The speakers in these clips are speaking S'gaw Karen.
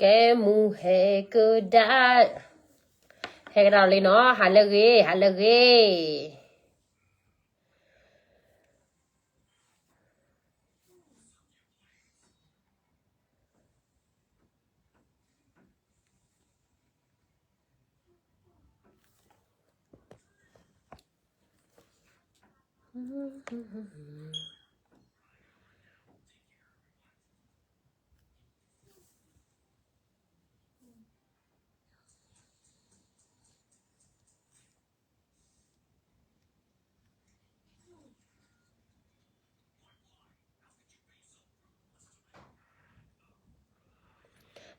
ကဲမူဟဲကဒါ, ဟဲကဒါလံနီၤ, ဟးလၢဂ့ၤ, ဟးလၢဂ့ၤ.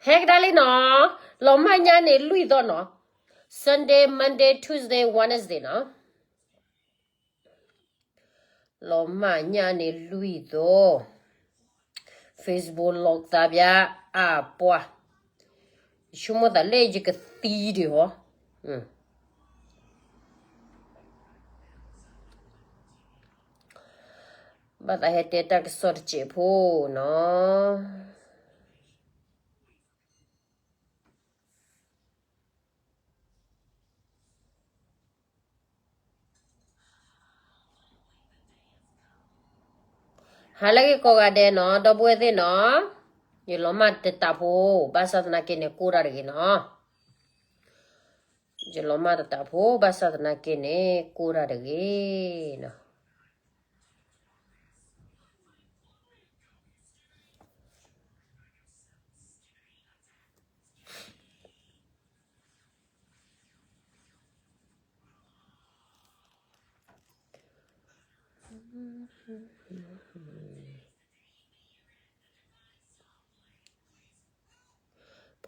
ဟဲကဒါလံနီၤ, လီၤမၢ်ညါန့ၣ်လွံၢ်သီနီၤ, Sunday, Monday, Tuesday, Wednesday နီၤ. လီၤမၢ်ညါန့ၣ်လွံၢ်သီ, Facebook လီၤသးပၠး, အပှၤ, ယဆိကမိၣ်သးလၢယကသံဒံးဟီ, ဘၣ်သးဟဲတဲတၢ်ကစီၣ်တစဲးဖိနီၤ. ဟါလၢဂ့ၤကိးဂၤဒဲးနီၤ, ဒီပုၢ်ဝဲၢ်သ့ၣ်နီၤ, ယလီၤမၢ်တတးဖိ, ဘၣ်ဆၣ်သနာ်က့န့ၣ် ကိၢ်တၢ်တဂ့ၤနီၤ. ယလီၤမၢ်တတးဖိ, ဘၣ်ဆၣ်သနာ်က့န့ၣ် ကိၢ်တၢ်တဂ့ၤနီၤ.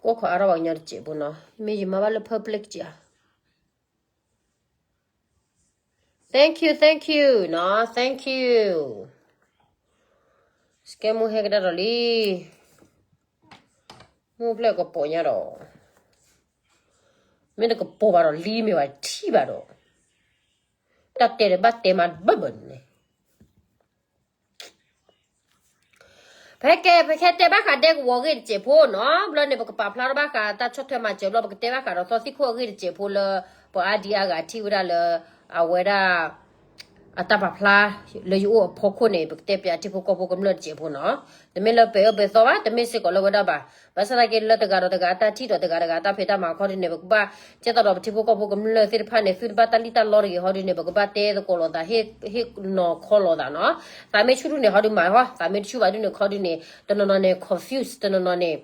ပကိးခီအါထီၣ်ပှၤကညီတစဲးဖိနီၤ, မ့ၢ်ယမၤဘၣ်လၢ public က့ၤဧါ. Thank you, thank you နီၤ, thank you. စကဲမူဟဲကဒါဒီးလံ, မူဖျဲၣ်ကပီၤညါဒီး, မ့ၢ်တကပီၤဘၣ်ဒီး လံမ့ၢ်ဘၣ်ထံၣ်ဘၣ်ဒီး, တၢ်တဲဒီးဘၣ်တဲမးဘၢဘၢန့ၣ် ဖဲကဲ ပကတဲဘၣ်ဃးဒဲကဝီၤအဂ့ၢ်တစဲးဖိနီၤ, ဘျီန့ၣ် ပကပာ်ဖျါထီၣ်ဘၣ်ဃးတၢ်ဆီၣ်ထွဲမၤစၢၤဘျီ ပကတဲဘၣ်ဃးဒီးသီသံၣ်ခိၣ်အဂ့ၢ်တစဲးဖိလၢ ပှၤအါဒံအါဂၤထံၣ်ဝဲဒၣ်လၢ အဝဲဒၣ် အတၢ်ပာ်ဖျါ လၢယအိၣ်အဖီခိၣ်န့ၣ် ပကတဲပၠးထံဖိကီၢ်ဖိကမျၢၢ်တစဲးဖိနီၤ, တမ့ၢ်လၢပှဲၤအၢပှဲၤသီဘၣ်, တမ့ၢ်စ့ၢ်ကီးလၢဝဲဒၣ်ဘၣ်, ဘၣ်ဆၣ်သနာ်က့လၢတဂၤဒီးတဂၤအတၢ်ထံၣ်ဒီးတဂၤတဂၤအတၢ်ဖံးတၢ်မၤအခီဒ်န့ၣ် ပကဘၣ် ကဲသိးဒီးပထံဖိကီၢ်ဖိကမျၢၢ်သ့ၣ်တဖၣ်န့ၣ် သုတဘၣ်တၢ်လံၣ်တၢ်လီတဂ့ၤဟီဒ်န့ၣ် ပကဘၣ်တဲသကိးလိာ်သး ဟ့ၣ်နီၤခီလိာ်သးနီၤ, သးမ့ၢ်ဆူၣ်ဒ်န့ၣ်ဟီဒ်မၤဟီ, သးမ့ၢ်တဆူၣ်ဘၣ်ဒ်န့ၣ်ခီဒ်န့ၣ် တနီၤနီၤန့ၣ် confuse တနီၤနီၤန့ၣ်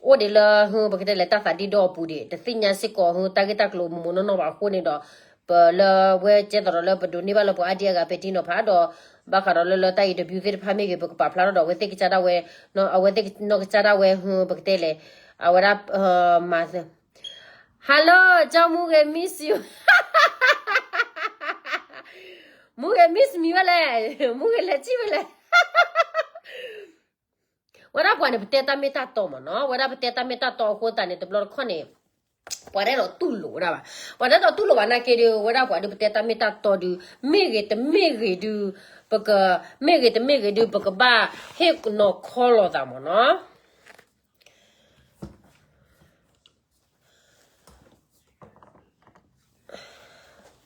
အိၣ်ဒံးလၢ ပကတဲလဲၣ် တၢ်သးဒ့ဒီအပူၤဒံး တသ့ၣ်ညါစ့ၢ်ကီး တၢ်ဂ့ၢ်တၢ်ကျိၤမုၢ်မုၢ်နီၢ်နီၢ်ဘၣ်အဃိန့ၣ်ဒီး ပလၢဝဲကဲသိးဒီးလၢပဒိးန့ၢ်ဘၣ်လၢပှၤအါဒံအါဂၤပဲာ်ထံနီၤဖးဒီး ဘၣ်ဃးဒီးလၢလၢတၢ် interview သ့ၣ်တဖၣ်မ့ၢ်ဂ့ၤ ပကပာ်ဖျါထီၣ်ဒီး အဝဲသ့ၣ်ကစၢ်ဒၣ်ဝဲ အဝဲသ့ၣ်နီၢ်ကစၢ်ဒၣ်ဝဲ ပကတဲလဲၣ် အဝဲဒၣ် မၤ Hello ကၠီမူဂ့ၤ miss you မူဂ့ၤ miss me ဝဲလဲၣ်, မူဂ့ၤလဲၤထံၣ်ဝဲလဲၣ် ဝဲဒၣ်ပှၤန့ၣ် ပတဲတၢ်မ့ၢ်တၢ်တီမးနီၤ, ဝဲဒၣ်ပတဲတၢ်မ့ၢ်တၢ်တီမးနီၤ, ဝဲဒၣ်ပတဲတၢ်မ့ၢ်တၢ်တီအဃိသတးန့ၣ် တဘျီတခီၣ်န့ၣ် ပှၤတအဲၣ်ဒိးတူၢ်လိာ်ဝဲဒၣ်ဘၣ်, ပှၤတအဲၣ်ဒိးတူၢ်လိာ်ဘၣ်နာ်က့ဒီး ဝဲဒၣ်ပှၤဒုးပတဲတၢ်မ့ၢ်တၢ်တီဒုး မ့ၢ်ဂ့ၤတမ့ၢ်ဂ့ၤဒုး ပက မ့ၢ်ဂ့ၤတမ့ၢ်ဂ့ၤဒုး ပကဘၣ်ဟ့ၣ်နီၤခီလိာ်သးမးနီၤ.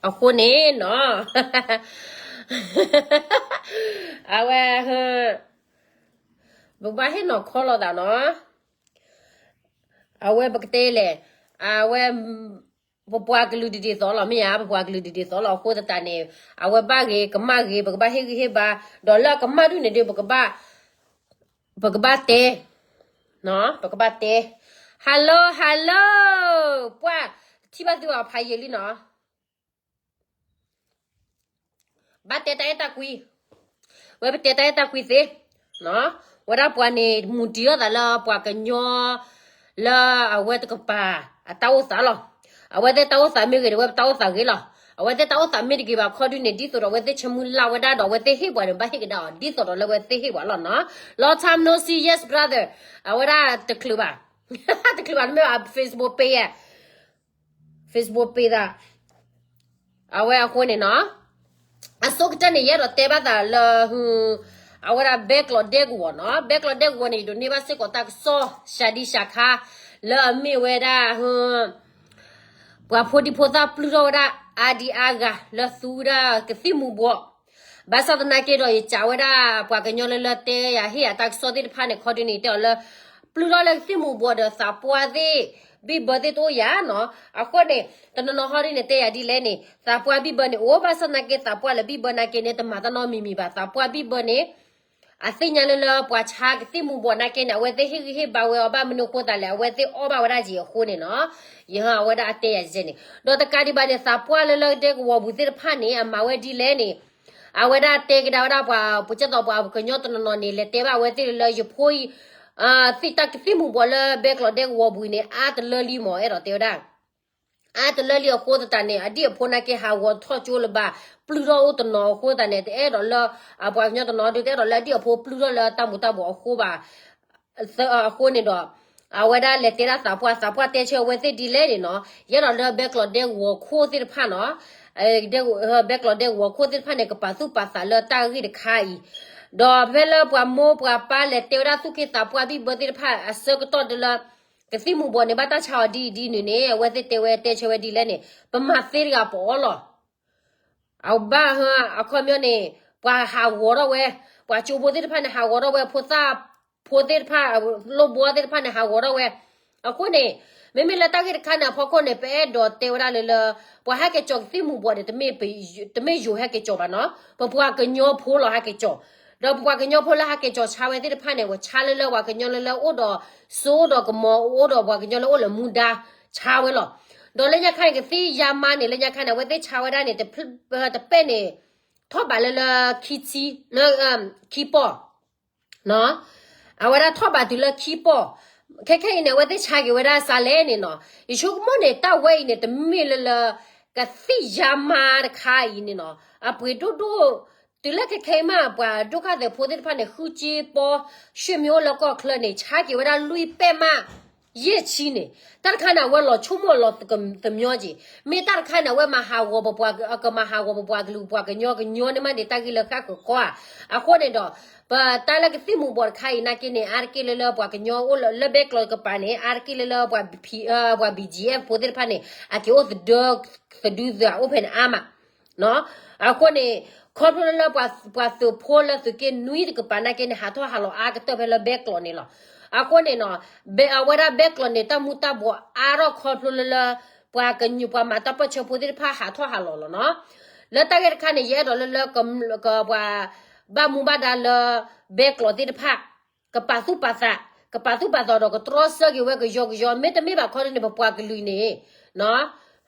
အဃိန့ၣ်နီၤ အဝဲ ပကဘၣ်ဟ့ၣ်နီၤခီလိာ်သးနီၤ, အဝဲပကတဲလဲၣ်, အဝဲ ပပှၤကလုာ်ဒ်ဒ်သိးလီၤ မ့ၢ်ဧါ, ပပှၤကလုာ်ဒ်ဒ်သိးလီၤ အဃိသတးန့ၣ် အဝဲဘၣ်ဂ့ၤကမၣ်ဂ့ၤ ပကဘၣ်ဟ့ၣ်ဂံၢ်ဟ့ၣ်ဘါ, ဒီးလၢအကမၣ်ဒုးန့ၣ်ဒုး ပကဘၣ် ပကဘၣ်တဲ, ပကဘၣ်တဲ, Hello Hello ပှၢ် ထံၣ်ဘၣ်သုအဖးယံာ်လံနီၤ ဘၣ်တဲတၢ်အဲၣ်တၢ်ကွံ, ဝဲပတဲတၢ်အဲၣ်တၢ်ကွံသ့, ဝဲဒၣ်ပှၤန့ၣ် မူတံၤအီၣ်သးလၢပှၤကညီ လၢအဝဲတကပၤ အတၢ်အိၣ်သးလီၤ. အဝဲသ့ၣ်တၢ်အိၣ်သးမ့ၢ်ဂ့ၤဒီး ဝဲပတၢ်အိၣ်သးဂ့ၤလီၤ. အဝဲသ့ၣ်တၢ်အိၣ်သးမ့ၢ်တဂ့ၤဘၣ်ခီဒုးန့ၣ် ဒ်သိးဒီးအဝဲသ့ၣ်ဆၢမုၢ်လၢ်ဝဲဒၣ်ဒီး အဝဲသ့ၣ်ဟ့ၣ်ပှၤန့ၣ် ဘၣ်ဟ့ၣ်ကဒါအီၤ ဒ်သိးဒီးလၢအဝဲသ့ၣ်ဟ့ၣ်ပှၤလီၤနီၤ. Long time no see, yes brother. အဝဲဒၣ်တချုးဘၣ်, တချုးဘၣ် တမ့ၢ်ဘၣ် Facebook page Facebook page သး အဝဲအဃိန့ၣ်နီၤ, အဆိကတၢၢ်န့ၣ် ယအဲၣ်ဒိးတဲဘၣ်သးလၢ ဟု အဝဲဒၣ်ဘဲကျိးဒဲကဝီၤနီၤ, ဘဲကျိးဒဲကဝီၤန့ၣ် ယဒိးန့ၢ်ဘၣ်စ့ၢ်ကီးတၢ်ကစီၣ် စှၤဒံစှၤခါ လၢအမ့ၢ်ဝဲဒၣ် ပှၤဖိဒံဖိသၣ်ပျုၢ်ထီၣ်ဝဲဒၣ် အါဒံအါဂၤ လၢသူဝဲဒၣ်ကသံၣ်မူၤဘှီး, ဘၣ်ဆၣ်သနာ်က့ဒီး ယစံးဝဲဒၣ် ပှၤကညီလၢလၢတဲယၤဟ့ၣ်ယၤတၢ်ကစီၣ်သ့ၣ်တဖၣ်န့ၣ် ခီဒုန့ၣ် တဲအီၤလၢ ပျုၢ်ထီၣ်လၢကသံၣ်မူၤဘှီးဒီးသးပှၢ်သ့ၣ် ဘံၣ်ဘၢသ့ၣ်တအိၣ်ယၤနီၤ. အဃိန့ၣ် တနီၤနီၤဟီဒ်န့ၣ် တဲယၤဒ်လဲၣ်န့ၣ် သးပှၢ်ဘံၣ်ဘၢန့ၣ်အိၣ်, ဘၣ်ဆၣ်သနာ်က့ သးပှၢ်လၢဘံၣ်ဘၢနာ်က့န့ၣ် တမၤတၢ်နီတမံၤမံၤဘၣ်. သးပှၢ်ဘံၣ်ဘၢန့ၣ် အသ့ၣ်ညါလၢလၢပှၤဆါကသံၣ်မူၤဘှီးနာ်က့န့ၣ် အဝဲသ့ၣ်ဟ့ၣ်ဂံၢ်ဟ့ၣ်ဘါဝဲအီၤ ဘၣ်မနုၤအဃိသတးလဲၣ် အဝဲသ့ၣ်အီၣ်ဘၣ်ဝဲဒၣ်က့ၤအဃိန့ၣ်နီၤ. ယဟၢအဝဲဒၣ်အတဲယၤန့ၣ် ဒီးတကးဒံးဘၣ်န့ၣ် သးပှၢ်လၢလၢဒဲကဝီၤပူၤသ့ၣ်တဖၣ်န့ၣ် အမၤဝဲဒ်လဲၣ်န့ၣ် အဝဲဒၣ်တဲကဒါဝဲဒၣ်ပှၤ ပကဲသိးပှၤကညီတနီၤနီၤန့ၣ် လဲၤတဲဘၣ်အဝဲသ့ၣ်လၢ ယဖိအံၤ သံၣ်တၢ်ကသံၣ်မူၤဘှီးလၢဘဲကျိးဒဲကဝီၤပူၤန့ၣ် အါတလၢလံမး အဲၣ်ဒိးတဲဝဲဒၣ် အါတလၢလံအဃိသတးန့ၣ် အဒံၣ်အဖိနာ်က့ ဟးဂီၤထီၣ်ကၠိလၢၤဘၣ်, ပျုၢ်ထီၣ်အိၣ်တနီၤအဃိသတးန့ၣ် တအဲၣ်ဒိးလၢ အပှၤကညီတနီၤဒုး တအဲၣ်ဒိးလၢအဒံၣ်အဖိပျုၢ်ထီၣ်လၢတၢ်မူၤတၢ်ဘှီးအဃိဘၣ်. အဃိန့ၣ်ဒီး အဝဲဒၣ်လဲၤတဲဒၣ်သးပှၢ်, သးပှၢ်တဲဆၢအဝဲသ့ၣ်ဒ်လဲၣ်န့ၣ်နီၤ, ယအဲၣ်ဒိးလၢဘဲကျိးဒဲကဝီၤခိၣ်သ့ၣ်တဖၣ်နီၤ, ဘဲကျိးဒဲကဝီၤခိၣ်သ့ၣ်တဖၣ်န့ၣ် ကပာ်သူၣ်ပာ်သးလၢတၢ်ဂ့ၢ်တခါအံၤ, ဒီးဖဲလၢပှၤမိၢ်ပှၤပၢ်လဲၤတဲဝဲဒၣ်သူၣ်က့သးပှၢ်ဘံၣ်ဘၢသ့ၣ်တဖၣ်အဆၢကတီၢ်ဒၣ်လၢ ကသံၣ်မူၤဘှီးန့ၣ် ဘၣ်တၢ်ဆါအီၤဒ်အံၤဒ်နုၤန့ၣ် အဝဲသ့ၣ်တဲဝဲတဲဆၢဝဲဒ်လဲၣ်န့ၣ် ပမၤသ့တဂၤပအီၣ်လီၤ. အဘၣ်ဟၢအခီပညီန့ၣ် ပှၤဟးဂီၤထီၣ်ဝဲ, ပှၤကၠိဖိသ့ၣ်တဖၣ်န့ၣ် ဟးဂီၤထီၣ်ဝဲ, ဖိသၣ်ဖိသ့ၣ်တဖၣ်, လိၣ်ဘှီသ့ၣ်တဖၣ်န့ၣ် ဟးဂီၤထီၣ်ဝဲ. အဃိန့ၣ် မ့မ့ၢ်လၢတၢ်ဂ့ၢ်တခါန့ၣ်အဖီခိၣ်န့ၣ် ပအဲၣ်ဒိးတဲဝဲဒၣ်လၢလၢ ပှၤဟဲက့ၤကၠီၤကသံၣ်မူၤဘှီးန့ၣ် တမ့ၢ်ယိၤဟဲက့ၤကၠီၤဘၣ်နီၤ, ပပှၤကညီဖိလီၤဟဲက့ၤကၠီၤ, ဒီးပပှၤကညီဖိလၢဟဲက့ၤကၠီၤဆါဝဲသ့ၣ်တဖၣ်န့ၣ် ဝဲဆါလၢလၢပှၤကညီလၢလၢအိၣ်ဒီးစိဒီးကမီၤအိၣ်ဒီးပှၤကညီလၢအိၣ်လၢမူဒါဆါဝဲလီၤ. ဒီးလၢညါခါန့ၣ် ကသံၣ်ယါမါန့ၣ် လၢညါခါန့ၣ် အဝဲသ့ၣ်ဆါဝဲဒၣ်န့ၣ် တပဲၣ်န့ၣ် ထီၣ်ဘးလၢလၢခံထံ လၢ ခံပီၢ် အဝဲဒၣ်ထီၣ်ဘးတုၤလၢခံပီၢ်, ခဲခဲအံၤန့ၣ် အဝဲသ့ၣ်ဆါက့ၤဝဲဒၣ်စးလဲၣ်န့ၣ်နီၤ. ယဆိကမိၣ်န့ၣ် တၢ်ဝဲအံၤန့ၣ် တမ့ၢ်လၢလၢ ကသံၣ်ယါမါတခါအံၤန့ၣ်နီၤ အပှ့ၤဒိၣ်ဒိၣ်, တုၤလၢခဲခဲအံၤမး ပှၤဒုက္ခသည်ဖိသ့ၣ်တဖၣ်န့ၣ် ဃုကၠ့ပီ ရွှေ့မျိုးလၢကီၢ်ချၢန့ၣ် ဆါက့ၤဝဲဒၣ်လွံၢ်ပဲၣ်မး ယဲၢ်ဆံန့ၣ် တၢ်တခါန့ၣ် အဝဲလီၤဆိကမိၣ်လီၤသမညီက့ၤ, မ့ၢ်တၢ်တခါန့ၣ် အဝဲမၤဟးဂီၤပပှၤ, ကမၤဟးဂီၤပပှၤကလုာ်ပှၤကညီကညီန့ၣ်မးန့ၣ် တၢ်ဂ့ၢ်လၢဃၣ်ဃၢၤကီဧါ. အဃိန့ၣ်ဒီး ပတၢ်လၢကသံၣ်မူၤဘှီးတခါအံၤနာ်က့န့ၣ် အါတက့ၢ်လၢလၢပှၤကညီအိၣ်လၢ လၢဘဲကျိးကပၤန့ၣ် အါတက့ၢ်လၢလၢပှၤ ပှၤ ဘံၣ်ကၠံၣ်အ့ၣ် ဖိသ့ၣ်တဖၣ်န့ၣ် အက့ၤအိၣ်သဒၢ သဒုသးအိၣ်ဖဲန့ၣ်အါမး အဃိန့ၣ် ခီဖျိလၢလၢပှၤသုးဖိလၢသုးက့နွံတကပၤနာ်က့န့ၣ် ဟးထီၣ်ဟးလီၤအါကတၢၢ်ဖဲလၢဘဲကျိးန့ၣ်လီၤ. အဃိန့ၣ်နီၤ အဝဲဒၣ်ဘဲကျိးန့ၣ် တၢ်မူၤတၢ်ဘှီးအါထီၣ်ခီဖျိလၢလၢ ပှၤကညီပှၤမၤတၢ်ပၢၢ်ဆၢဖိသ့ၣ်တဖၣ်ဟးထီၣ်ဟးလီၤလီၤနီၤ. လၢတၢ်ဂ့ၢ်တခါန့ၣ် ယအဲၣ်ဒိးလၢလၢ ပှၤ ဘၣ်မူဘၣ်ဒါလၢ ဘဲကျိးသ့ၣ်တဖၣ် ကပာ်သူၣ်ပာ်သး, ကပာ်သူၣ်ပာ်သးဒီးကတြီဆၢက့ၤဝဲကယီကယီ မ့တမ့ၢ်ဘၣ်ခီဒ်န့ၣ် ပပှၤကလုာ်န့ၣ်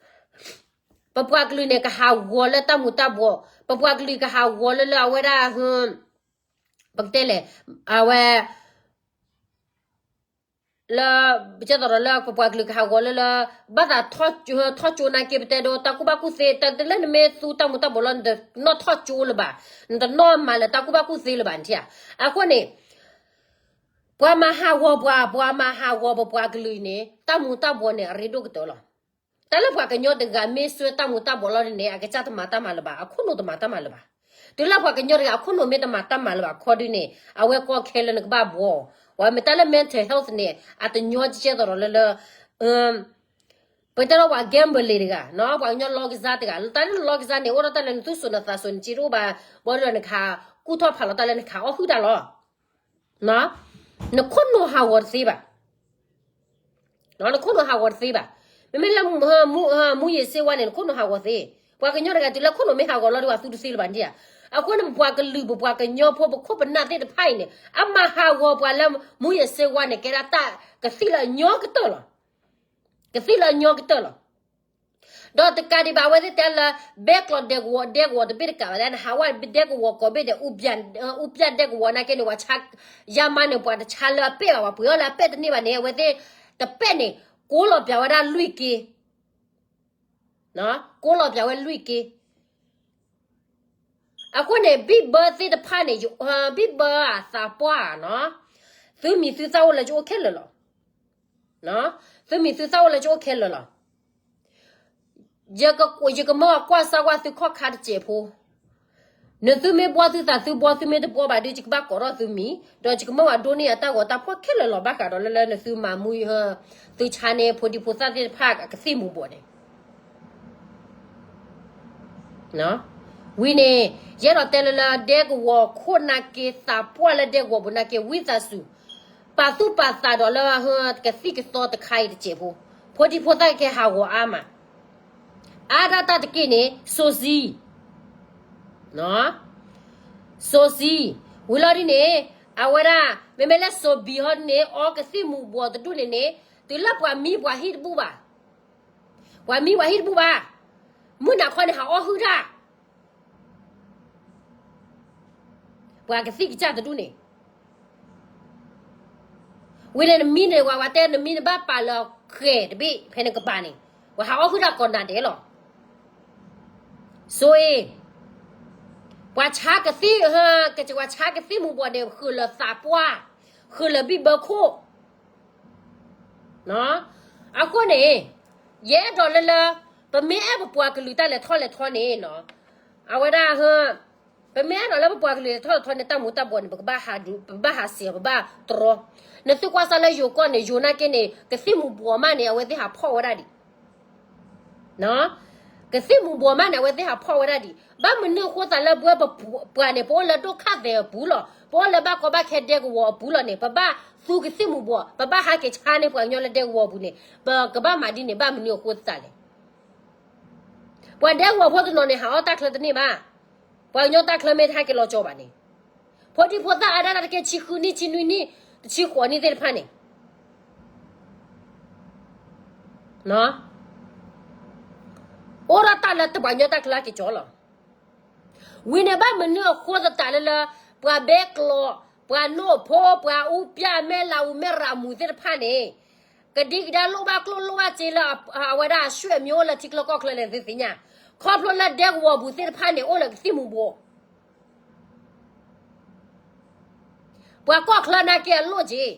ပပှၤကလုာ်န့ၣ် ကဟးဂီၤလၢတၢ်မူၤတၢ်ဘှီး, ပပှၤကလုာ်ကဟးဂီၤလၢလၢအဝဲဒၣ် ပကတဲလဲၣ် အဝဲ လၢ ပကဲသိးဒီးလၢပပှၤကလုာ်ကဟးဂီၤလၢလၢ ဘၣ်သးထီၣ်ကၠိနာ်က့ ပတဲဒီးတၢ်ကူၣ်ဘၣ်ကူၣ်သ့ တၢ်တလၢနမ့ၢ်သူတၢ်မူၤတၢ်ဘှီးလီၤ နတနီၣ်ထီၣ်ကၠိလၢၤဘၣ်, နတနီၣ်မၤလၢတၢ်ကူၣ်ဘၣ်ကူၣ်သ့လၢၤဘၣ်နထံၣ်ဧါ. အဃိန့ၣ် ပှၤမၤဟးဂီၤပှၤ, ပှၤမၤဟးဂီၤပပှၤကလုာ်အံၤန့ၣ် တၢ်မူၤတၢ်ဘှီးန့ၣ် အရ့ဒိၣ်ကတၢၢ်လီၤ. တၢ်လၢပှၤကညီတဂၤမ့ၢ်စွဲတၢ်မူၤတၢ်ဘှီးလီၤန့ၣ် အကစၢ်တမၤတၢ်မၤလၢၤဘၣ်, အခိၣ်နူာ်တမၤတၢ်မၤလၢၤဘၣ်. တုၤလၢပှၤကညီတဂၤအခိၣ်နူာ်မ့ၢ်တမၤတၢ်မၤလၢၤဘၣ်ခီဒုန့ၣ် အဝဲကီခဲလၢနကဘၣ်ဘှီ, ပှၤမ့ၢ်တၢ်လၢ mental health န့ၣ် အတညီကဲသိးဒီးလၢလၢ ပတဲလီၤပှၤ gambling တဂၤ, ပှၤကညီလောင်းကစားတဂၤ, တၢ်လၢနလောင်းကစားန့ၣ် အိၣ်ဒီးတၢ်လၢနသူၣ်စိၤနသးစိၤနစ့တအိၣ်ဘၣ်, ဘၣ်ဒီးနကဟး ကူၣ်ထီၣ်ဖးလီၤတၢ်လၢနကဟးအီၣ်ဟုၣ်တၢ်လီၤ. နခိၣ်နူာ်ဟးဂီၤတသ့ဘၣ်, နခိၣ်နူာ်ဟးဂီၤတသ့ဘၣ်. မ့မ့ၢ်လၢ မူယ့ၤစ့ဝါန့ၣ် နခိၣ်နူာ်ဟးဂီၤသ့, ပှၤကညီတဂၤတုၤလၢခိၣ်နူာ်မ့ၢ်ဟးဂီၤလီၤဒီး ပှၤသူတသ့လၢၤဘၣ်နထံၣ်ဧါ. အဃိန့ၣ် ပပှၤကလုာ် ပပှၤကညီဖိ ပခိၣ်ပနၢ်သ့ၣ်တဖၣ်အံၤန့ၣ် အမၤဟးဂီၤပှၤလၢ မူယ့ၤစ့ဝါန့ၣ် ကဲဒၣ်တၢ်ကသံၣ်လၢအညီကတၢၢ်လီၤ. ကသံၣ်လၢအညီကတၢၢ်လီၤ. ဒီးတကးဒံးဘၣ် အဝဲသ့ၣ်တဲလၢ ဘဲကျိးဒဲကဝီၤ ဒဲကဝီၤတဘ့ၣ်တကးဘၣ် နဟးဝဲဒဲကဝီၤကိးဘ့ၣ်ဒီး အူပျၢ်ဒဲကဝီၤနာ်က့န့ၣ် ပှၤဆါ ယါမါန့ၣ် ပှၤတဆါလၢအပဲၣ်ဘၣ်, ပှၤပှ့ၤအီၣ်လၢအပဲၣ်တန့ၢ်ဘၣ်န့ၣ် အဝဲသ့ၣ်တပဲၣ်န့ၣ် ကိးလီၤပၠးဝဲဒၣ်လွံၢ်က့ ကိးလီၤပၠးဝဲလွံၢ်က့. အဃိန့ၣ် ဘံၣ်ဘၢသ့ၣ်တဖၣ်န့ၣ် ဘံၣ်ဘၢအသးပှၢ်နီၤ, သုမံၤသုသၣ်အိၣ်လၢယအိၣ်ခဲလၢာ်လီၤ. သုမံၤသုသၣ်အိၣ်လၢယအိၣ်ခဲလၢာ်လီၤ. ယကမၢကွၢ်စၢ်ကွၢ်သုခီၣ်ခါတစဲးဖိ, နသုမ့ၢ်ဘှီသုသးသုဘှီ သုမ့ၢ်တဘှီဘၣ်ဒီး ယကဘၣ်ကိးထီၣ်သုမံၤ, ဒီးယကမၢဝဲဒိးန့ၢ်အတၢ်ဂီၤတၢ်ဖှီၣ်ခဲလၢာ်လီၤ ဘၣ်ဃးဒီးလၢလၢနသုမၤမူ သုဆါန့ၢ်ဖိဒံဖိသၣ်သ့ၣ်တဖၣ်ကသံၣ်မူၤဘှီးန့ၣ် ဝံၤန့ၣ် ယအဲၣ်ဒိးတဲလၢလၢဒဲကဝီၤခိၣ်နာ်က့ သးပှၢ်လၢဒဲကဝီၤပူၤနာ်က့ ဝံသးစူၤ, ပာ်သူၣ်ပာ်သးဒီးလၢ ကသံၣ်ကသီတခါအံၤတစဲးဖိ, ဖိဒံဖိသၣ်ကဟးဂီၤအါမး, အါဒၣ်တၢ်တက့ၢ်န့ၣ် စီၤစံ စီၤစံ, ဝံၤလီၤဒ်န့ၣ် အဝဲဒၣ် မ့မ့ၢ်လၢစီၤဘံဟီဒ်န့ၣ် အီကသံၣ်မူၤဘှီးတဒူၣ်န့ၣ်န့ၣ် တုၤလၢပှၤမံပှၤဟံၣ်တဘူၣ်ဘၣ်, ပှၤမံပှၤဟံၣ်တဘူၣ်ဘၣ်, မုၢ်နၤခီန့ၣ် ဟးအီၣ်ဟုၣ်တၢ် ပှၤကသံၣ်ကစၢ်တဒူၣ်န့ၣ်, ဝံၤန့ၣ်နမံန့ၣ် ဝဲဝဲတဲနမံနဘၣ်ပာ်လၢဃဲၤတဘ့ၣ် ဖဲနကပၤန့ၣ် ပှၤဟးအီၣ်ဟုၣ်တၢ်ကိးနၤဒဲးလီၤ. ဆိအ့ၣ်, ပှၤဆါကသံၣ်, ကစၢ်ပှၤဆါကသံၣ်မူၤဘှီးန့ၣ် ဃုာ်လၢသးပှၢ်, ဃုာ်လၢဘံၣ်ဘၢခိၣ် အဃိန့ၣ် ယအဲၣ်ဒိးလၢလၢ ပမ့ၢ်အဲၣ်ပပှၤကလုာ်တၢ်လဲၤထီၣ်လဲၤထီန့ၣ် အဝဲဒၣ် ပမ့ၢ်အဲၣ်ဒိးလၢပပှၤကလုာ်လဲၤထီၣ်လဲၤထီန့ၣ် တၢ်မူၤတၢ်ဘှီးန့ၣ် ပကဘၣ်ဟးစဲး ပဘၣ်ဟးတြီ, နသုကွၢ်စၢ်လၢယိၤကီၢ်န့ၣ် ယိၤနာ်က့န့ၣ် ကသံၣ်မူၤဘှီးမးန့ၣ် အဝဲသ့ၣ်ဟးဖီၣ်ဝဲဒၣ်ဒံး ကသံၣ်မူၤဘှီးမးန့ၣ် အဝဲသ့ၣ်ဟးဖီၣ်ဝဲဒၣ်ဒံး, ဘၣ်မနုၤအဃိသတးလၢပဝဲပပှၤန့ၣ် ပအိၣ်လၢဒိၣ်ခၣ်သဲးအပူၤလီၤ, ပအိၣ်လၢဘၣ်ကီဘၣ်ခဲဒဲကဝီၤအပူၤလီၤန့ၣ် ပဘၣ်သူကသံၣ်မူၤဘှီး, ပဘၣ်ဟးက့ၤဆါန့ၢ်ပှၤကညီလၢဒဲကဝီၤအပူၤန့ၣ် ပကဘၣ်မၤဒ်န့ၣ် ဘၣ်မနုၤအဃိသတးလဲၣ်. ပှၤဒဲကဝီၤဖိတနီၤန့ၣ် ဟးအီၣ်တၢ်ချၢတန့ၢ်ဘၣ်, ပှၤကညီတၢ်ချၢမ့ၢ်တဟဲက့ၤလီၤကၠီၤဘၣ်န့ၣ်, ဖိဒံဖိသၣ်အါဒၣ်တၢ်တက့ၢ် ဆံဃုနံၣ် ဆံနွံနံၣ် တဆံဃိးနံၣ်သ့ၣ်တဖၣ်န့ၣ် အိၣ်ဒီးတၢ်လၢတပှၤကညီတၢ်ချၢက့ၤကၠီလီၤ. ဝံၤန့ၣ်ဘၣ်မနုၤအဃိသတးလၢလၢ ပှၤဘဲကျိး, ပှၤနိၣ်ဖိ, ပှၤအူပျၢ်မဲၢ်လးအူမဲၢ်ရၤမူၤသ့ၣ်တဖၣ်န့ၣ် ကဒံကဒါလိၣ်ဘၣ်ကျိၣ်လိၣ်ဘၣ်စ့လၢ အဝဲဒၣ်အဆွေမျိုးအိၣ်လၢထံချၢကီၢ်ချၢလဲၣ်သ့ၣ်ညါ, ခီဖျိလၢဒဲကဝီၤပူၤသ့ၣ်တဖၣ်န့ၣ် အိၣ်လၢကသံၣ်မူၤဘှီး ပှၤကီၢ်ချၢနာ်က့အလိၣ်က့ၤ,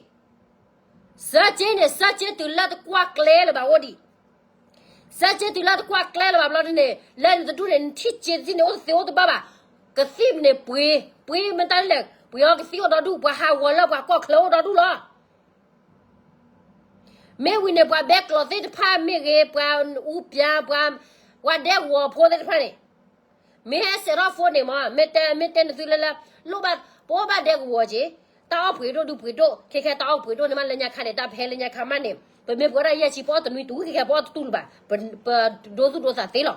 စၢက့န့ၣ် စၢက့တုၤလၢတကွၢ်ကျဲလၢၤဘၣ်အိၣ်ဒံး, စၢက့တုၤလၢတကွၢ်ကျဲလၢၤဘၣ်ဘျီဒ်န့ၣ် လၢနတဒူၣ်န့ၣ် နထံၣ်က့တထံၣ်န့ၣ် အိၣ်တသ့အိၣ်တဘၣ်ဘၣ်, ကသံၣ်န့ၣ်ပှ့ၤ, ပှ့ၤမတၤလဲၣ် ပှ့ၤအီကသံၣ်အိၣ်ဒီဒူၣ် ပှၤဟးဂီၤလၢပှၤကီၢ်ချၢအိၣ်ဒီဒူၣ်လီၤ. မ့ၢ်ဝံၤန့ၣ် ပှၤဘဲကျိးသ့ၣ်တဖၣ်မ့ၢ်ဂ့ၤ, ပှၤအူပျၢ်, ပှၤဒဲကဝီၤဖိသ့ၣ်တဖၣ်န့ၣ် မ့ၢ်ဟဲစဲးထီၣ်ဖိန့ၣ်မ့ၢ် မ့ၢ်တဲ, မ့ၢ်တဲနသုလၢလၢ လိၣ်ဘၣ်, ပအိၣ်ဘၣ်ဒဲကဝီၤက့ၤ, တၢ်အီၣ်ပှ့ၤဒိၣ်ဒုပှ့ၤဒိၣ်, ခဲခဲတၢ်အီၣ်ပှ့ၤဒိၣ်န့ၣ်မး လၢညါခါန့ၣ် တၢ်ဖဲလၢညါခါမးန့ၣ် ပမ့ၢ်ပှဲၤဒၣ်ယဲၢ်ဆံ ပအီၣ်တနွံတူၢ် ခဲခဲပအီၣ်တတူၢ်လၢၤဘၣ်, ပဒိသူၣ်ဒိသးသ့လီၤ.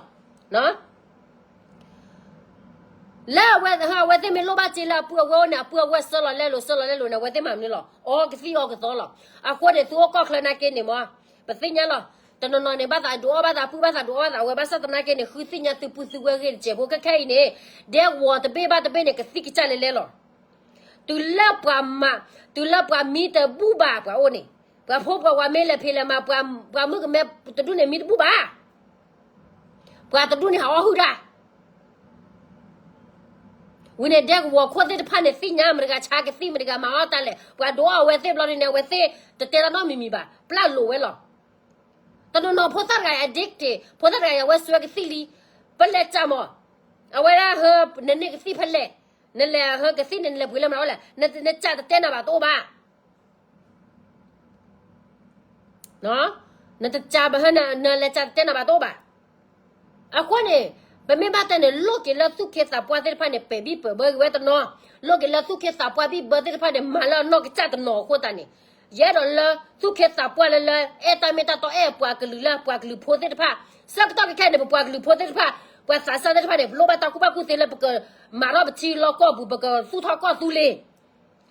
လၢအဝဲသ့ၣ်မ့ၢ်လိၣ်ဘၣ်စ့လၢအပုၢ်အဝဲၢ်အိၣ်န့ၣ် အပုၢ်အဝဲၢ်ဆှၢလီၤလဲလိာ် ဆှၢလီၤလဲလိာ်န့ၣ် အဝဲသ့ၣ်မၤမနုၤလီၤ. အီကသံၣ်အီကသီလီၤ. အဃိန့ၣ် သုအိၣ်ကီၢ်ချၢနာ်က့န့ၣ်မ့ၢ် ပသ့ၣ်ညါလီၤ. တနီၤနီၤန့ၣ် ဘၣ်သးဒုးအီၣ်ဘၣ်သးပုၢ် ဘၣ်သးဒုးအီၣ်ဘၣ်သးဝဲၢ် ဘၣ်ဆၣ်သနာ်က့န့ၣ် ဃုသ့ၣ်ညါသုပုၢ်သုဝဲၢ်ဂ့ၢ်တစဲးဖိ ခဲခဲအံၤန့ၣ် ဒဲကဝီၤတဘ့ၣ်ဘၣ်တဘ့ၣ်န့ၣ် ကသံၣ်ကစၢ်လဲလဲလီၤ. တုၤလၢပှၤမၤ, တုၤလၢပှၤမံတဘူၣ်ဘၣ်ပှၤအိၣ်န့ၣ်, ပှၤဖိပှၤဝၤမ့ၢ်လဲၤဖံးလဲၤမၤ ပှၤမုၣ်ကမဲတဒူၣ်န့ၣ်မံတဘူၣ်ဘၣ်. ပှၤတဒူၣ်န့ၣ်ဟးအီၣ်ဟုၣ်တၢ် ဝံၤန့ၣ် ဒဲကဝီၤခိၣ်သ့ၣ်တဖၣ်န့ၣ် သ့ၣ်ညါမတၤတဂၤဆါကသံၣ် မတၤတဂၤမၤအီၣ်တၢ်လဲၣ်, ပှၤဒုးအီၣ်အဝဲသ့ၣ်ဘျီဒ်န့ၣ် အဝဲသ့ၣ်တတဲတၢ်နီတမံၤမံၤဘၣ်, ပျၢ်လိာ်ဝဲလီၤ. တနီၤနီၤဖိသၣ်တဂၤအံၤ addicted, ဖိသၣ်တဂၤအံၤ အဝဲစွဲကသံၣ်လံ, ပလဲၤစးမး, အဝဲဒၣ်ဟၢ နန့ၢ်ကသံၣ်ဖဲလဲၣ်, နလဲၤဟၢကသံၣ်န့ၣ် နလဲၤပှ့ၤလၢမနုၤလဲၣ်, နစးတတဲနၤဘၣ်တအိၣ်ဘၣ် နတစးဘၣ်ဟၢ နလဲၤစးတတဲနၤဘၣ်တအိၣ်ဘၣ်. အဃိန့ၣ် ပမ့ၢ်ဘၣ်တဲန့ၣ် လိၣ်က့ၤလၢသူၣ်က့သးပှၢ်သ့ၣ်တဖၣ်န့ၣ် ပဲာ်ဘံၣ်ပဲာ်ဘၢက့ၤဝဲတနီၤ, လိၣ်က့ၤလၢသူၣ်က့သးပှၢ်ဘံၣ်ဘၢသ့ၣ်တဖၣ်န့ၣ် မၤလၢအနီၢ်ကစၢ်တနီၤအဃိသတးန့ၣ်, ယအဲၣ်ဒိးလၢ သူၣ်က့သးပှၢ်လၢလၢ အဲၣ်တၢ်မ့ၢ်တၢ်တီ အဲၣ်ပှၤကလုာ်လၢ ပှၤကလုာ်ဖိသ့ၣ်တဖၣ်, ဆၢကတီၢ်ခဲခဲန့ၣ် ပပှၤကလုာ်ဖိသ့ၣ်တဖၣ် ပှၤသးစၢ်သ့ၣ်တဖၣ်န့ၣ် ပလိၣ်ဘၣ်တၢ်ကူၣ်ဘၣ်ကူၣ်သ့လၢပကမၤထီၣ်ပထံလီၢ်ကီၢ်ပူၤ ပကသူၣ်ထီၣ်ကီၢ်သူလ့ၤ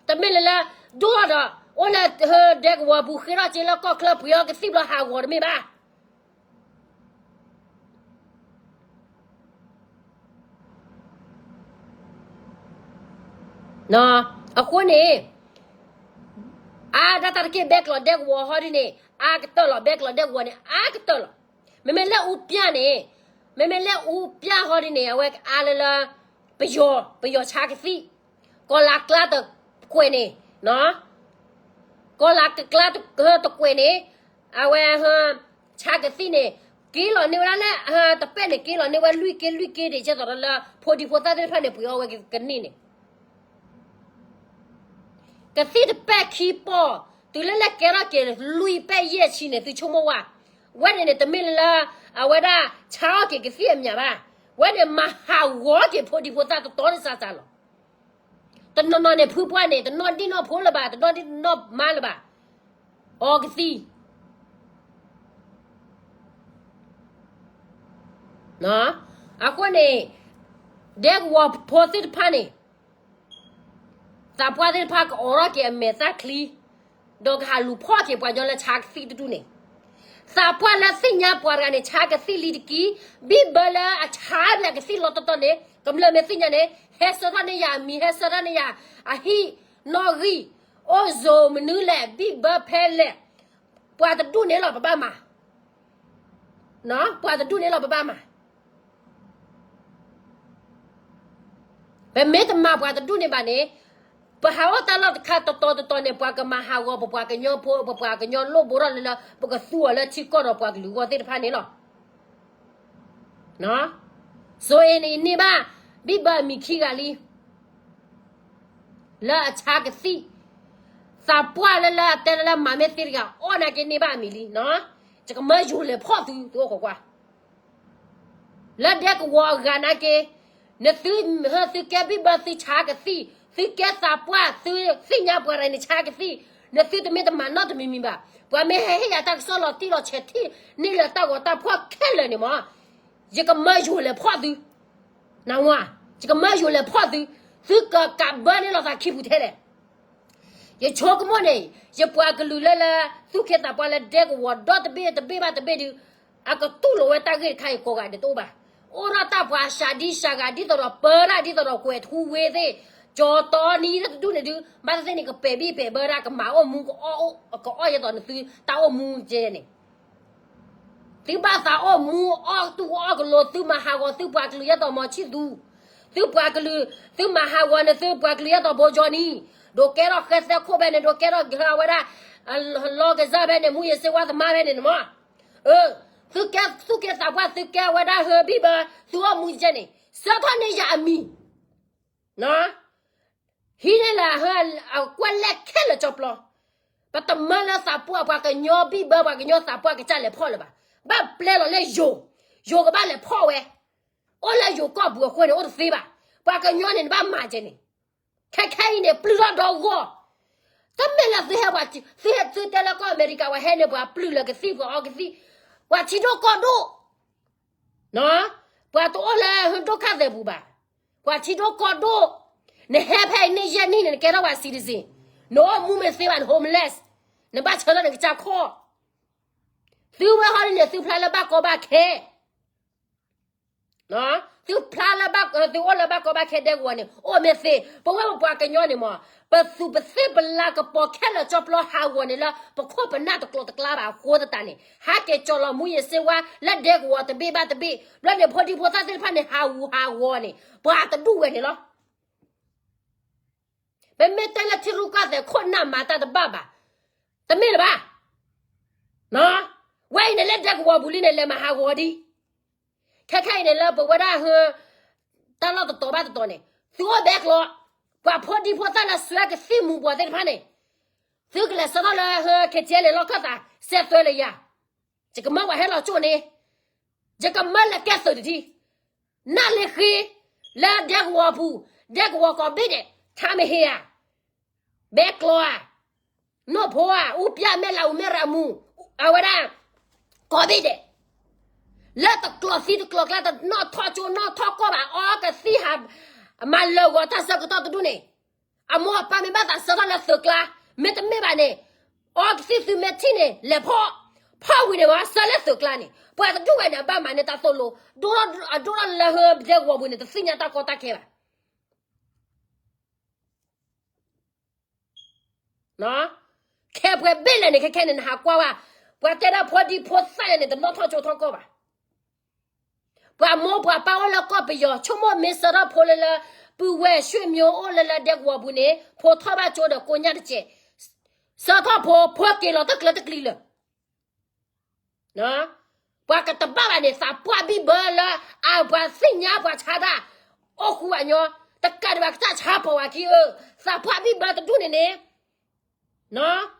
တမ့ၢ်လၢလၢ ဒိၣ်ထီၣ်ဒီး အိၣ်လၢဟၢဒဲကဝီၤပူၤ ဃ့ထီၣ်စ့လၢကီၢ်ချၢ ပှ့ၤအီကသံၣ်ဘျီဟးဂီၤတမ့ၢ်ဘၣ်. အဃိန့ၣ် အါဒၣ်တၢ်တက့ၢ် ဘဲကျိးဒဲကဝီၤဟီဒ်န့ၣ် အါကတၢၢ်လီၤ. ဘဲကျိးဒဲကဝီၤန့ၣ် အါကတၢၢ်လီၤ. မ့မ့ၢ်လၢအူပျၢ်န့ၣ်, မ့မ့ၢ်လၢအူပျၢ်ဟီဒ်န့ၣ် အဝဲကအါလၢလၢ ပယီၤ, ပယီၤဆါကသံၣ်, ကီၤလၤကျါတကွဲးန့ၣ်, ကီၤလၤကျါတကွဲးန့ၣ်, အဝဲ ဆါကသံၣ်န့ၣ်, က့ၤလီၤန့ၢ်ဝဲဒၣ်လၢ တပဲၢ်န့ၣ် က့ၤလီၤန့ၢ်ဝဲလွံၢ်က့လွံၢ်က့ဒံး ကဲသိးဒီးလၢ ဖိဒံဖိသၣ်သ့ၣ်တဖၣ်န့ၣ် ပှ့ၤအီၣ်ဝဲကန့ၢ်န့ၣ် ကသံၣ်တပဲၢ်ခံပီၢ်, တုၤလၢလၢကဲထီၣ်က့ၤလွံၢ်ပဲၢ်ယဲၢ်ဆံန့ၣ် သုဆိကမိၣ်ဝဲ, ဝဲန့ၣ်န့ၣ် တမ့ၢ်လၢ အဝဲဒၣ်ဆါအီၣ်က့ၤကသံၣ်အမံၤဘၣ်, ဝဲန့ၣ်မၤဟးဂီၤက့ၤဖိဒံဖိသၣ်တတီတစးစးလီၤ. တနီၤနီၤန့ၣ် ဖုပှၢ်န့ၣ် တနီၣ်ဒံၣ်နီၣ်ဖိလၢၤဘၣ်, တနီၣ်ဒံၣ်နီၣ်မါလၢၤဘၣ်, အီကသံၣ် အဃိန့ၣ် ဒဲကဝီၤဖိသ့ၣ်တဖၣ်န့ၣ် သးပှၢ်သ့ၣ်တဖၣ် ကအိးထီၣ်က့ၤအမဲာ်သၣ်ချံ, ဒီးကဟးလူၤဖီၣ်က့ၤပှၤကညီလၢဆါကသံၣ်တဒူၣ်န့ၣ်, သးပှၢ်လၢသ့ၣ်ညါပှၤတဂၤန့ၣ် ဆါကသံၣ်လံတက့ၢ်, ဘံၣ်ဘၢလၢအဆါဘၣ်ကသံၣ်လီၤတီတီန့ၣ် ကမျၢၢ်မ့ၢ်သ့ၣ်ညါန့ၣ် ဟဲဆှၢထီၣ်န့ၢ်ယၤအမံၤ, ဟဲဆှၢထီၣ်န့ၢ်ယၤအဟံၣ်နီၣ်ဂံၢ်, အိၣ်စိၤမနုၤလဲၣ်, ဘံၣ်ဘၢဖဲလဲၣ်, ပှၤတဒူၣ်န့ၣ်လီၤ ပဘၣ်မၤ ပှၤတဒူၣ်န့ၣ်လီၤ ပဘၣ်မၤ. ပမ့ၢ်တမၤပှၤတဒူၣ်န့ၣ်ဘၣ်န့ၣ်, ပဟးအိၣ်တၢ်လီၢ်တခါတတီၤတတီၤန့ၣ် ပှၤကမၤဟးဂီၤပပှၤကညီဖိ, ပပှၤကညီလိၣ်ဘိထီၣ်လၢလၢ ပကသူအီၤလၢထံကီၢ်ဒီးပှၤကလုာ်အဂီၢ်သ့ၣ်တဖၣ်န့ၣ်လီၤ. စိၤအ့န့ၣ် န့ၢ်ဘၣ် ဘံၣ်ဘၢအမံၤခံဂၤလံ လၢအဆါကသံၣ်, သးပှၢ်လၢလၢအတဲလၢလၢမၤမ့ၢ်သ့တဂၤ အီၣ်နာ်က့န့ၢ်ဘၣ်အမံၤလံနီၤ. ယကမၢယိၤလဲၤဖီၣ်သု သုအိၣ်ခိးကွၢ် လၢဒဲကဝီၤအဂၤနာ်က့, နသု, သုကဲဘံၣ်ဘၢသုဆါကသံၣ်, သုကဲသးပှၢ်သုသ့ၣ်ညါပှၤတဂၤန့ၣ် ဆါကသံၣ်, နသုတမ့ၢ်တမၤနီတမံၤမံၤဘၣ်. ပှၤမ့ၢ်ဟဲဟ့ၣ်ယၤတၢ်ကစီၣ်လီၤတံၢ်လီၤဆဲးထံၣ်န့ၢ်လၢတၢ်ဂီၤတၢ်ဖီၣ်ခဲလၢာ်န့ၣ်မး, ယကမၢယိၤလဲၤဖီၣ်သု နဝၤ, ယကမၢယိၤလဲၤဖီၣ်သု, သုကကးဘၢန့ၢ်လီၤသးခံပူၤထဲလဲၣ်. ယဆိကမိၣ်န့ၣ် ယပှၤကလုာ်လၢလၢ သူၣ်က့သးပှၢ်လၢဒဲကဝီၤဒီတဘ့ၣ်တဘ့ၣ်ဘၣ်တဘ့ၣ်ဒုး, အကတူၢ်လိာ်ဝဲတၢ်ဂ့ၢ်တခါအံၤကိးဂၤဒဲးတအိၣ်ဘၣ်. အိၣ်ထီၣ်တၢ်ပှၤစှၤဒံစှၤဂၤ ဒ်သိးဒီးပၢဒၣ် ဒ်သိးဒီးကွဲးထူဝ့သ့ၣ်, ကၠီတီနံၤတဒူၣ်န့ၣ်ဒုး ဘၣ်သ့ၣ်သ့ၣ်န့ၣ် ကပဲာ်ဘံၣ်ပဲာ်ဘၢဒၣ် ကမၤအိၣ်မူ ကအီၣ်ယဲသိးနသုတၢ်အိၣ်မူကဲန့ၣ် သုဘၣ်သးအိၣ်မူအီၣ်တူၢ်အီၣ်ကလိၤ သုမၤဟးဂီၤသုပှၤကလုာ်ယဲသိးမီၤဆံၣ်သူ, သုပှၤကလုာ်, သုမၤဟးဂီၤန့ၣ် သုပှၤကလုာ်ယဲသိးဘိကၠီနံၤ, ဒိးကဲထီၣ်ဃဲသဲခိၣ်ဖဲန့ၣ် ဒိးကဲထီၣ်ဝဲဒၣ် လီကစၢ်ဖဲန့ၣ် မူယစ့ဝါသမါဖဲန့ၣ်န့ၣ်မး, သုကဲသူၣ်က့သးပှၢ် သုကဲဝဲဒၣ်ဟၢဘံၣ်ဘၢ သုအိၣ်မူကဲန့ၣ် ဆှၢထီၣ်န့ၢ်ယၤအမံၤ ဟံးန့ၢ်လၢအကွက်လဲၣ်ခဲလၢာ်ကၠီပျီ, ပတမၢလၢသးပှၢ်ပှၤကညီဘံၣ်ဘၢ ပှၤကညီသးပှၢ်ကစၢ်လဲၤဖီၣ်လၢၤဘၣ်. ဘၣ်ပျဲလီၤလၢယိၤ, ယိၤကဘၣ်လဲၤဖီၣ်ဝဲ, အိၣ်လၢယိၤကီၢ်ပူၤအဃိန့ၣ် အိၣ်တသ့ဘၣ်. ပှၤကညီန့ၣ် နဘၣ်မၤကဲန့ၣ်, ခဲခဲအံၤန့ၣ် ပျုၢ်ထီၣ်ဒီဂီၢ်, တမ့ၢ်လၢသုဟဲပှၤ, သုဟဲသုတဲလၢကီၢ်အမဲရကၤ ပှၤဟဲန့ၣ် ပှၤပျုၢ်လၢကသံၣ် ပှၤအီကသံၣ်, ပှၤထံဒိၣ်ကီၢ်ဒိၣ် ပှၤတအိၣ်လၢဟၢဒိၣ်ခၣ်သဲးပူၤဘၣ်. ပှၤထံဒိၣ်ကီၢ်ဒိၣ်, နဟဲဖဲအံၤန့ၣ်ယဲၢ်နံၣ်န့ၣ် နကဲထီၣ်ပှၤ citizen, နအိၣ်မူမ့ၢ်သ့ဘၣ် န homeless, နဘၣ်ဆၢထၢၣ်နကစၢ်ခီၣ်, သုဝဲဟီဒ်န့ၣ် သုဖျါလၢဘၣ်ကီဘၣ်ခဲ သုဖျါလၢဘၣ်, သုအိၣ်လၢဘၣ်ကီဘၣ်ခဲဒဲကဝီၤန့ၣ် အိၣ်မ့ၢ်သ့, ပဝဲပပှၤကညီန့ၣ်မး, ပသူးပသ့ၣ်ပလၤကပီၤခဲလၢာ်ကၠီပျီဟးဂီၤန့ၣ်လၢ ပခိၣ်ပနၢ်တကျိၤတကျါဘၣ်အဃိသတးန့ၣ် ဟးက့ၤကၠီလီၤမူယစ့ဝါလၢဒဲကဝီၤတဘ့ၣ်ဘၣ်တဘ့ၣ်, ဘျီန့ၣ်ဖိဒံဖိသၣ်သ့ၣ်တဖၣ်န့ၣ် ဟးဂူာ်ဟးဂီၤန့ၣ် ပှၤတဒူၣ်ဝဲန့ၣ်လီၤ. ပမ့ၢ်တဲလၢထံရူၢ်ကီၢ်သဲးခိၣ်နၢ်မၤတၢ်တဘၣ်ဘၣ်, တမ့ၢ်လၢၤဘၣ်. ဝဲအံၤန့ၣ်လၢဒဲကဝီၤပူၤလံန့ၣ် လဲၤမၤဟးဂီၤဒံး, ခဲခဲအံၤန့ၣ်လၢပဝဲဒၣ်ဟၢ တၢ်လီၢ်တတီၤဘၣ်တတီၤန့ၣ် သုအိၣ်ဘဲကျိး, ပှၤဖိဒံဖိသၣ်လၢစွဲကသံၣ်မူၤဘှီးသ့ၣ်တဖၣ်န့ၣ် သုကလဲၤဆှၢထီၣ်လၢဟၢ KTLA လီၢ်ခၢၣ်သး စဲးသွဲလၢယၤ, ယကမၢဝဲဟဲလီၤကၠိၣ်န့ၣ်, ယကမၢလဲၤကဲသုးတထံ, နၢ်လ့ဃ့, လၢဒဲကဝီၤပူၤ, ဒဲကဝီၤကိးဘ့ၣ်ဒဲး, ထါမ့ၢ်ဟ့ဧါ, ဘဲကျိးဧါ, နိၣ်ဖိဧါ, အူပျၢ်မဲၢ်လးအူမဲၢ်ရးမူ, အဝဲဒၣ် ကိးဘ့ၣ်ဒဲး, လၢတကျိးသံတကျိးကျါ တနီၣ်ထီၣ်ကၠိနီၣ်ထီၣ်ကီၢ်ဘၣ်, အီကသံၣ်ဟး, မၤလၢာ်ဂီၤတၢ်ဆၢကတီၢ်တဒူၣ်န့ၣ်, အမိၢ်အပၢ်မ့ၢ်ဘၣ်သးဆှၢထီၣ်လၢသုးကျါ, မ့တမ့ၢ်ဘၣ်န့ၣ်, အီကသံၣ်သုမ့ၢ်ထံၣ်န့ၣ် လဲၤဖီၣ်, ဖီၣ်ဝံၤန့ၣ်မး ဆှၢလၢသုးကျါန့ၣ် ပှၤတဒူၣ်ဝဲန့ၣ် အဘၣ်မၤန့ၢ်တၢ်သိၣ်လိ, ဒိၣ်ထီၣ်အဒိၣ်ထီၣ်လၢဟၢဒဲကဝီၤပူၤန့ၣ် တသ့ၣ်ညါတၢ်ကီတၢ်ခဲဘၣ်. ခဲပှဲၤဘ့ၣ်လဲၣ်န့ၣ် ခဲခဲန့ၣ် နဟးကွၢ်ဝဲ, ပှၤတဲဒၣ်ဖိဒံဖိသၣ်န့ၣ် တနီၣ်ထီၣ်ကၠိထီၣ်ကီၢ်ဘၣ်. ပှၤမိၢ်ပှၤပၢ်အိၣ်လၢကီၢ်ပယီၤ ဆိကမိၣ်မ့ၢ်ဆှၢထီၣ်ဖိလၢလၢ ပုၢ်ဝဲၢ်ဆွေမျိုးအိၣ်လၢလၢဒဲကဝီၤပူၤန့ၣ် ဖိထီၣ်ဘၣ်ကၠိဒီးကိးညၣ်တစဲး, ဆှၢထီၣ်ဖိ ဖိက့ၤလီၤတၢ်ကျၢၤတကျံၤလၢာ် ဖ ပှၤကတဘၣ်ဘၣ်န့ၣ် သးပှၢ်ဘံၣ်ဘၢလၢ အပှၤသ့ၣ်ညါပှၤဆါတၢ် အိၣ်ဃူဝဲညီ, တကးဒံးဘၣ်ကစၢ်ဆါပိာ်ဝဲခံဧၢ, သးပှၢ်ဘံၣ်ဘၢတဒူၣ်န့ၣ်န့ၣ်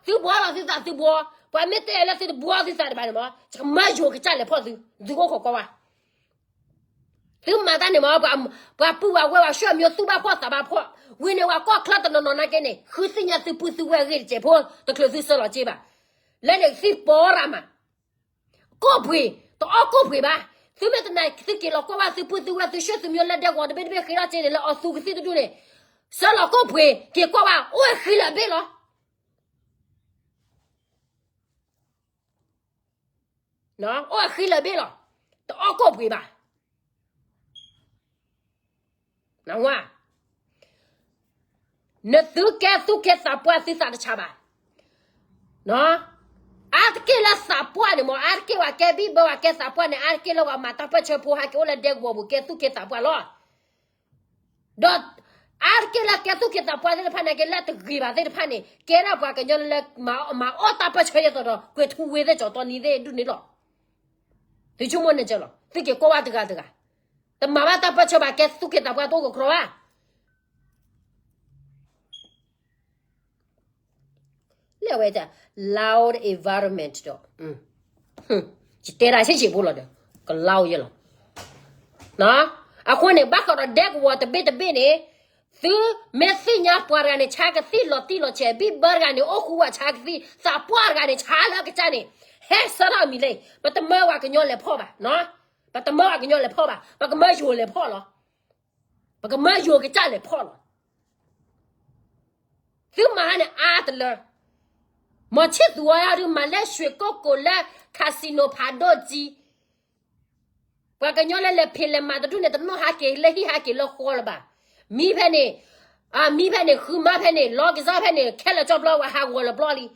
သုဘှီလီၤသုသးသုဘှီ, ပှၤမ့ၢ်တဲလၢသုတဘှီသုသးဒံးဘၣ်န့ၣ်မး ကမၢယိၤကစၢ်လဲၤဖီၣ်သု, သုအိၣ်ခိးကွၢ်ဝဲ သုမၤတၢ်န့ၣ်မး ပှၤပုၢ်ဝဲဝဲၢ် ဆွေမျိုး သူၣ်ဘၣ်ဖှီၣ်သးဘၣ်ဖှီၣ်, ဝံၤန့ၣ်ပှၤကီၢ်ချၢတနီၤနီၤနာ်က့န့ၣ် ဃုသ့ၣ်ညါသုပုၢ်သုဝဲၢ်အဂ့ၢ်တစဲးဖိ တချုးသုဆှၢလီၤစ့ဘၣ်, လၢန့ၣ်သံၣ်ပီရၤမး, ကိၣ်ပှ့ၤ, တအီၣ်ကိၣ်ပှ့ၤဘၣ်, သုမ့ၢ်တနာ်သုက့ၤလီၤကွၢ်ဘၣ်သုပုၢ်သုဝဲၢ်သု ဆွေမျိုး လၢဒဲကဝီၤတဘ့ၣ်တဘ့ၣ်ဃ့ထီၣ်စ့န့ၣ် လၢအီၤသူကသံၣ်တဒူၣ်န့ၣ်, ဆှၢလီၤကိၣ်ပှ့ၤ က့ၤကွၢ်ဘၣ် အိၣ်ဝဲဃံလၢာ်ဘ့ၣ်လီၤ အိၣ်ဝဲဃံလၢာ်ဘ့ၣ်လီၤ, တအီၣ်ကိၣ်ပှ့ၤဘၣ်. နသုကဲသူၣ်က့သးပှၢ်သုသးတဆါဘၣ်. အါတက့ၢ်လၢသးပှၢ်န့ၣ်မး အါတက့ၢ်ပှၤကဲဘံၣ်ဘၢပှၤကဲသးပှၢ်န့ၣ် အါတက့ၢ်လၢပှၤမၤတၢ်ပၢၢ်ဆၢဖိဟဲက့ၤအိၣ်လၢဒဲကဝီၤပူၤ ကဲသူၣ်က့သးပှၢ်လီၤ. ဒီးအါတက့ၢ်လၢကဲသူၣ်က့သးပှၢ်သ့ၣ်တဖၣ်န့ၣ် ကဲလၢတဂ့ၤဘၣ်သ့ၣ်တဖၣ်န့ၣ် ကဲဒၣ်ပှၤကညီလၢ မၤအီၣ်တၢ်ပၢၢ်ဆၢယဲသိးဒီး ကွဲၤထူဝ့သ့ၣ် ကၠီၤတီနံသ့ၣ်ဒူၣ်န့ၣ်လီၤ. သုဆိကမိၣ်န့ၣ်ကလီၤ သုက့ၤကွၢ်ဘၣ်တဂၤတဂၤ, တမၤဘၣ်တၢ်ပၢၢ်ဆၢဘၣ် ကဲသူၣ်က့သးပှၢ်တအိၣ်ကကြၢးဘၣ်. လၢဝဲတၢ် loud environment ဒီး ယတဲဒၣ်ဆံးဆံးဖိလီၤဒီး က loud ယဲလီၤ. အဃိန့ၣ် ဘၣ်ဃးဒီးဒဲကဝီၤတဘ့ၣ်တဘ့ၣ်န့ၣ် သုမ့ၢ်သ့ၣ်ညါပှၤတဂၤန့ၣ် ဆါကသံၣ်လီၤတံၢ်လီၤဆဲး ဘံၣ်ဘၢတဂၤန့ၣ် အိၣ်ဃူဝဲဆါကသံၣ် သးပှၢ်တဂၤန့ၣ် ဆါလၢကစၢ်န့ၣ် ဟဲဆၢထၢၣ်မံၤလဲၣ် ပတမၢပှၤကညီလဲၤဖီၣ်ဘၣ်, ပတမၢပှၤကညီလဲၤဖီၣ်ဘၣ် ပကမၢယိၤလဲၤဖီၣ်လီၤ. ပကမၢယိၤကစၢ်လဲၤဖီၣ်လီၤ. သုမၤတၢ်န့ၣ်အါတလၢ, မၤဆံၣ်သူဝဲဒၣ်ဒုး မၤလၢ ရွှေကုက္ကို လၢ casino ဖးဒိၣ်ကံ, ပှၤကညီလၢလဲၤဖံးလဲၤမၤတဒူၣ်န့ၣ် တနီၣ်ဟးက့ၤလၢဟံၣ်ဟးက့ၤလၢဃီလၢၤဘၣ်. မံဖဲန့ၣ်, မံဖဲန့ၣ် ဃုမါဖဲန့ၣ် လီကစၢ်ဖဲန့ၣ် ခဲလၢာ်ကၠီဘျီဝဲဟးဂီၤလၢၤဘျီ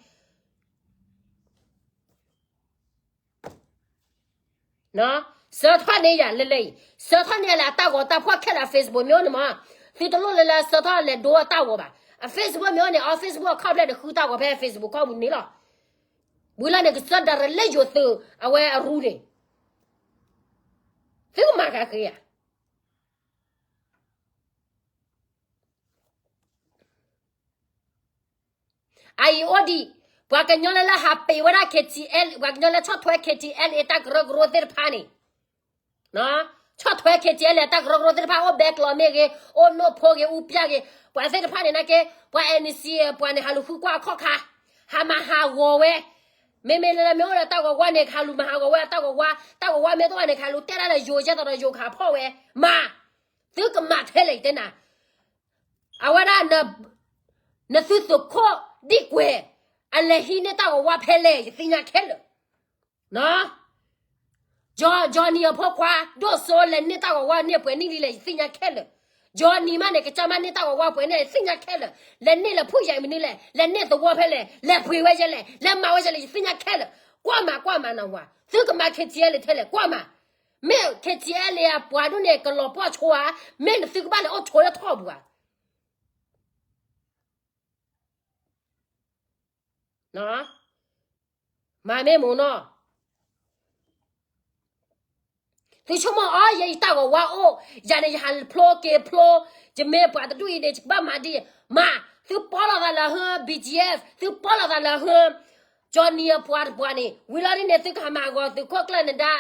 လံ. စၢထီၣ်န့ၢ်ယၤလၢလၢအံၤ, စၢထီၣ်န့ၢ်ယၤလၢအတၢ်ဂီၤတၢ်ဖီၣ်ခဲလၢာ် အ Facebook မ့ၢ်အိၣ်န့ၣ်မး, သုတလိၣ်လၢလၢစၢထီၣ်လဲၤဒိအတၢ်ဂီၤဘၣ်. အ Facebook မ့ၢ်အိၣ်န့ၣ် အ Facebook အခီၣ်ဖျဲၣ်န့ၣ် ဃုတၢ်ဂီၤဖဲ Facebook ခီပူၤန့ၣ်လီၤ. ဝံၤလီၤန့ၣ် ကစၢ်ဒၣ်ရလၢယိၤသုး အဝဲအရူန့ၣ်, သုကမၤကဃ့ဧါ. အအံၤအိၣ်ဒံး, ပှၤကညီလၢလၢဟးပ့ၤဝဲဒၣ် KTLA, ပှၤကညီလၢဆီၣ်ထွဲ KTLA တၢ်ကရၢကရိသ့ၣ်တဖၣ်န့ၣ်, ဆီၣ်ထွဲ KTLA တၢ်ကရၢကရိသ့ၣ်တဖၣ် အိၣ်ဘဲကျီးမ့ၢ်ဂ့ၤ, အိၣ်နိၣ်ဖိဂ့ၤ အူပျၢ်ဂ့ၤ, ပှၤသ့ၣ်တဖၣ်န့ၣ်နာ်က့, ပှၤ NCA ပှၤန့ၣ် ဟးလူၤဃုကွၢ်အခီၣ်ခါ, ဟးမၤဟးဂီၤဝဲ, မ့မ့ၢ်လၢမ့ၢ်အိၣ်လၢတၢ်ဂီၤဝါန့ၣ် ကဟးလူၤမၤဟးဂီၤဝဲအတၢ်ဂီၤဝါ, တၢ်ဂီၤဝါမ့ၢ်တအိၣ်ဘၣ်န့ၣ် ကဟးလူၤတဲဒၣ်လၢယိၤ ကဲသိးဒီးယိၤကဟးဖီၣ်ဝဲ, မၤ, သုကမၤထဲလဲၣ်ယတဲနၤ အဝဲဒၣ် နသုးသုးခိၣ်ဒံကွဲး အလဲၤဟံးန့ၢ်တၢ်ဂီၤဝါဖဲလဲၣ် ယသ့ၣ်ညါခဲလၢာ်. Johnny အဖိခွါ ဒိၣ်စိလဲၤန့ၢ်တၢ်ဂီၤဝါန့ၢ်ပှဲၤနံၣ်လံလဲၣ် ယသ့ၣ်ညါခဲလၢာ်. Johnny မးန့ၣ် ကစၢ်မးန့ၢ်တၢ်ဂီၤဝါပှဲၤန့ၣ် ယသ့ၣ်ညါခဲလၢာ်. လဲၤန့ၢ်လဲၤဖှူယၤအံၤမနုၤလဲၣ်, လဲၤန့ၢ်သဝီဖဲလဲၣ်, လဲၤပှ့ၤဝဲယဲလဲၣ်, လဲၤမၤဝဲယဲလဲၣ် ယသ့ၣ်ညါခဲလၢာ်. ကွၢ်မးကွၢ်မးနဝၤ, သုကမၤ KTLA ထဲလဲၣ် ကွၢ်မး. မ့ၢ် KTLA အပှၤဒ်န့ၣ် ကလီၤပှီၢ်ဆိဧါ, မ့ၢ်နသုကဘၣ်လဲၤအိၣ်ဆိလၢထီၣ်ပူၤဧါ. မၤမ့ၢ်မ့ၢ်နီၤ, သုဆိကမိၣ်အီၤ ယဲယတၢ်ဂီၤဝါအိၣ်, ယၤန့ၣ်ယဟးဖျိက့ၤဖျိ, ယမ့ၢ်ပှၤတဒူၣ်အံၤန့ၣ် ယကဘၣ်မၤဒ်အံၤ, မၤ, သုပီလီၤသးလၢဟု BGF, သုပီလီၤသးလၢဟု Johnny အပှၤတပှၤန့ၣ် ဝံၤလီၤဒ်န့ၣ် သုကဟးမၤဂီၤသုးခိၣ်ကျၢၢ်နဒါ,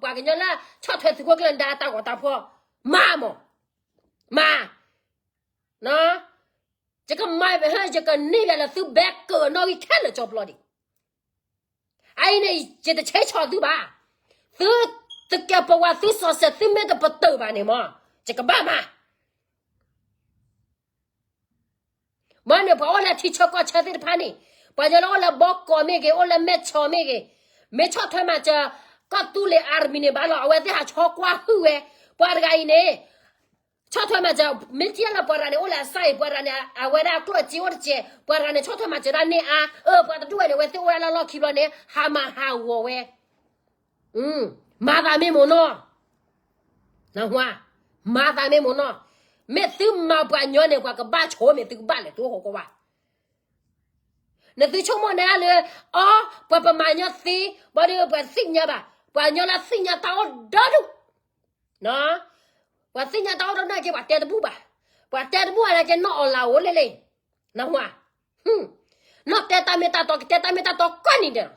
ပှၤကညီလၢဆီၣ်ထွဲသုးခိၣ်ကျၢၢ်နဒါအတၢ်ဂီၤတၢ်ဖီၣ်, မၤမး, မၤ ယကမၤဟဲ ယကန့ၢ်ယၤလၢသုဘဲကနီၣ်ဂံၢ်ခဲလၢာ်ကၠီပျီဒံး. အအံၤန့ၣ် ယတဆဲးဆီၣ်သုဘၣ်. သုတကဲပဝးသုစီၤစဲး သုမ့ၢ်တပတုာ်ဘၣ်န့ၣ်မး ယကဘၣ်မၤ. မ့ၢ်န့ၣ် ပှၤအိၣ်လၢထံဆၢကီၢ်ဆၢသ့ၣ်တဖၣ်န့ၣ်, ပှၤကညီလၢအိၣ်လၢဘီကီးမ့ၢ်ဂ့ၤ, အိၣ်လၢမဲၢ်ဆီးမ့ၢ်ဂ့ၤ, မ့ၢ်ဆီၣ်ထွဲမၤစၢၤ ကီၢ်သူလ့ၤ army န့ၣ်ဘၣ်လီၤ. အဝဲသ့ၣ်ဟးဆီကွၢ်ဟုၣ်ဝဲ, ပှၤတဂၤအံၤန့ၣ် ဆီၣ်ထွဲမၤစၢၤ, မ့ၢ်ထံၣ်လၢပှၤတဂၤန့ၣ် အိၣ်လၢအစၢ်အံၤ, ပှၤတဂၤန့ၣ် အဝဲဒၣ်အကျိၣ်အစ့အိၣ်တစဲး, ပှၤတဂၤန့ၣ် ဆီၣ်ထွဲမၤစၢၤတၢ်န့ၢ်အါ, အၢ ပှၤတဒူၣ်ဝဲန့ၣ် အဝဲသ့ၣ်အိၣ်ဝဲဒၣ်လၢလီၢ်ခံဘျီန့ၣ် ဟးမၤဟးဂီၤဝဲ. မၤသးမ့ၢ်မ့ၢ်နီၤ, မၤသးမ့ၢ်မ့ၢ်နီၤ, မ့ၢ်သုမၤပှၤညီန့ၣ် ပှၤကဘၣ်ဆိ မ့ၢ်သုကဘၣ်လဲၤသုအိၣ်ဃီကွၢ်ဘၣ်. နသုဆိကမိၣ်န့ၣ်လၢ အီ ပှၤပမၤညီသ့, ဘၣ်ဒီးပှၤသ့ၣ်ညါဘၣ်, ပှၤကညီလၢသ့ၣ်ညါတၢ်အိၣ်ဒီဒူၣ်, ပှၤသ့ၣ်ညါတၢ်အိၣ်ဒီဒူၣ်နာ်က့ ပှၤတဲတဘူၣ်ဘၣ်, ပှၤတဲတဘူၣ်နာ်က့ နီၢ်အီၣ်လၢ်အိၣ်လဲၣ်လဲၣ်, နၢ်ဟူဧါ, နီၢ်တဲတၢ်မ့ၢ်တၢ်တီ ကတဲတၢ်မ့ၢ်တၢ်တီကိးနံၤဒဲးလီၤ,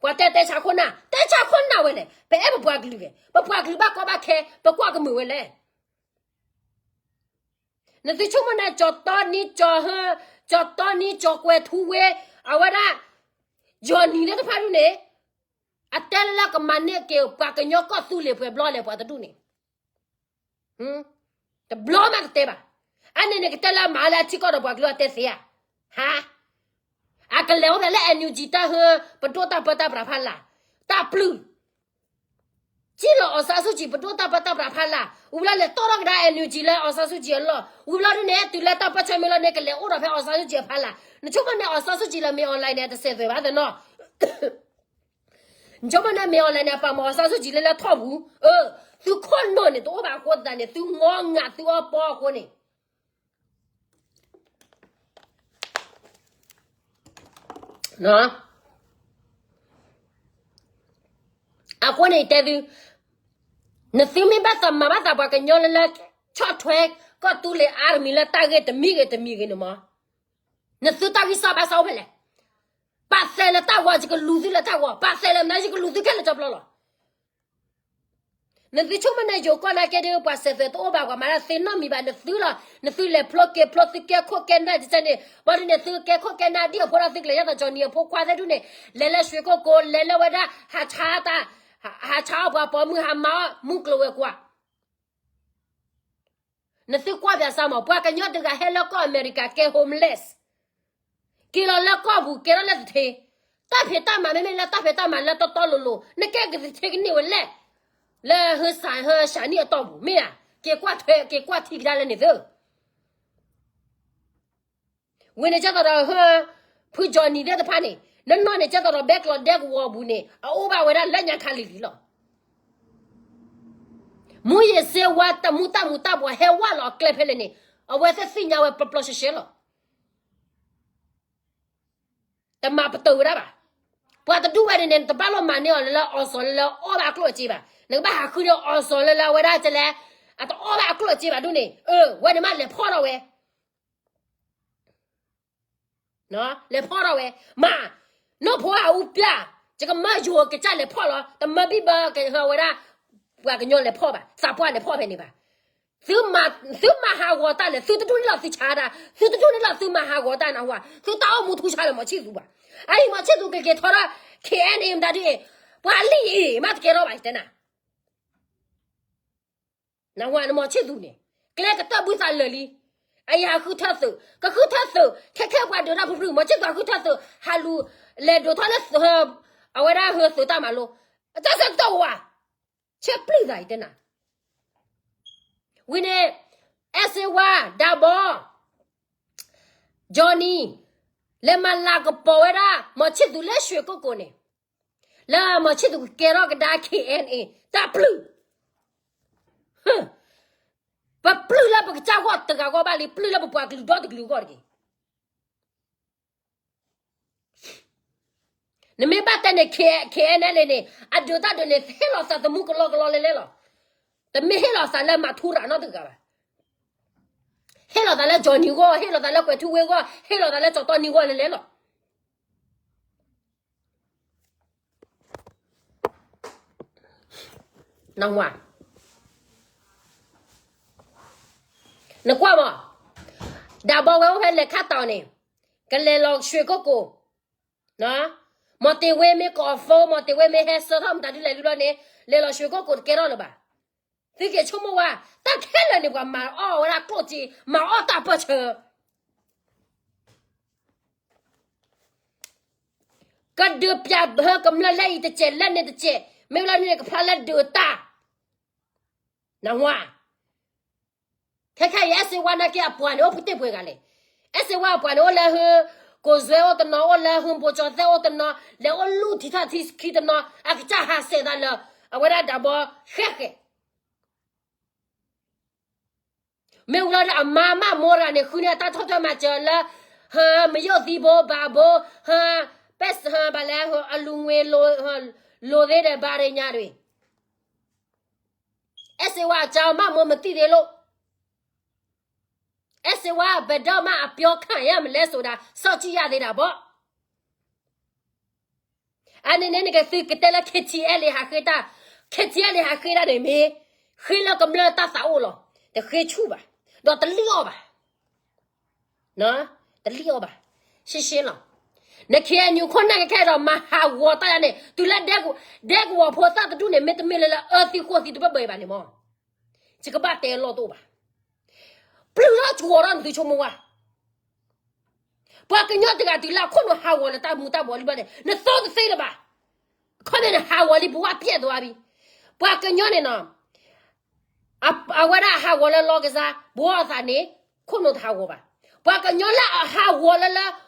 ပှၤတဲတဲဆါခိၣ်နၢ် တဲဆါခိၣ်နၢ်ဝဲလဲၣ်, ပအဲၣ်ပပှၤကလုာ်ဂ့ၤ, ပပှၤကလုာ်ဘၣ်ကီဘၣ်ခဲ ပကွၢ်ကမုာ်ဝဲလဲၣ် နသုဆိကမိၣ်န့ၣ် ကၠီတီနံ ကၠီဟၢ, ကၠီတီနံ ကၠီကွဲၤထူဝ့, အဝဲဒၣ် ယီၤနံၤသ့ၣ်တဖၣ်ဒူၣ်န့ၣ်, အတဲလၢကမၤန့ၢ်က့ၤ ပှၤကညီကီၢ်သူလ့ၤပှဲၤဘျီလဲၣ် ပှၤတဒူၣ်န့ၣ်, တဘျီမးကတဲဘၣ်, အန့ၣ်န့ၣ် ကတဲလၢမၤလၢအထံကီၢ်ဒီးပှၤကလုာ်အတဲသ့ဧါ, ဟါ အကလဲၤအိၣ်ဖဲလၢ NUG တၢ်ဟၢ ပဒိၣ်တၢ်ပၢတၢ်ပြးဖးလာ်, တၢ်ပျုၢ် ကံၣ်လီၤ အောင်ဆန်းစုကြည် ပဒိၣ်တၢ်ပၢတၢ်ပြးဖးလာ်, ဝံၤလီၤလဲၤတီၣ်ထီၣ်ကဒါ NUG လၢ အောင်ဆန်းစုကြည် အလီၢ်, ဝံၤလီၤဒုန့ၣ် တုၤလၢတၢ်ပၢဆၢမ့ၢ်လီၤန့ၣ် ကလဲၤအိၣ်ဒီးဖဲ အောင်ဆန်းစုကြည် အဖးလာ်, နဆိကမိၣ်န့ၣ် အောင်ဆန်းစုကြည် လၢမ့ၢ် online န့ၣ် တစဲးသွဲၣ်ဘၣ်သနီၤ, နဆိကမိၣ်န့ၣ် မ့ၢ် online န့ၣ် အပာ်မၤ အောင်ဆန်းစုကြည် လၢလၢထီၣ်ပူၤ, အၢ, သုခိၣ်နူာ်န့ၣ် တအိၣ်ဘၣ်အဃိသတးန့ၣ် သုငီငးသုအီပီအဃိန့ၣ် အဃိန့ၣ်တဲသု, နသုမ့ၢ်ဘၣ်သးမၤဘၣ်သးပှၤကညီလၢလၢ ဆီၣ်ထွဲကီၢ်သူလ့ၤအါတမံၤလၢတၢ်ဂ့ၢ်တမံၤဂ့ၤတမံၤဂ့ၤန့ၣ်မး, နသုတၢ်ဂံၢ်စၢ်ဘါစၢ်အိၣ်ဖဲလဲၣ်, ပာ်သဲလၢတၢ်ဂီၤ ယကလူၤသုလၢတၢ်ဂီၤ, ပာ်သဲလၢမနုၤ ယကလူၤသုခဲလၢာ်ကၠီဘျီလီၤ. နသုဆိကမိၣ်န့ၣ် ယိၤကီၢ်နာ်က့ဒုး ပှၤစဲးသွဲၣ်တအိၣ်ဘၣ် ပှၤမၤတၢ်သ့နီတမံၤဘၣ်, နသုလီၤ, နသုလဲၤဖျိက့ၤဖျိ သုကဲခိၣ်ကဲနၢ်တစဲးန့ၣ်, ဘၣ်ဒုးန့ၣ် သုကဲခိၣ်ကဲနၢ်ဒ်အဖိဒီးသုကလဲၤယါသး ကၠီနံၤအဖိခွါသ့ၣ်ဒုးန့ၣ်, လဲၤလၢရွှေကုက္ကို လဲၤလၢဝဲဒၣ် ဟးဆါတၢ်, ဟးဆါအီၣ်ပှၤပိာ်မုၣ် ဟးမၤအီၣ်မုၢ်ကျိၤဝဲၤကွာ် နသုကွၢ်ပၠးစၢ်မး, ပှၤကညီတဂၤဟဲလၢကီၢ်အမဲရကၤကဲ homeless, က့ၤလီၤလၢကီၢ်ပူၤ ကဲထီၣ်လၢသထ့, တၢ်ဖံးတၢ်မၤမ့မ့ၢ်လၢတၢ်ဖံးတၢ်မၤလၢတီတီလိၤလိၤ နကဲကသထ့ကန့ၢ်ဝဲလဲၣ်, လၢဟၢစးဟၢစးနံၣ်အတီၢ်ပူၤ မ့ၢ်ဧါ, က့ၤကွၢ်ထွဲ က့ၤကွၢ်ထံကဒါလၢန့ၣ်သု ဝံၤန့ၣ်ကဲသိးဒီးဟၢ ဖုကၠီနံၤသ့ၣ်တဖၣ်န့ၣ် နနီၢ်န့ၣ်ကဲသိးဒီးဘဲကျီးဒဲကဝီၤပူၤန့ၣ် အအိၣ်ဘၣ်ဝဲဒၣ်လၢညါခါလံၤလံၤလီၤ. မူးယစ်ဆေးဝါ တမူတၢ်မူးတၢ်ဘှီးဟဲဝဲလီၤအကျဲဖဲလဲၣ်န့ၣ် အဝဲသ့ၣ်သ့ၣ်ညါဝဲပျီပျီရှဲရှဲလီၤ. တမၤပတုာ်ဝဲဒၣ်ဘၣ်. ပှၤတဒူၣ်ဝဲန့ၣ်န့ၣ် နတဘၣ်လီၤမၤန့ၢ်အီၤလၢလၢအီၣ်စီၤလၢ လၢအီၣ်ဘၣ်အကျိၣ်အစ့ဘၣ်. နကဘၣ်ဟးဃုန့ၢ်အီၣ်စီၤလၢလၢအဝဲဒၣ်ကလဲၣ်, အတအီၣ်ဘၣ်အကျိၣ်အစ့ဘၣ်ဒ်န့ၣ်, အၢ ဝဲန့ၣ်မးလဲၤဖီၣ်ထီၣ်ဝဲ လဲၤဖီၣ်ထီၣ်ဝဲ, မၤ, နီၢ်ဖိအူပျၢ်, ယကမၢယိၤကစၢ်လဲၤဖီၣ်လီၤ, တမၢဘံၣ်ဘၢကဟၢဝဲဒၣ် ပှၤကညီလဲၤဖီၣ်ဘၣ်, သးပှၢ်လဲၤဖီၣ်ဖဲန့ၣ်ဘၣ်. သုမၤ, သုမၤဟးဂီၤတၢ်လဲၣ်, သုတဒူၣ်န့ၣ်လီၤသုဆါတၢ်, သုတဒူၣ်န့ၣ်လီၤသုမၤဟးဂီၤတၢ်နၢ်ဟူဧါ, သုတၢ်အိၣ်မူထူဆါလၢမီၤဆံၣ်သူဘၣ်. အအံၤမီၤဆံၣ်သူကက့ၤထီၣ်ထီၣ် ခဲအံၤန့ၣ် မတၤဒ်အံၤ, ပှၤလံၣ်အံၤမးတကဲထီၣ်ဘၣ် ယတဲနၤ နၢ်ဟူဧါ နမီၤဆံၣ်သူန့ၣ် ကျဲကတၢၢ်ဘုသးလၢာ်လံ. အအံၤဟးဃုထၢသုး, ကဃုထၢသုး, ခဲခဲပှၤဒုးတၢ်ဖုဖု, မီၤဆံၣ်သူဟးဃုထၢသုး, ဟးလူၤ, လဲၤဒိးထီၣ်လၢသုး, အဝဲဒၣ်ဟၢသုးတၢ်မၤလိ, အတၢ်ဆၢကတီၢ်ဝဲ, ဆဲပျုၢ်သးအံၤတဲနၤ. ဝံၤန့ၣ်, အဲၣ်စ့ဝါ, ဒၤဘီ Johnny, လဲၤမၤလၤကပီၤဝဲဒၣ် မီၤဆံၣ်သူလၢရွှေကုက္ကိုန့ၣ်, လၢမီၤဆံၣ်သူကကဲထီၣ်ကဒါ ခဲအံၤန့ၣ် တၢ်ပျုၢ်, ပပျုၢ်လၢပကစၢ်ဂီၢ်တဂၤဂီၢ်ဘၣ်လံ, ပျုၢ်လၢပပှၤကလုာ်ဒီတကလုာ်ဂီၢ်တဂ့ၤ. နမ့ၢ်ဘၣ်တဲန့ၣ် ခဲ, ခဲအံၤန့ၣ်န့ၣ် အဒုးတၢ်ဒုးန့ၣ် ဟ့ၣ်လီၤသးသမူကလီကလီလဲၤလဲၤလီၤ. တမ့ၢ်ဟ့ၣ်လီၤသးလၢမၤထူရၤနီတဂၤဘၣ်. ဟ့ၣ်လီၤသးလၢ Johnny ဂီၢ်, ဟ့ၣ်လီၤသးလၢကွဲၤထူဝ့ဂီၢ်, ဟ့ၣ်လီၤသးလၢကၠီတီနံၤဂီၢ်လဲၤလဲၤလီၤ. နၢ်ဟူဧါ, နကွၢ်မး, ဒၤဘီဝဲအိၣ်ဖဲလဲၤခါတီၤန့ၣ်, ကလဲၤလီၤရွှေကုက္ကို, မီၤတ့ၤဝ့မ့ၢ်ကိးအဖိ, မီၤတ့ၤဝ့မ့ၢ်ဟဲဆၢထီၣ်မတၤဒ်လဲၣ်ဒ်လဲၣ်န့ၣ်, လဲၤလီၤရွှေကုက္ကိုတကဲထီၣ်လၢၤဘၣ်. သုက့ၤဆိကမိၣ်ဝဲ, တၢ်ခဲလၢာ်န့ၣ် ပှၤမၤအီၣ်ဝဲဒၣ်ကျိၣ်စ့, မၤအီၣ်တၢ်ပၢၢ်ဆၢ ကဒုးပၠးဟၢကမျၢၢ်လၢအံၤတစဲး လၢန့ၣ်တစဲး, မ့ၢ်ဝဲလၢန့ၣ်ကဖျါလၢဒုးတၢ်, နၢ်ဟူဧါ. ခဲခဲအံၤ အဲၣ်စ့ဝါနာ်က့အပှၤန့ၣ် အိၣ်ဖုတ့ၢ်ပှဲၤဂၤလဲၣ်. အဲၣ်စ့ဝါအပှၤန့ၣ် အိၣ်လၢဟု, ကိၣ်စွဲအိၣ်တနီၤ, အိၣ်လၢဟုဘိကၠီသဲအိၣ်တနီၤ, လဲၤအိၣ်လူထံထီၣ်ထံခံတနီၤ, အကစၢ်ဟးဆှဲးသးလၢ အဝဲဒၣ်ဒၤဘီဃဲဃဲ မ့ၢ်ဝံၤလီၤဒီးအမါမၢ်မိၢ်တဂၤန့ၣ် ဃုန့ၢ်အတၢ်ထီၣ်ထွဲမၤစၢၤလၢ, ဟၢ, မယိၣ်သံဘိဘၣ်ဘိ, ဟၢ, ပဲစဟၢဘၣ်လဲၣ်, အလူၤငွေလိၤ, လိၤသ့ဒီးဘၣ်ရ့ညါတဂ့ၤ. အဲၣ်စ့ဝါအကၠီမး မ့ၢ်မတံၢ်သ့လိၣ်, အဲၣ်စ့ဝါ ဘယ်တော့မှ အပြောခံရမလဲဆိုတာ စောင့်ကြည့်ရသေးတာပေါ့. အန့ၣ်န့ၣ် နကသုကတဲလၢ KTLA ဟးဃ့တၢ်, KTLA ဟးဃ့တၢ်န့ၣ်မ့ၢ် ဃ့လၢကမျၢၢ်တၢ်သးအိၣ်လီၤ. တဃ့ဆူၣ်ဘၣ်, ဒီးတလံၣ်အီၣ်ဘၣ်. တလံၣ်အီၣ်ဘၣ်, ရှဲရှဲလီၤ. န KNU ခိၣ်နၢ်ခဲခဲဒီး မၤဟးဂီၤတၢ်ယါန့ၣ် တုၤလၢ ဒဲကဝီၤဖိသၣ်တဒူၣ်န့ၣ် မ့တမ့ၢ်လၢလၢအၢသံဃိၣ်သံတဘၣ်ဘၣ်အံၤဘၣ်န့ၣ်မး, ယကဘၣ်တဲလီၢ်တအိၣ်ဘၣ်. ပျုၢ်ထီၣ်ကဝီၤထီၣ် နသုဆိကမိၣ်ဝဲ ပှၤကညီတဂၤတုၤလၢအခိၣ်နူာ်ဟးဂီၤလၢတၢ်မူၤတၢ်ဘှီးလံဘၣ်န့ၣ် နသီတသ့လၢၤဘၣ်. ခီန့ၣ်နဟးဂီၤလံ ဘဝပျက်သွားပြီ. ပှၤကညီန့ၣ်နီၤ, အဝဲဒၣ်ဟးဂီၤလၢလီၢ်ကစၢ် ဘှီအသးန့ၣ် ခိၣ်နူာ်တဟးဂီၤဘၣ်. ပှၤကညီလၢအဟးဂီၤလၢလၢ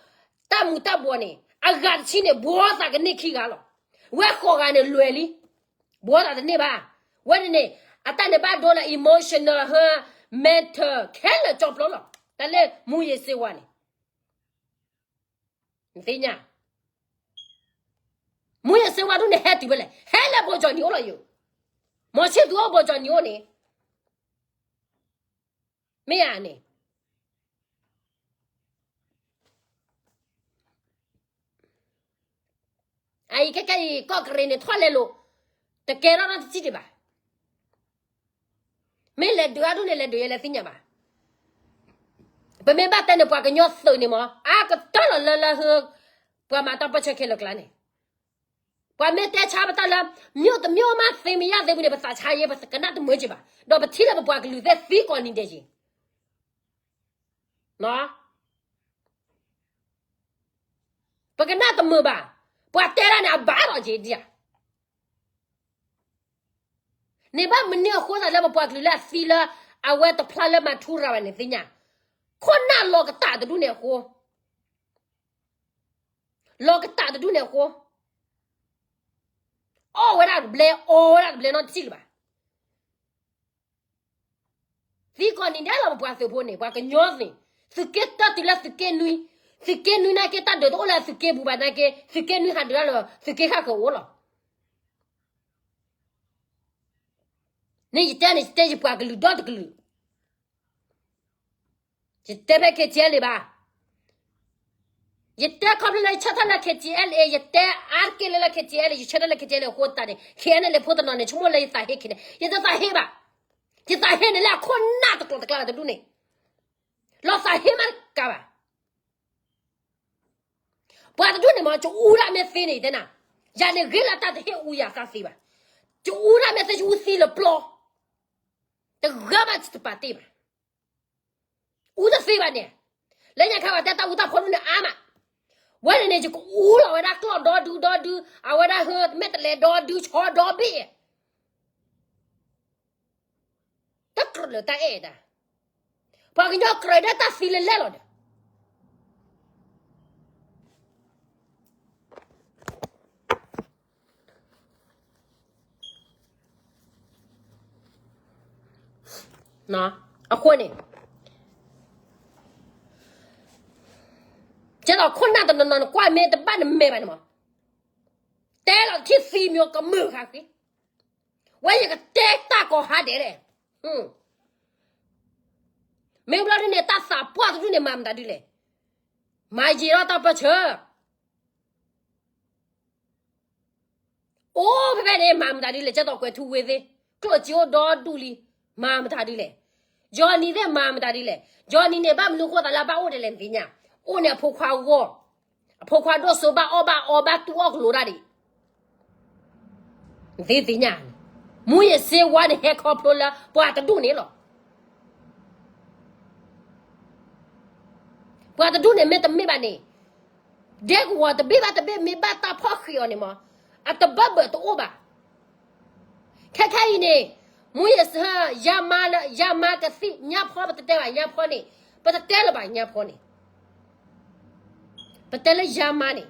တၢ်မူၤတၢ်ဘှီးန့ၣ် အဂၤတဆံန့ၣ် ဘှီသးကန့ၢ်ခံဂၤလီၤ. ဝဲဃိးဂၤန့ၣ်လွဲၤလံ. ဘှီသးတန့ၢ်ဘၣ်. ဝဲန့ၣ်န့ၣ် အတၢ်န့ၣ်ဘၣ်ဒိလၢ emotional ဟၢ mental ခဲလၢာ်ကၠီပျီလီၤ. တၢ်လၢ မူးယစ်ဆေးဝါး န့ၣ် နသ့ၣ်ညါ, မူးယစ်ဆေးဝါးဒ်န့ၣ် ဟဲတုၤဖဲလဲၣ်, ဟဲလၢဘိၣ်ကၠီၣ်နံၤအိၣ်လီၤယိာ်. မီၤဆံၣ်သူၤအိၣ်ဘိၣ်ကၠီၣ်နံၤအိၣ်န့ၣ်, မ့ၢ်ဧါန့ၣ် အအံၤခဲခဲအံၤ ကီၢ်ကရ့ၣ်န့ၣ် ထီၣ်လဲလိာ်, တကဲထီၣ်နီတစံၣ်ဒံးဘၣ်. မ့ၢ်လဲၤဒုးအါဒူၣ်န့ၣ် လဲၤဒုးယဲလဲၤသ့ၣ်ညါဘၣ်. ပမ့ၢ်ဘၣ်တဲန့ၣ် ပှၤကညီသုးန့ၣ်မး အါကတၢၢ်လီၤလၢလၢဟၢ ပှၤမၤတၢ်ပၢၢ်ဆၢခဲလၢာ်ကျါန့ၣ်, ပှၤမ့ၢ်တဲဆါပတၢ်လၢ မ့ၢ်တမ့ၢ်မးသ့မ့ၢ်ယၢ်သ့ပူၤန့ၣ် ပသးဆါယဲ ပကနၣ်တမုာ်က့ဘၣ်, ဒီးပထံၣ်လၢပပှၤကလုာ်သ့ၣ်သံကိးနံၤဒဲးက့ၤ ပကနၣ်တမုာ်ဘၣ်. ပှၤတဲဒၣ်န့ၣ် အဘၣ်ဒီးက့ဒံးဧါ. န့ၣ်ဘၣ်မနုၤအဃိသတးလၢပပှၤကလုာ်လၢအသံလၢ အဝဲတဖျါလၢမၤထူရၤဘၣ်န့ၣ်သ့ၣ်ညါ, ခိၣ်နၢ်လီၤကတၢ်တဒူၣ်န့ၣ်အဃိ, လီၤကတၢ်တဒူၣ်န့ၣ်အဃိ, အီၣ်ဝဲဒၣ်တဘျဲ အီဝဲဒၣ်တဘျဲနီတစံၣ်လၢၤဘၣ်. သံကိးနံၤဒဲးလီၤ ပပှၤသုးဖိန့ၣ် ပှၤကညီသ့ၣ်, သုးက့တၢတုၤလၢသုးက့နွံ, သုးက့နွံနာ်က့ တၢ်ဒုးတအိၣ်လၢသုးက့ပူၤဘၣ်နာ်က့ သုးက့နွံဟးဒုးတၢ်လၢ သုးက့ဃၣ်ဃၢၤအိၣ်လီၤ. န့ၣ်ယတဲန့ၣ် ယတဲယပှၤကလုာ်ဒီတကလုာ်, ယတဲဖဲ KTLA ဘၣ်. ယတဲခီဖျိလၢယဆၢထၢၣ်လၢ KTLA, ယတဲအါတက့ၢ်လၢလၢ KTLA, ယဆၢထၢၣ်လၢ KTLA အဃိသတးန့ၣ် KNLA ဖိတနီၤန့ၣ် ဆိကမိၣ်လၢယသးဟ့ခံန့ၣ် ယတသးဟ့ဘၣ်. ယသးဟ့န့ၣ်လၢအခိၣ်နၢ်တကျိၤတကျဲတဒူၣ်န့ၣ်, လီၤသးဟ့မးတကးဘၣ်. ပှၤတဒူၣ်န့ၣ်မး ကအူဒၣ်မ့ၢ်သ့န့ၣ် ယတဲနၤ, ယၤန့ၣ်ဂ့ၤလၢတၢ်တဟ့ၣ်အူယၤသးသ့ဘၣ်. ကအူဒၣ်မ့ၢ်သ့ ကအူသံလၢပျီ, တဂၤမးတပာ်တ့ၢ်ဘၣ်. အူတသ့ဘၣ်န့ၣ်, လၢညါခါပှၤတဲတၢ်အူတၢ်ဖီဒူၣ်န့ၣ်အါမး, ဝဲန့ၣ်န့ၣ် ယကအူလီၤဝဲဒၣ်ကျီၢ်ဒီဒုဒီဒု, အဝဲဒၣ်ဟၢမဲာ်တလဲၤဒီဒုဆီဒီဘ့ၣ် တကြၢးလၢတၢ်အဲၣ်ဒၣ်, ပှၤကညီကြၢးဒၣ်တၢ်သံလၢလဲၣ်လီၤဒီး အဃိန့ၣ် ကဲဒီးခိၣ်နၢ်တနီၤနီၤ နကွၢ်မ့ၢ်တဘၣ်နမဲာ်ဘၣ်န့ၣ်မး, တဲလီၤထံၣ်သံမ့ၢ်ကမုာ်ဃာ်ဃံ, ဝဲယကတဲတၢ်ကိးဟါဒဲးလဲၣ်. မ့ၢ်ဘျီဒ်န့ၣ် တၢ်သးပှၢ်တဒူၣ်န့ၣ် မၤမတၤဒ်လဲၣ်, မၤယံာ်ထီၣ်တၢ်ပၢၢ်ဆၢ အိၣ်ဖဲဖဲန့ၣ် မၤမတၤဒ်လဲၣ်, ကဲသိးကွဲၤထူဝ့သ့ၣ်, ကျိၣ်စ့အိၣ်ဒီဒူၣ်လံ, မၤမတၤဒ်လဲၣ်, ယီၤနံၤသ့ၣ်မၤမတၤဒ်လဲၣ်, ယီၤနံၤန့ၣ် ဘၣ်မနုၤဃိသးလၢအဘၣ်အိၣ်ဒ်လဲၣ်နသ့ၣ်ညါ, အိၣ်န့ၣ်အဖိခွါဂီၢ်, အဖိခွါဒိၣ်စိဘၣ်အီၣ်ဘၣ်အီ ဘၣ်တူၢ်အီၣ်ကလိၤဒၣ်ဒံး နသ့ၣ်ညါ, မူးယစ်ဆေးဝါးန့ၣ် ဟဲခီဖျိလၢပှၤတဒူၣ်န့ၣ်လီၤ. ပှၤတဒူၣ်န့ၣ်မ့ၢ်တမ့ၢ်ဘၣ်န့ၣ်, ဒဲကဝီၤတဘ့ၣ်ဘၣ်တဘ့ၣ်မ့ၢ်ဘၣ်တၢ်ဖီၣ်ဃံးအီၤန့ၣ်မး, အတဘၢဘၢတအိၣ်ဘၣ်. ခဲခဲအံၤန့ၣ်, မူးယစ်ဆေးဝါး ယါမါလၢ ယါမါကသံၣ် ညါဖီပတတဲဘၣ် ညါဖီန့ၣ်, ပတတဲလၢၤဘၣ် ညါဖီန့ၣ် ပတဲလၢယါမါန့ၣ်,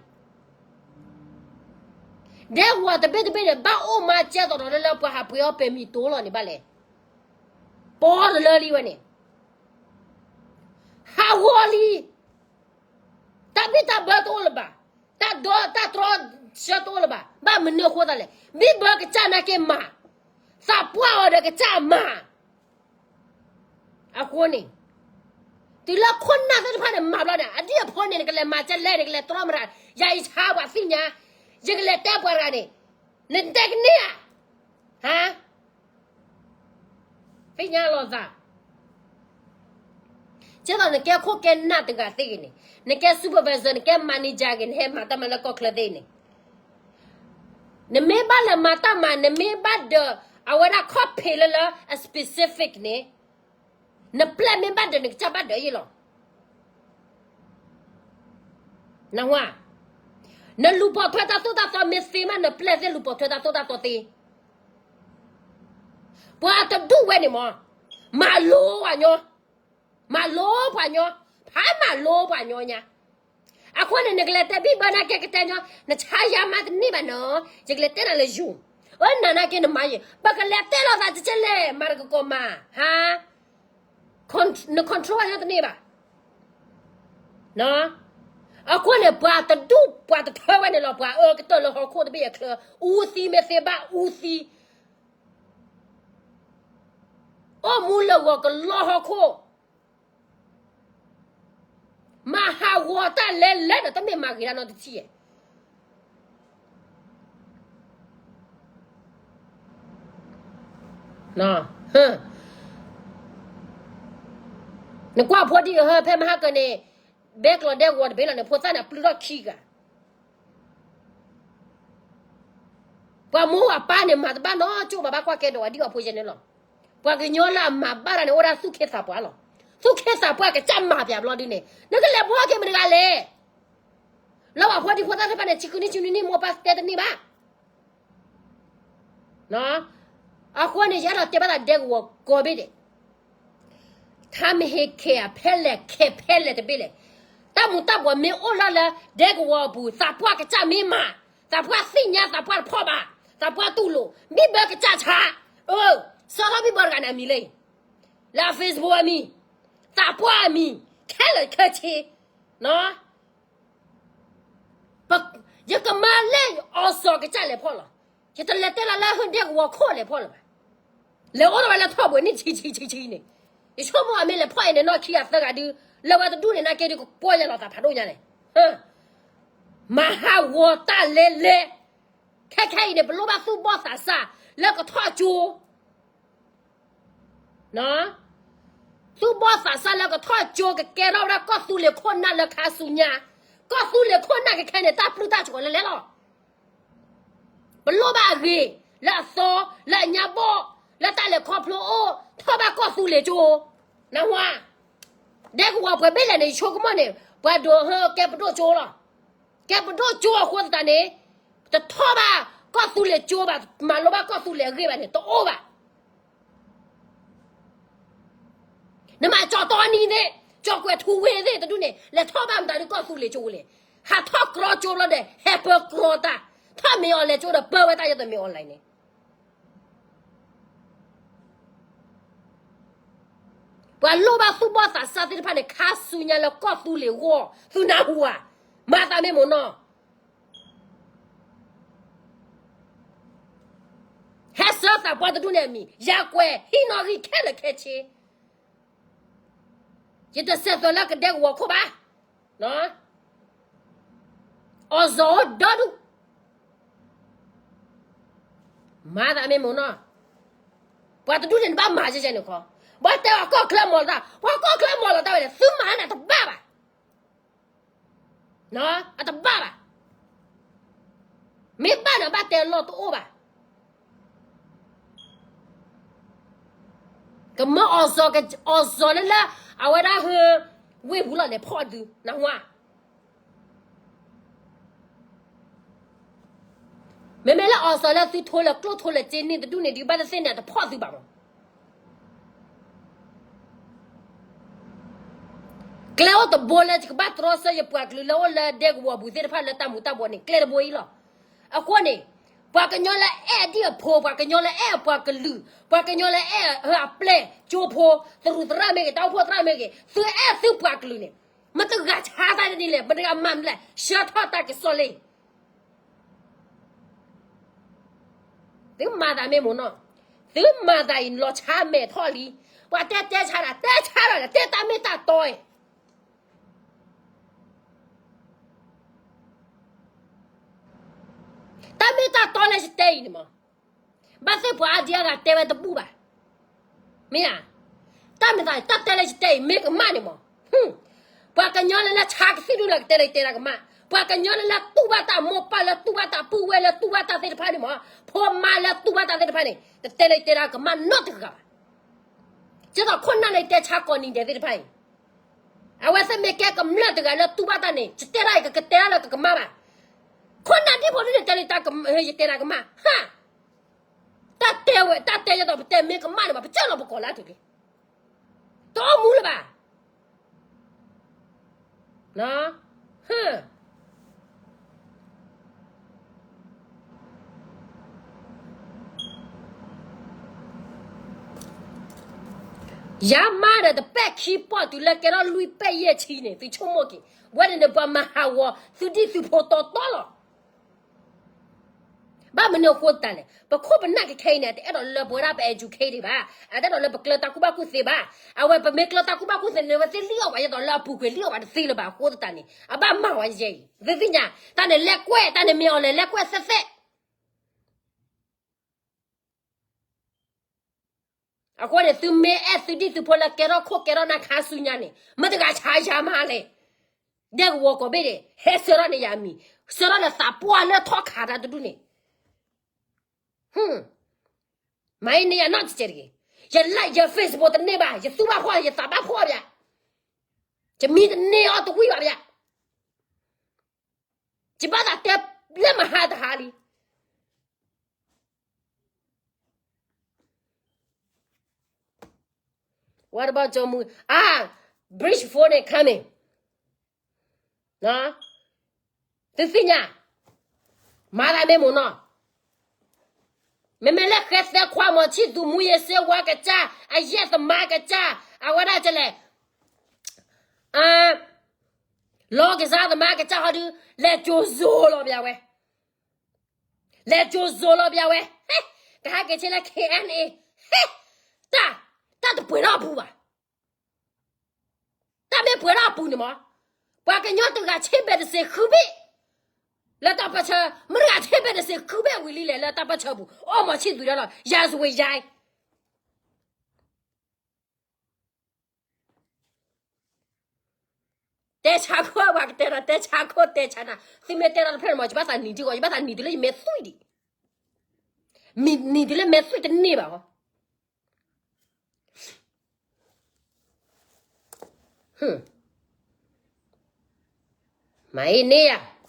ဒဲကဝီၤတဘ့ၣ်တဘ့ၣ်န့ၣ် ဘၣ်အိၣ်မးကဲသိးဒီးလၢလၢပှၤဟးပှ့ၤအီၤပဲၤမံၤတိလီၤန့ၣ်ဘၣ်လဲၣ်, ပီတလၢလံဝဲန့ၣ်, ဟးဂီၤလံ, တၢ်ဘံၣ်တၢ်ဘၢတအိၣ်လၢၤဘၣ်, တၢ်ဒီတၢ်တြီဆၢတအိၣ်လၢၤဘၣ်, ဘၣ်မနုၤအဃိသးလဲၣ်, ဘံၣ်ဘၢကစၢ်နာ်က့မၤ, သးပှၢ်အီၤဒီးကစၢ်မၤ. အဃိန့ၣ် တုၤလၢခိၣ်နၢ်သ့ၣ်တဖၣ်န့ၣ်မၤဘျီန့ၣ် အဒံၣ်အဖိန့ၣ် နကလဲၤမၤကလဲၣ် နကလဲၤတြီမတၤ, ယၤယဆါပှၤသ့ၣ်ညါ, ယကလဲၤတဲပှၤတဂၤန့ၣ် နတဲကန့ၢ်ဧါ. ဟါ သ့ၣ်ညါလီၤသး. ကဲသိးနကဲခိၣ်ကဲနၢ်တဂၤသ့ၣ်ဂ့ၤန့ၣ်, နကဲ supervisor နကဲ manager ဂ့ၤ နဟဲမၤတၢ်မၤလၢကီၢ်ချၢသ့ၣ်န့ၣ်, နမ့ၢ်ဘၣ်လဲၤမၤတၢ်မၤ နမ့ၢ်ဘၣ်ဒၢး အဝဲဒၣ်ခီၣ်ဖံးလၢလၢ အ specific န့ၣ်, နပျဲၢ်မ့ၢ်ဘၣ်ဒၢး နကစၢ်ဘၣ်ဒၢးယ့ၢ်လီၤ. နဝါ, နလူၤပိာ်ထွဲတၢ်သိၣ်တၢ်သီမ့ၢ်သ့မး နပျဲၢ်သ့ၣ်လူၤပိာ်ထွဲတၢ်သိၣ်တၢ်သီသ့. ပှၤတဒူၣ်ဝဲန့ၣ်မး, မၤလိပှၤညီ, မၤလိပှၤညီ, ဖးမၤလိပှၤညီညါ. အဃိန့ၣ် နကလဲၤတဲဘံၣ်ဘၢနၤကဲကတဲညီ, နဆါယၤမၤတန့ၢ်ဘၣ်နီၤ, ယကလဲၤတဲနၤလၢယိၤ, အၢ နၤနာ်က့နမၤယံၤ, ပကလဲၤတဲလိာ်သးကကဲလဲၣ် မၤတကကိးမၤ, ဟါ န control ညီတန့ၢ်ဘၣ်. အဃိန့ၣ် ပှၤတဒူၣ် ပှၤတထၢဝဲန့ၣ်လီၤ. ပှၤအၢကတၢၢ်လၢဟီၣ်ခိၣ်တဘ့ၣ်အချၢ, အူသံမ့ၢ်သ့ဘၣ်အူသံ, အိၣ်မူလၢဂီၤကလီဟီၣ်ခိၣ်, မၤဟးဂီၤတၢ်လဲၤလဲၤဒီး တမ့ၢ်မၤဂ့ၤတၢ်နီတထံၣ်ဧါ. နကွၢ်ဖိဒံၣ်အဟၢဖဲမဟါကၢန့ၣ်, ဘဲကျီးဒဲကဝီၤတဘ့ၣ်လီၤန့ၣ် ဖိသၣ်န့ၣ်ပျုၢ်ထီၣ်ခံဂၤ. ပှၤမိၢ်ပှၤပၢ်န့ၣ် မၤတဘၣ်နီကၠိၣ်ဘၣ် ဘၣ်ကွၢ်ကဲဒိးဝဲဒ်အီၤဖိယဲန့ၣ်လီၤ. ပှၤကညီလၢအမၤဘၣ်တၢ်န့ၣ် အိၣ်ဒၣ်သူၣ်က့သးပှၢ်လီၤ. သူၣ်က့သးပှၢ်ကစၢ်မၤပၠးဘျီဒုန့ၣ် နကလဲၤဘှီက့ၤမတၤတဂၤလဲၣ်. လၢပှၤဖိဒံဖိသၣ်သ့ၣ်တဖၣ်န့ၣ် ဆံဃုနံၣ်ဆံနွံနံၣ် မိၢ်ပၢ်တဲတန့ၢ်ဘၣ်. အဃိန့ၣ် ယအဲၣ်ဒိးတဲဘၣ်သးဒဲကဝီၤကိးဘ့ၣ်ဒဲး, ထါမ့ၢ်ဟ့ၣ်ခဲအဖဲလဲၣ် ခဲဖဲလဲၣ်တဘ့ၣ်လဲၣ်, တၢ်မူၤတၢ်ဘှီးမ့ၢ်အိၣ်လီၤလၢဒဲကဝီၤအပူၤ သးပှၢ်ကစၢ်မ့ၢ်မၤ, သးပှၢ်သ့ၣ်ညါ သးပှၢ်တဖီၣ်ဘၣ်, သးပှၢ်တူၢ်လိာ် ဘံၣ်ဘၢကစၢ်ဆါ, အၢ, ဆှၢထီၣ်ဘံၣ်ဘၢတဂၤန့ၣ်အမံၤလၢအံၤ, လၢအ Facebook အမံၤ, သးပှၢ်အမံၤ, ခဲလၢာ်ခဲဆ့ ယကမၤလၢအီၤစီၤကစၢ်လဲၤဖီၣ်လီၤ. ယတလဲၤတဲလၢလၢဟၢဒဲကဝီၤခိၣ်လဲၤဖီၣ်လၢၤဘၣ်. လဲၤအိၣ်ဒီးဝဲလၢထီၣ်ဘှံးနံၣ်ဆံဆံဆံဆံန့ၣ်, ယဆိကမိၣ်အမ့ၢ်လဲၤဖီၣ်အံၤန့ၣ် နီၢ်ခံဂၤသၢဂၤဒု, လၢဝဲတဒူၣ်န့ၣ် နာ်က့ဒု ကပီၢ်ယဲလီၤသးဖးဒိၣ်ညါန့ၣ်, မၤဟးဂီၤတၢ်လဲၤလဲၤ, ခဲခဲအံၤန့ၣ် ပလိၣ်ဘၣ်သူၣ်ဘီၣ်သးစၢ်လၢကထီၣ်ကၠိ သူၣ်ဘီၣ်သးစၢ်လၢကထီၣ်ကၠိ ကကဲထီၣ်ဝဲဒၣ်ကီၢ်သူလ့ၤခိၣ်နၢ်လၢခါဆူညါ, ကီၢ်သူလ့ၤခိၣ်နၢ်ကခဲန့ၣ် တၢ်ပျုၢ်တၢ်ကီလဲၤလဲၤလီၤ. ပလိၣ်ဘၣ်အဂ့ၤ, လၢအသီ, လၢအညါဘီၣ်, လၢတၢ်လဲၤခီဖျိအိၣ်, ထီၣ်ဘၣ်ကီၢ်သူလ့ၤကၠိ, နဝါ, ဒဲကဝီၤပှဲၤဘ့ၣ်လဲၣ်န့ၣ် ယဆိကမိၣ်န့ၣ် ပှၤဒိးဟၢကဲပဒိၣ်ကၠိလီၤ. ကဲပဒိၣ်ကၠိအဃိသတးန့ၣ်, တထီၣ်ဘၣ်ကီၢ်သူလ့ၤကၠိဘၣ်, မၤလိဘၣ်ကီၢ်သူလ့ၤအဂ့ၢ်ဘၣ်န့ၣ် တအိၣ်ဘၣ်. နမၤကၠီတီနံၤသ့ၣ်, ကၠီကွဲးထူဝ့သ့ၣ်တဒူၣ်န့ၣ် လဲၤထီၣ်ဘၣ်မတၤဒုကီၢ်သူလ့ၤကၠိလဲၣ်. ဟးထီၣ်ကြီကၠိဘျီဒီး ဟဲပၢကြီတၢ်, ထီၣ်မ့ၢ်အီၤလဲၤကၠိဒီး ပၢဝဲတၢ်ယဲသိးမ့ၢ်အီၤလဲၣ်န့ၣ် ပှၤလိၣ်ဘၣ်သူၣ်ဘီၣ်သးစၢ်သ့ၣ်တဖၣ်န့ၣ် ခါဆူညါလၢကီၢ်သူလ့ၤဂီၢ်, သုနၢ်ဟူဧါ, မၤသးမ့ၢ်မိၢ်နီၢ်, ဟဲစၢသးပှၢ်တဒူၣ်န့ၣ်အမံၤ, ယၤကွဲးဟံၣ်နီၣ်ဂံၢ်ခဲလၢာ်ခဲဆ့, ယတစဲးသွဲးလၢကဒဲကဝီၤခိၣ်ဘၣ်, အီၣ်စီၤအိၣ်ဒီဒူၣ်, မၤသးမ့ၢ်မိၢ်နီၢ်, ပှၤတဒူၣ်န့ၣ်နဘၣ်မၤယဲယဲန့ၣ်ခီ, ဘၣ်တဲပှၤကီၢ်ချၢမီၤလီၤတၢ်, ပှၤကီၢ်ချၢမီၤလီၤတၢ်ဝဲန့ၣ် သုမၤန့ၣ်တဘၣ်ဘၣ် အတဘၣ်ဘၣ်. မ့ၢ်ဘၣ်န့ၣ် ဘၣ်တဲလီၤတအိၣ်ဘၣ်. ကမၢအီၣ်စီၤ, အီၣ်စီၤလၢလၢ အဝဲဒၣ်ဟၢ ဝ့ၢ်ပူၤလီၤလဲၤဖီၣ်သု, နၢ်ဟူဧါ. မ့မ့ၢ်လၢအီၣ်စီၤလၢသုထိလၢကျိၣ်ထိလၢစ့န့ၣ်တဒူၣ်န့ၣ် ဒုးဘၣ်တသ့ၣ်န့ၣ် အတဖီၣ်သုဘၣ်မး. ကျဲအိၣ်တဘိလၢယကဘၣ်တြီဆၢယပှၤကလုာ်လၢအိၣ်လၢဒဲကဝီၤပူၤသ့ၣ်တဖၣ် လၢတၢ်မူၤတၢ်ဘှီးန့ၣ် ကျဲတဘိအံၤလီၤ. အဃိန့ၣ် ပှၤကညီလၢအဲၣ်အဒံၣ်အဖိ, ပှၤကညီလၢအဲၣ်အပှၤကလုာ်, ပှၤကညီလၢအဲၣ်အပျဲၢ်ကၠိဖိ, သရူးသရၣ်မ့ၢ်ဂ့ၤ, တၢ်အိၣ်ဖှိၣ်သရၣ်မ့ၢ်ဂ့ၤ, သုအဲၣ်သုပှၤကလုာ်န့ၣ်, မတဂၤဆါတၢ်တနံၤလဲၣ်, မတဂၤမၤမလဲၣ်, ဆှၢထီၣ်တၢ်ကစီၣ်လံ. သုမၤသးမ့ၢ်မိၢ်နီၢ်, သုမၤသးအံၤလီၤဆါမဲာ်ထီၣ်လံ. ပှၤတဲတဲဆါတၢ် တဲဆါတၢ်ဒီး တဲတၢ်မ့ၢ်တၢ်တီအံၤ တၢ်မ့ၢ်တၢ်တီလၢယတဲအံၤန့ၣ်မး, ဘၣ်သ့ၣ်ပှၤအါဒံအါဂၤတဲဝဲတဘူၣ်ဘၣ်. မ့ၢ်ဧါ, တၢ်မ့ၢ်တၢ် တၢ်တဲလၢယတဲအံၤ မ့ၢ်ကမၣ်န့ၣ်မး, ပှၤကညီလၢလၢဆါကသံၣ်ဒူၣ်လၢကတဲလၢယတဲတၢ်ကမၣ်, ပှၤကညီလၢလၢတူၢ်ဘၣ်တၢ်မိၢ်ပၢ်လၢတူၢ်ဘၣ်တၢ်ပုၢ်ဝဲၢ်လၢတူၢ်ဘၣ်တၢ်သ့ၣ်တဖၣ်န့ၣ်မး, ဖိမါလၢတူၢ်ဘၣ်တၢ်သ့ၣ်တဖၣ်န့ၣ် တတဲလၢယတဲတၢ်ကမၣ်နီတဂၤဘၣ်. ဒ်သိးခိၣ်နၢ်လၢယတဲဆါကိးနံၤဒဲးသ့ၣ်တဖၣ်အံၤ အဝဲသ့ၣ်မ့ၢ်ကဲကမျၢၢ်တဂၤလၢတူၢ်ဘၣ်တၢ်န့ၣ် ယတဲဒၣ်အံၤ ကကတဲဒၣ်လၢကကမၣ်ဘၣ်. ခိၣ်နၢ်ဒ်ဖိဒ်န့ၣ် တဲလၢယတဲတၢ်ကမၣ်, ဟါ, တၢ်တဲဝဲ တၢ်တဲယဲသိးပတဲမ့ၢ်ကမၣ်န့ၣ်မး ပကၢၢ်လီၤပကိးလၢအတုၤလံ, တအိၣ်မူလၢၤဘၣ်. ယၤမါဒီးတပဲာ်ခံပီၢ်တုၤလၢကဲထီၣ်လွံၢ်ပဲာ်ယဲၢ်ဆံန့ၣ် သုဆိကမိၣ်က့ၤ, ဝဲန့ၣ်န့ၣ် ပှၤမၤဟးဂီၤ သုဒံၣ်သုဖိတီတီလီၤ. ဘၣ်မနုၤအဃိသတးလဲၣ်, ပခိၣ်ပနၢ်ခဲခဲအံၤန့ၣ် အတအဲၣ်ဒိးလၢပဝဲဒၣ်ပ educate ဘၣ်, အတအဲၣ်ဒိးလၢပကျၢၤတၢ်ကူၣ်ဘၣ်ကူၣ်သ့ဘၣ်. အဝဲပမ့ၢ်ကျၢၤတၢ်ကူၣ်ဘၣ်ကူၣ်သ့န့ၣ် အဝဲသ့ၣ်လံၣ်အီၣ်ပှၤ ယသိးလၢအပူၤကွံာ်လံၣ်အီၣ်ပှၤတသ့လၢၤဘၣ်အဃိသတးန့ၣ် အဘၣ်မၤဝဲယဲအံၤ သုသ့ၣ်ညါ, တၢ်န့ၣ်လဲၤကွဲး တၢ်န့ၣ်မ့ၢ်အီၤလဲၤလဲၤကွဲးသ့သ့ အဃိန့ၣ် သုမ့ၢ်အဲၣ်သုဒံၣ်သုဖိလၢကဲထီၣ်ခိၣ်ကဲထီၣ်နၢ်ခါဆူညါန့ၣ် မတၤတဂၤဆါယၤမါလဲၣ်. ဒဲကဝီၤကိးဘ့ၣ်န့ၣ် ဟဲဆှၢထီၣ်န့ၢ်ယၤအမံၤ, ဆှၢထီၣ်လၢသးပှၢ်လၢထီၣ်ခးတၢ်တဒူၣ်န့ၣ်, မၤအံၤန့ၢ်ယၤနီတစဲးတဂ့ၤ. ယ like ယ Facebook တန့ၢ်ဘၣ်, ယသူၣ်ဘၣ်ဖှီၣ် ယသးဘၣ်ဖှီၣ်ဘၣ်, ယမံတန့ၢ်အီၤတဝံၣ်ဘၣ်ဘၣ်, ယဘၣ်သးတဲလၢမဟါတဟါလံ. What about ကၠီမူ, ah, bridge four န့ၣ် coming. သုသ့ၣ်ညါ, မၤသးမ့ၢ်မ့ၢ်နီၤ, မ့မ့ၢ်လၢဃဲသဲခွါ မီၤဆံၣ်သူး မူယ့ၤစ့ဝါကစၢ်, အယဲၢ်သမါကစၢ်, အဝဲဒၣ်ကလဲၣ်, လီကစၢ်သမါကစၢ်ဟီဒု, လဲၤကၠိၤစိၤလီၤဘၣ်ဝဲ, လဲၤကၠိၤစိၤလီၤဘၣ်ဝဲ, ကဟဲက့ၤဆ့လၢ K N A, တၢ်, တၢ်တပှဲၤထီၣ်အပူၤဘၣ်. တၢ်မ့ၢ်ပှဲၤထီၣ်အပူၤန့ၣ်မး, ပှၤကညီတဂၤဆ့ဘဲးတစ့းဃုဘ့ၣ်, လၢတၢ်ပၢၢ်ဆၢ, မတဂၤဆ့ဘဲးတစ့းဃုဘ့ၣ်ဝံၤလံလဲၣ် လၢတၢ်ပၢၢ်ဆၢပူၤ, အိၣ်မီၤဆံၣ်သူးဒီးလီၤ, ယၤစဝ့ယၤ တဲဆါခိၣ် ပှၤကတဲဒီး တဲဆါခိၣ်တဲဆါနၤ, သုမ့ၢ်တဲဒီးတဖျၢၣ်န့ၣ်မး ယဘၣ်သးနံၤထံဂီၤ, ယဘၣ်သးနံၤတုၤလၢယမဲာ်သွံၣ်ဒံး, နံၤတုၤလၢမဲာ်သွံၣ်တန့ၢ်ဘၣ်ဟီ, မၤအံၤန့ၢ်ယၤ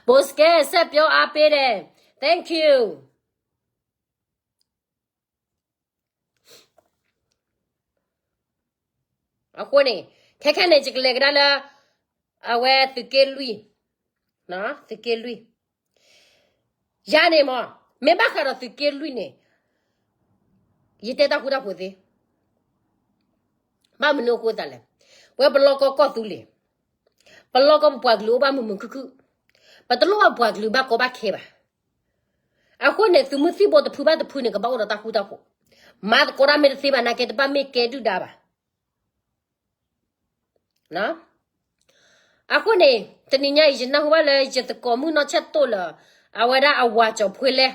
ဘိစကဲ ဆက်ပြောအားပေးတယ်, thank you. အဃိန့ၣ် ခဲခဲန့ၣ် ယကလဲၤကဒါလၢ အဝဲသုးက့လွံၢ်, သုးက့လွံၢ်, ယၤန့ၣ်မး မ့ၢ်ဘၣ်ဃးဒီးသုးက့လွံၢ်န့ၣ် ယတဲတၢ်ဃူတၢ်ဖိးသ့, ဘၣ်မနုၤအဃိသတးလဲၣ်, ပဝဲပလီၢ်ကီၢ်ကီၢ်သူလ့ၤ, ပလီၢ်ကီၢ်ပပှၤကလုာ်အိၣ်ဘၣ်မုာ်မုာ်ခုၣ်ခုၣ်, ပတလိၣ်ဘၣ်ပှၤကလုာ်ဘၣ်ကီဘၣ်ခဲဘၣ်. အဃိန့ၣ် သုးမုၢ်သံၣ်ဘိတဖုဘၣ်တဖုန့ၣ် ကဘၣ်အိၣ်ဒီးတၢ်ဃူတၢ်ဖိး, မၤသကိးတၢ်မ့ၢ်တသ့ဘၣ်နာ်က့ တဘၣ်မ့ၢ်ကဲဒုၣ်ဒါဘၣ်. အဃိန့ၣ် တနံၤညါအံၤ ယနၢ်ဟူဘၣ်လၢယသကိးမုၣ်နီၢ်ဆဲၣ်တိၣ်လၢ အဝဲဒၣ်အဝၤကၠီၤဖှ့လဲၣ်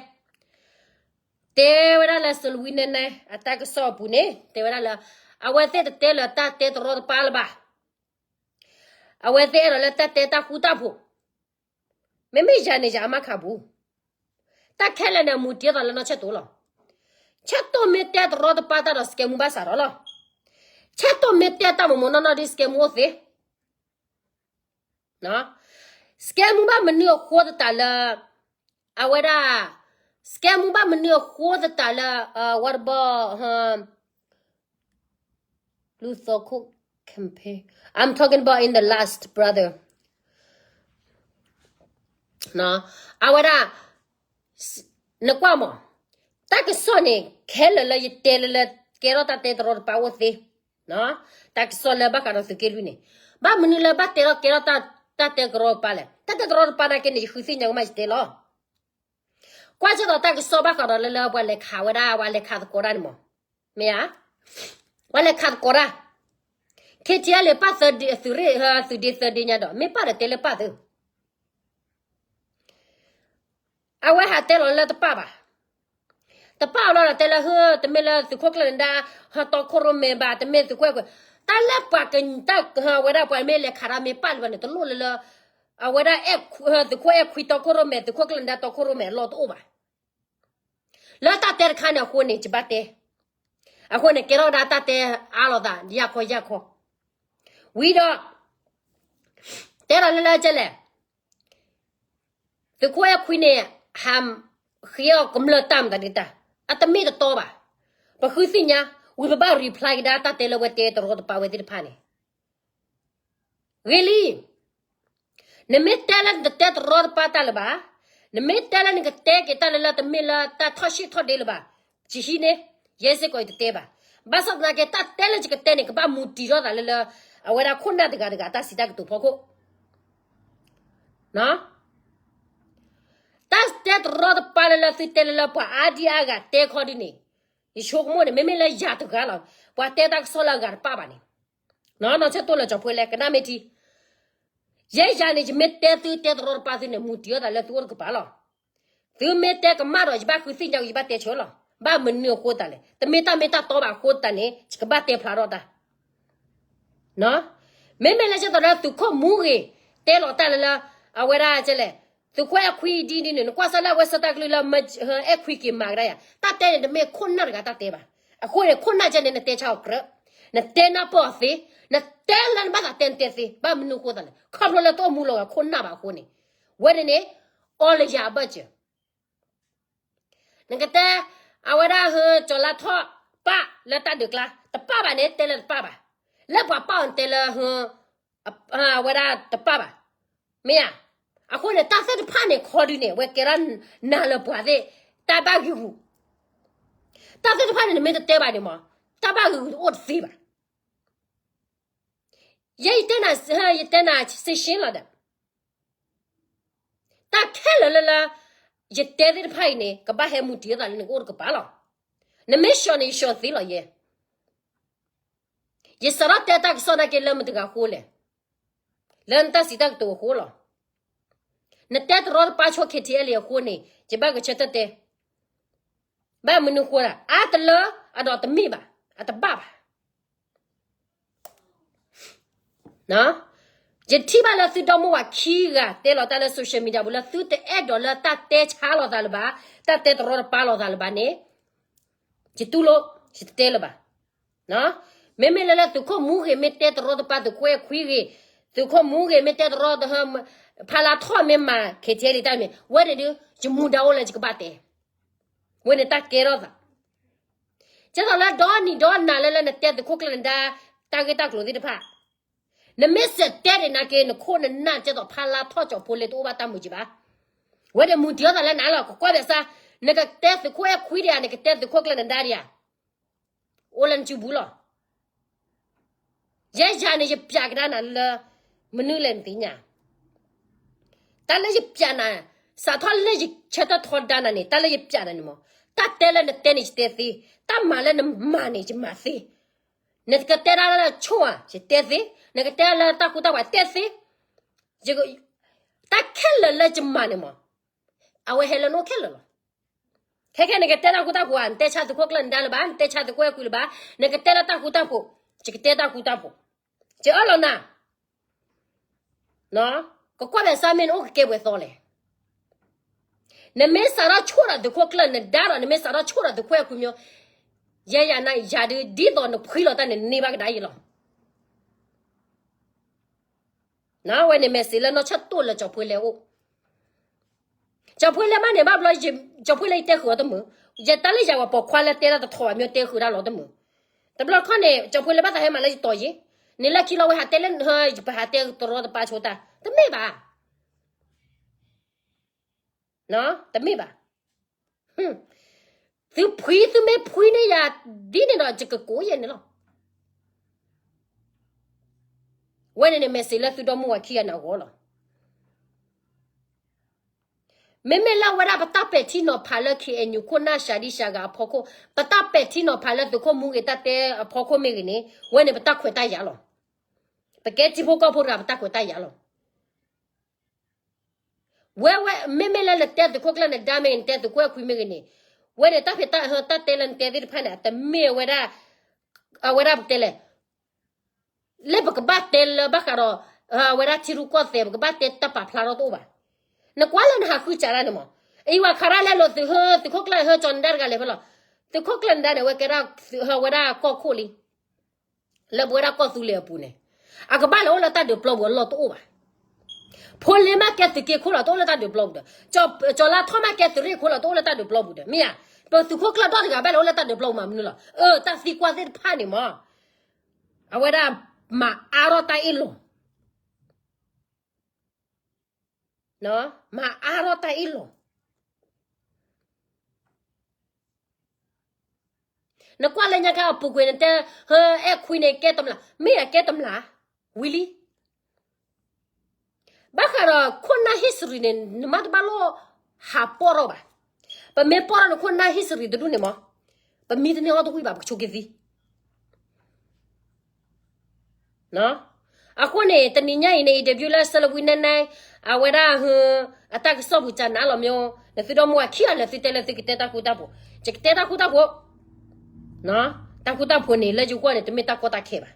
တဲဝဲဒၣ်လၢ စလူဝံနဲနဲ အတၢ်ကစီၣ်အပူၤန့ၣ် တဲဝဲဒၣ်လၢ အဝဲသ့ၣ်တတဲလၢတၢ်တဲတရီတပါလၢၤဘၣ်. အဝဲသ့ၣ်အဲၣ်ဒိးလၢတၢ်တဲတၢ်ဃူတၢ်ဖိး, မ့မ့ၢ်ယၤန့ၣ်ယအမါခးပူၤ, တၢ်ခဲလၢာ်န့ၣ် အမူတ့သိးလၢနီၢ်ဆဲၣ်တိၣ်လီၤ. ဆဲၣ်တိၣ်မ့ၢ်တဲတရီတပါတၢ်ဒီး စကဲမူဘၣ်စးထီၣ်လီၤ. ဆဲၣ်တိၣ်မ့ၢ်တဲတၢ်မိၢ်မိၢ်နီၢ်နီၢ်ဒီး စကဲမူအိၣ်သ့ စကဲမူဘၣ်မနုၤအဃိသတးလၢ အဝဲဒၣ် စကဲမူဘၣ်မနုၤအဃိသတးလၢ what about Luther Cook campaign? I'm talking about in the last, brother. အဝဲဒၣ် နကွၢ်မး, တၢ်ကစီၣ်န့ၣ် ခဲလၢာ်လၢယတဲလၢလၢ ကဲထီၣ်တၢ်တဲတရီတပါအိၣ်သ့, တၢ်ကစီၣ်လၢဘၣ်ဃးဒီးသုးက့လွံၢ်န့ၣ်, ဘၣ်မနုၤလၢဘၣ်တဲထီၣ်ကဲထီၣ်တၢ်တဲတရီတပါလဲၣ်. တၢ်တဲတရီတပါနာ်က့န့ၣ် ယဃုသ့ၣ်ညါကမၣ်ယတဲလီၤ. ကွၢ်ကၢ်သိးတၢ်ကစီၣ်ဘၣ်ဃးဒီးလၢလၢပှၤလဲၤခးဝဲဒၣ် ပှၤလဲၤခးသကိးတၢ်န့ၣ်မး, မ့ၢ်ဧါ, ပှၤလဲၤခးသကိးတၢ်, ခဲထံအလံၤပၣ်သုးဒ့ သုးရ့ၣ် သုးဒ့သၢဒ့ညါဒီး မ့ၢ်ပၣ်ဒီးတဲလၢပၣ်သု အဝဲဟးတဲလီၤလၢတပၣ်ဘၣ်. တပၣ်အီၤလီၤဒီးတဲလၢ ဟၢ တမ့ၢ်လၢသုးခိၣ်ကျၢၢ်နဒါ ဟးတီခိၣ်ရိၣ်မဲဘၣ်, တမ့ၢ်သုးခိၣ်အဲၣ်ခွံ, တၢ်လၢပှၤက တၢ်ဝဲဒၣ်ပှၤမ့ၢ်လဲၤခးတၢ်မ့ၢ်ပၣ်လၢၤဘၣ်န့ၣ် တလိၣ်လၢလၢ အဝဲဒၣ် သုးခိၣ်အဲၣ်ခွံတီခိၣ်ရိၣ်မဲ သုးခိၣ်ကျၢၢ်နဒါတီခိၣ်ရိၣ်မဲအလီၢ်တအိၣ်ဘၣ်. လၢတၢ်တဲတခါန့ၣ်အဃိန့ၣ် ယဘၣ်တဲ, အဃိန့ၣ် ကဲထီၣ်ဒၣ်တၢ်တဲအါလိာ်သး ယၢ်ခီယၢ်ခီ, ဝံၤဒီး တဲဒီးလၢလၢကဲလဲၣ်, သုးခိၣ်အဲၣ်ခွံန့ၣ် ဟးဃ့အီၤကမျၢၢ်တၢ်မတၤဒုးတၢ်, အတမ့ၢ်တတီဘၣ်. ပဃုသ့ၣ်ညါ, ဝံၤပဘၣ် reply ကဒါတၢ်တဲလၢဝဲတဲတရီတပါဝဲသ့ၣ်တဖၣ်န့ၣ် ဂ့ၤလံ. နမ့ၢ်တဲလၢနတတဲတရီတပါတၢ်လၢၤဘၣ်, နမ့ၢ်တဲလၢနကတဲက့ၤတၢ်လၢလၢတမ့ၢ်လၢတၢ်ထီၣ်ရှ့ၣ်ထီၣ်ဒ့လၢၤဘၣ်, ယဟံးန့ၢ်, ယဲစ့ၢ်ကီးယတတဲဘၣ်. ဘၣ်ဆၣ်သနာ်က့ တၢ်တဲလၢယကတဲန့ၣ် ကဘၣ်မူတံၤထီၣ်သးလၢလၢ အဝဲဒၣ်ခိၣ်နၢ်တဂၤတဂၤတၢ်စံးတၢ်ကတိၤဖီခိၣ် တၢ်တဲတရီတပါလၢလၢသုတဲလၢလၢပှၤအါဒံအါဂၤတဲခီဒုန့ၣ်, ယဆိကမိၣ်န့ၣ် မ့မ့ၢ်လၢယၤတဂၤလီၤ, ပှၤတဲတၢ်ကစီၣ်လၢအဂၤတပၣ်ဘၣ်န့ၣ်, နီၢ်ဆၢတိၢ်လၢကၠီၤဖိလဲ ကနၣ်မ့ၢ်ထံ, ယဲယၤန့ၣ် ယမ့ၢ်တဲသုတဲတရီတပါသုန့ၣ် မူတံၤထီၣ်သးလၢသုအိၣ်တကပၤလီၤ. သုမ့ၢ်တဲကမၣ်ဒီး ယဘၣ်ဃုသ့ၣ်ညါက့ၤ ယဘၣ်တဲဆၢလီၤ. ဘၣ်မနုၤအဃိသတးလဲၣ်, တမ့ၢ်တၢ်မ့ၢ်တၢ်တီဘၣ်အဃိသတးန့ၣ် ယကဘၣ်တဲဖျါထီၣ်တၢ် မ့မ့ၢ်လၢကဲသိးလၢသုးခိၣ်မူဂ့ၤ တဲလီၤတၢ်လၢလၢ အဝဲဒၣ်ကဲလဲၣ်, သုးခိၣ်အဲၣ်ခွံဒ်န့ၣ် နကွၢ်စၢ်လၢအဝဲဆၢတၢ်ကလုၢ်လၢ အဲၣ်ခွံက့ၤမၤကဒါယၤ, တၢ်တဲန့ၣ် တမ့ၢ်ခိၣ်နၢ်တဂၤတၢ်တဲဘၣ်. အဃိန့ၣ် ခိၣ်နၢ်ကဲန့ၣ် နတဲဆါအီၤကြၢး, နတဲနၢ်ပၢၢ်အီၤသ့, နတဲလၢနဘၣ်သးတဲနတဲသ့, ဘၣ်မနုၤအဃိသတးလဲၣ်, ခီဖျိလၢတအိၣ်မူလီၤဂာ်ခိၣ်နၢ်ဘၣ်အဃိန့ၣ်, ဝဲန့ၣ်န့ၣ် အီလၢယၤအဘၢၣ်စၢၤ နကတဲ အဝဲဒၣ်ဟၢ ကၠီၤလါထီၣ် ပၣ်လၢတၢ်ဒုးကျါ တပၣ်ဘၣ်န့ၣ် တဲလၢတပၣ်ဘၣ်. လၢပှၤပၣ်အီၤနတဲလၢ အဝဲဒၣ်တပၣ်ဘၣ်. မ့ၢ်ဧါ. အဃိန့ၣ် တၢ်သ့ၣ်တဖၣ်န့ၣ် ခီဒုန့ၣ် အဝဲကဲဒၣ်နၤလၢပှၤသ့ၣ် တၢ်ဘၣ်ဂံာ်ဂူာ်, တၢ်သ့ၣ်တဖၣ်န့ၣ် နမ့ၢ်တတဲဘၣ်န့ၣ်မး တၢ်ဘၣ်ဂံာ်ဂူာ်တအိၣ်တသ့ဘၣ်. ယဲယတဲနၤ, ယတဲနၤစ့ၢ်ကီးလီၤဒီး တၢ်ခဲလၢာ်လၢလၢ ယတဲသ့ၣ်တဖၣ်အံၤန့ၣ် ကဘၣ်ဟဲမူတံၤအသးလၢနကအိၣ်တကပၤလီၤ. နမ့ၢ်ဆှီန့ၣ် ယဆှီသ့လီၤယဲ. ယစးထီၣ်တဲတၢ်ကစီၣ်နာ်က့လၢမတၤတဂၤအဃိလဲၣ်, လၢနတၢ်စံးတၢ်ကတိၤအဃိလီၤ. နတဲတရီတပါဆိ ခဲထံအလံအဃိန့ၣ် ယဘၣ်ကဆၢထၢၣ်တဲ ဘၣ်မနုၤဃိဒၣ် အါတလၢအဒီးတမ့ၢ်ဘၣ်, အတဘၣ်ဘၣ်. ယထံၣ်ဘၣ်လၢသုဒီမိၢ်ဝၤခံဂၤတဲလီၤတၢ်လၢ social media ပူၤလၢသုတအဲၣ်ဒိးလၢတၢ်တဲဆါလိာ်သးလၢၤဘၣ်, တၢ်တဲတရီတပါလိာ်သးလၢၤဘၣ်န့ၣ်, ယတူၢ်လိာ်, ယတတဲလၢၤဘၣ်. မ့မ့ၢ်လၢလၢသုးခိၣ်မူဂ့ၤမ့ၢ်တဲတရီတပါ သုးခိၣ်အဲၣ်ခွံဂ့ၤ, သုးခိၣ်မူဂ့ၤမ့ၢ်တဲတရီတဟၢ ဖါလါထီၣ်မ့ၢ်မၤ ခဲထံအလံတၢ်မ့ၢ် ဝဲန့ၣ်ဒုး ယမူဒါအိၣ်လၢယကဘၣ်တဲ ဝဲန့ၣ်တၢ်ကဲထီၣ်သး ကဲသိးလၢဒီနံၤဒီနၤလၢလၢနတဲသုးခိၣ်ကျၢၢ်နဒါ တၢ်ဂ့ၢ်တၢ်ကျိၤသ့ၣ်တဖၣ်, နမ့ၢ်စးတဲဒၣ်နာ်က့ နခိၣ်နနၢ်ကဲသိးဖါလါထီၣ်ကၠီၤဖိလဲတအိၣ်ဘၣ်တၢ်မုာ်ကံဘၣ်. ဝဲဒၣ်မူတံၤအသးလၢနၤလီၤ ကကွၢ်ဘၣ်ဆၣ်, နကတဲသုးခိၣ်အဲၣ်ခွံဒံးဧါ နကတဲသုးခိၣ်ကျၢၢ်နဒါဒံးဧါ, အိၣ်လၢနစုပူၤလီၤ. ယဲယၤန့ၣ် ယပျးကဒါနၤလၢ မနုၤလဲၣ်နသ့ၣ်ညါ တၢ်လၢယပျးနၤ, စးထီၣ်လၢယဆၢထၢၣ်ထီဒါနၤန့ၣ် တၢ်လၢယပျးနၤန့ၣ်မး, တၢ်တဲလၢနတဲန့ၣ် ယတဲသ့, တၢ်မၤလၢနမၤန့ၣ် ယမၤသ့. နကတဲဒၣ်လၢဆိၣ်ဧါ ယတဲသ့, နကတဲလၢတၢ်ဃူတၢ်ဖိးတဲသ့, တၢ်ခဲလၢာ်လၢယမၤန့ၣ်မး, အဝဲဟဲလၢနအိၣ်ခဲလၢာ်လီၤ. ခဲခဲနကတဲတၢ်ဃူတၢ်ဖိးဧါ, နတဲဆါသုးခိၣ်ကျၢၢ်နဒါလၢၤဘၣ်, နတဲဆါသုးခိၣ်အဲၣ်ခွံလၢၤဘၣ်, နကတဲလၢတၢ်ဃူတၢ်ဖိး, ယကတဲတၢ်ဃူတၢ်ဖိး, ယအၢၣ်လီၤနၤ ကကွၢ်ဘၣ်ဆၣ်မ့ၢ်နအိၣ်ကကဲပှဲၤသီလဲၣ်. နမ့ၢ်စးထီၣ်ဆိၣ်ဒီးသုးခိၣ်ကျၢၢ်နဒါဒီး နမ့ၢ်စးထီၣ်ဆိၣ်ဒီးသုးခိၣ်အဲၣ်ခွံမ့ၢ်, ယဲယၤနၤယၤဒုး ဒ်သိးနဖှံလီၤတၢ်န့ၣ် နန့ၢ်ဘၣ်ကဒါယံလီၤ. ဝဲန့ၣ် message လၢနီၢ်ဆၢတိၢ်လၢကၠီၤဖိလဲအိၣ် ကၠီၤဖိလဲမးန့ၣ် ဘၣ်ဘျီ ကၠီၤဖိလဲယတဲဃုာ်အီၤတမုာ်, ယတၢ်လၢယၤဝဲပိာ်ခွါလၢတဲတၢ်တထီၣ်ဘၣ်မ့ၢ်တဲဃုာ်ဒၣ်လီၤတမုာ်, တဘျီခီန့ၣ် ကၠီၤဖိလဲဘၣ်သးဟဲမၤလၢယတီၤယ့ၣ်, န့ၣ်လၢခံလီၤဝဲဟးတဲလၢ ပဟးတဲတရီတပါဆိတၢ် တမ့ၢ်ဘၣ် တမ့ၢ်ဘၣ်. သုဖှံသုမ့ၢ်ဖှံန့ၢ်ယၤဒ်န့ၣ်ဒီး ယကကိးယဲၢ်န့ၣ်လီၤ. ဝဲန့ၣ်န့ၣ် message လၢသုဒီမါဝၤခံဂၤန့ၣ်အဂီၢ်လီၤ. မ့မ့ၢ်လၢအဝဲဒၣ်ပတၢ်ပဲာ်ထံနီၤဖးလၢ ခ့ၣ်အဲၣ်ယူၣ် ခိၣ်နၢ်စှၤဒံစှၤဂၤအဖီခိၣ်, ပတၢ်ပဲာ်ထံနီၤဖးလၢသုးခိၣ်မူဂ့ၤတၢ်တဲအဖီခိၣ်မ့ၢ်ဂ့ၤန့ၣ်, ဝဲန့ၣ်ပတၢ်ခွဲးတၢ်ယာ်လီၤ. ပကဲထံဖိကီၢ်ဖိတဂၤ ပတၢ်ခွဲးတၢ်ယာ်လီၤ. ဝဲဝဲ မ့မ့ၢ်လၢနတဲသုးခိၣ်ကျၢၢ်နဒါမ့ၢ်ဂ့ၤ, နတဲသုးခိၣ်အဲၣ်ခွံမ့ၢ်ဂ့ၤန့ၣ်, ဝဲန့ၣ်တၢ်ဖံးတၢ်ဟၢတၢ်တဲလၢနတဲသ့ၣ်တဖၣ်န့ၣ် အတမ့ၢ်ဝဲဒၣ်, အဝဲဒၣ်ပတဲလဲၣ်, လၢပကဘၣ်တဲလၢဘၣ်ဃးဒီး အဝဲဒၣ်ထံရူၢ်ကီၢ်သဲး ပကဘၣ်တဲတၢ်ပာ်ဖျါထီၣ်တအိၣ်ဘၣ်. နကွၢ်လၢနဟးဃုစးဒၣ်န့ၣ်မး, အံၤဝဲခါရၣ်လဲလိာ်သုးဟၢ သုးခိၣ်ကျၢၢ်ဟၢကၠီၤနဒါတဂၤလဲၤဖဲလီၤ. သုးခိၣ်ကျၢၢ်နဒါန့ၣ် အဝဲကဲဒၣ် ဟၢဝဲဒၣ်ကီၢ်ခိၣ်လံ လၢပဝဲဒၣ်ကီၢ်သူလ့ၤအပူၤန့ၣ်, အကဘၣ်လဲၤအိၣ်လၢတၢ်ဒုးပျီပူၤအလီၢ်တအိၣ်ဘၣ်. ဖိလ့မးကဲသုးက့ခိၣ်လီၤ တအိၣ်လၢတၢ်ဒုးပျီပူၤဒီး, ကၠီၤလါထီၣ်မးကဲသုးရ့ၣ်ခိၣ်လီၤ တအိၣ်လၢတၢ်ဒုးပျီပူၤဒီး မ့ၢ်ဧါ. ပသုးခိၣ်ကျၢၢ်ဒီတဂၤဘၣ်လဲၤအိၣ်လၢတၢ်ဒုးပျီပူၤမးမနုၤလီၤ. အၢ တၢ်သံကွၢ်သ့ၣ်တဖၣ်န့ၣ်မး, အဝဲဒၣ်မၤအါထီၣ်တၢ်အ့ၣ်လိာ် မၤအါထီၣ်တၢ်အ့ၣ်လိာ်. နကွၢ်လၢညါခါအပူၤကွံာ်နတဲ, ဟၢအဲၣ်ခွံန့ၣ်ကဲတမျး, မ့ၢ်အကဲတမျး, ဝံၤလံ. ဘၣ်ဃးဒီးခိၣ်နၢ် history န့ၣ် နမ့ၢ်တဘၣ်လိၣ်ဟးပီၢ်ထီၣ်ဘၣ်. ပမ့ၢ်ပီၢ်ထီၣ်နခိၣ်နၢ် history တဒူၣ်န့ၣ်မး, ပမံတန့ၢ်အီၣ်တဝံၣ်ဘၣ် ပကဆိးက့ၤသံ အဃိန့ၣ် တနံၤညါအံၤန့ၣ် interview လၢ စဲလဝံ နဲနဲ, အဝဲဒၣ်ဟ, အတၢ်ကစီၣ်ပူၤကနၣ်လီၤမ့ၢ်, နသုဒီမါဝၤခံဂၤလၢာ်သုတဲလၢသုကတဲတၢ်ဃူတၢ်ဖိး, ယကတဲတၢ်ဃူတၢ်ဖိး, တၢ်ဃူတၢ်ဖိးန့ၣ် လၢယဂီၢ်န့ၣ် တမ့ၢ်တၢ်ကီတၢ်ခဲဘၣ်.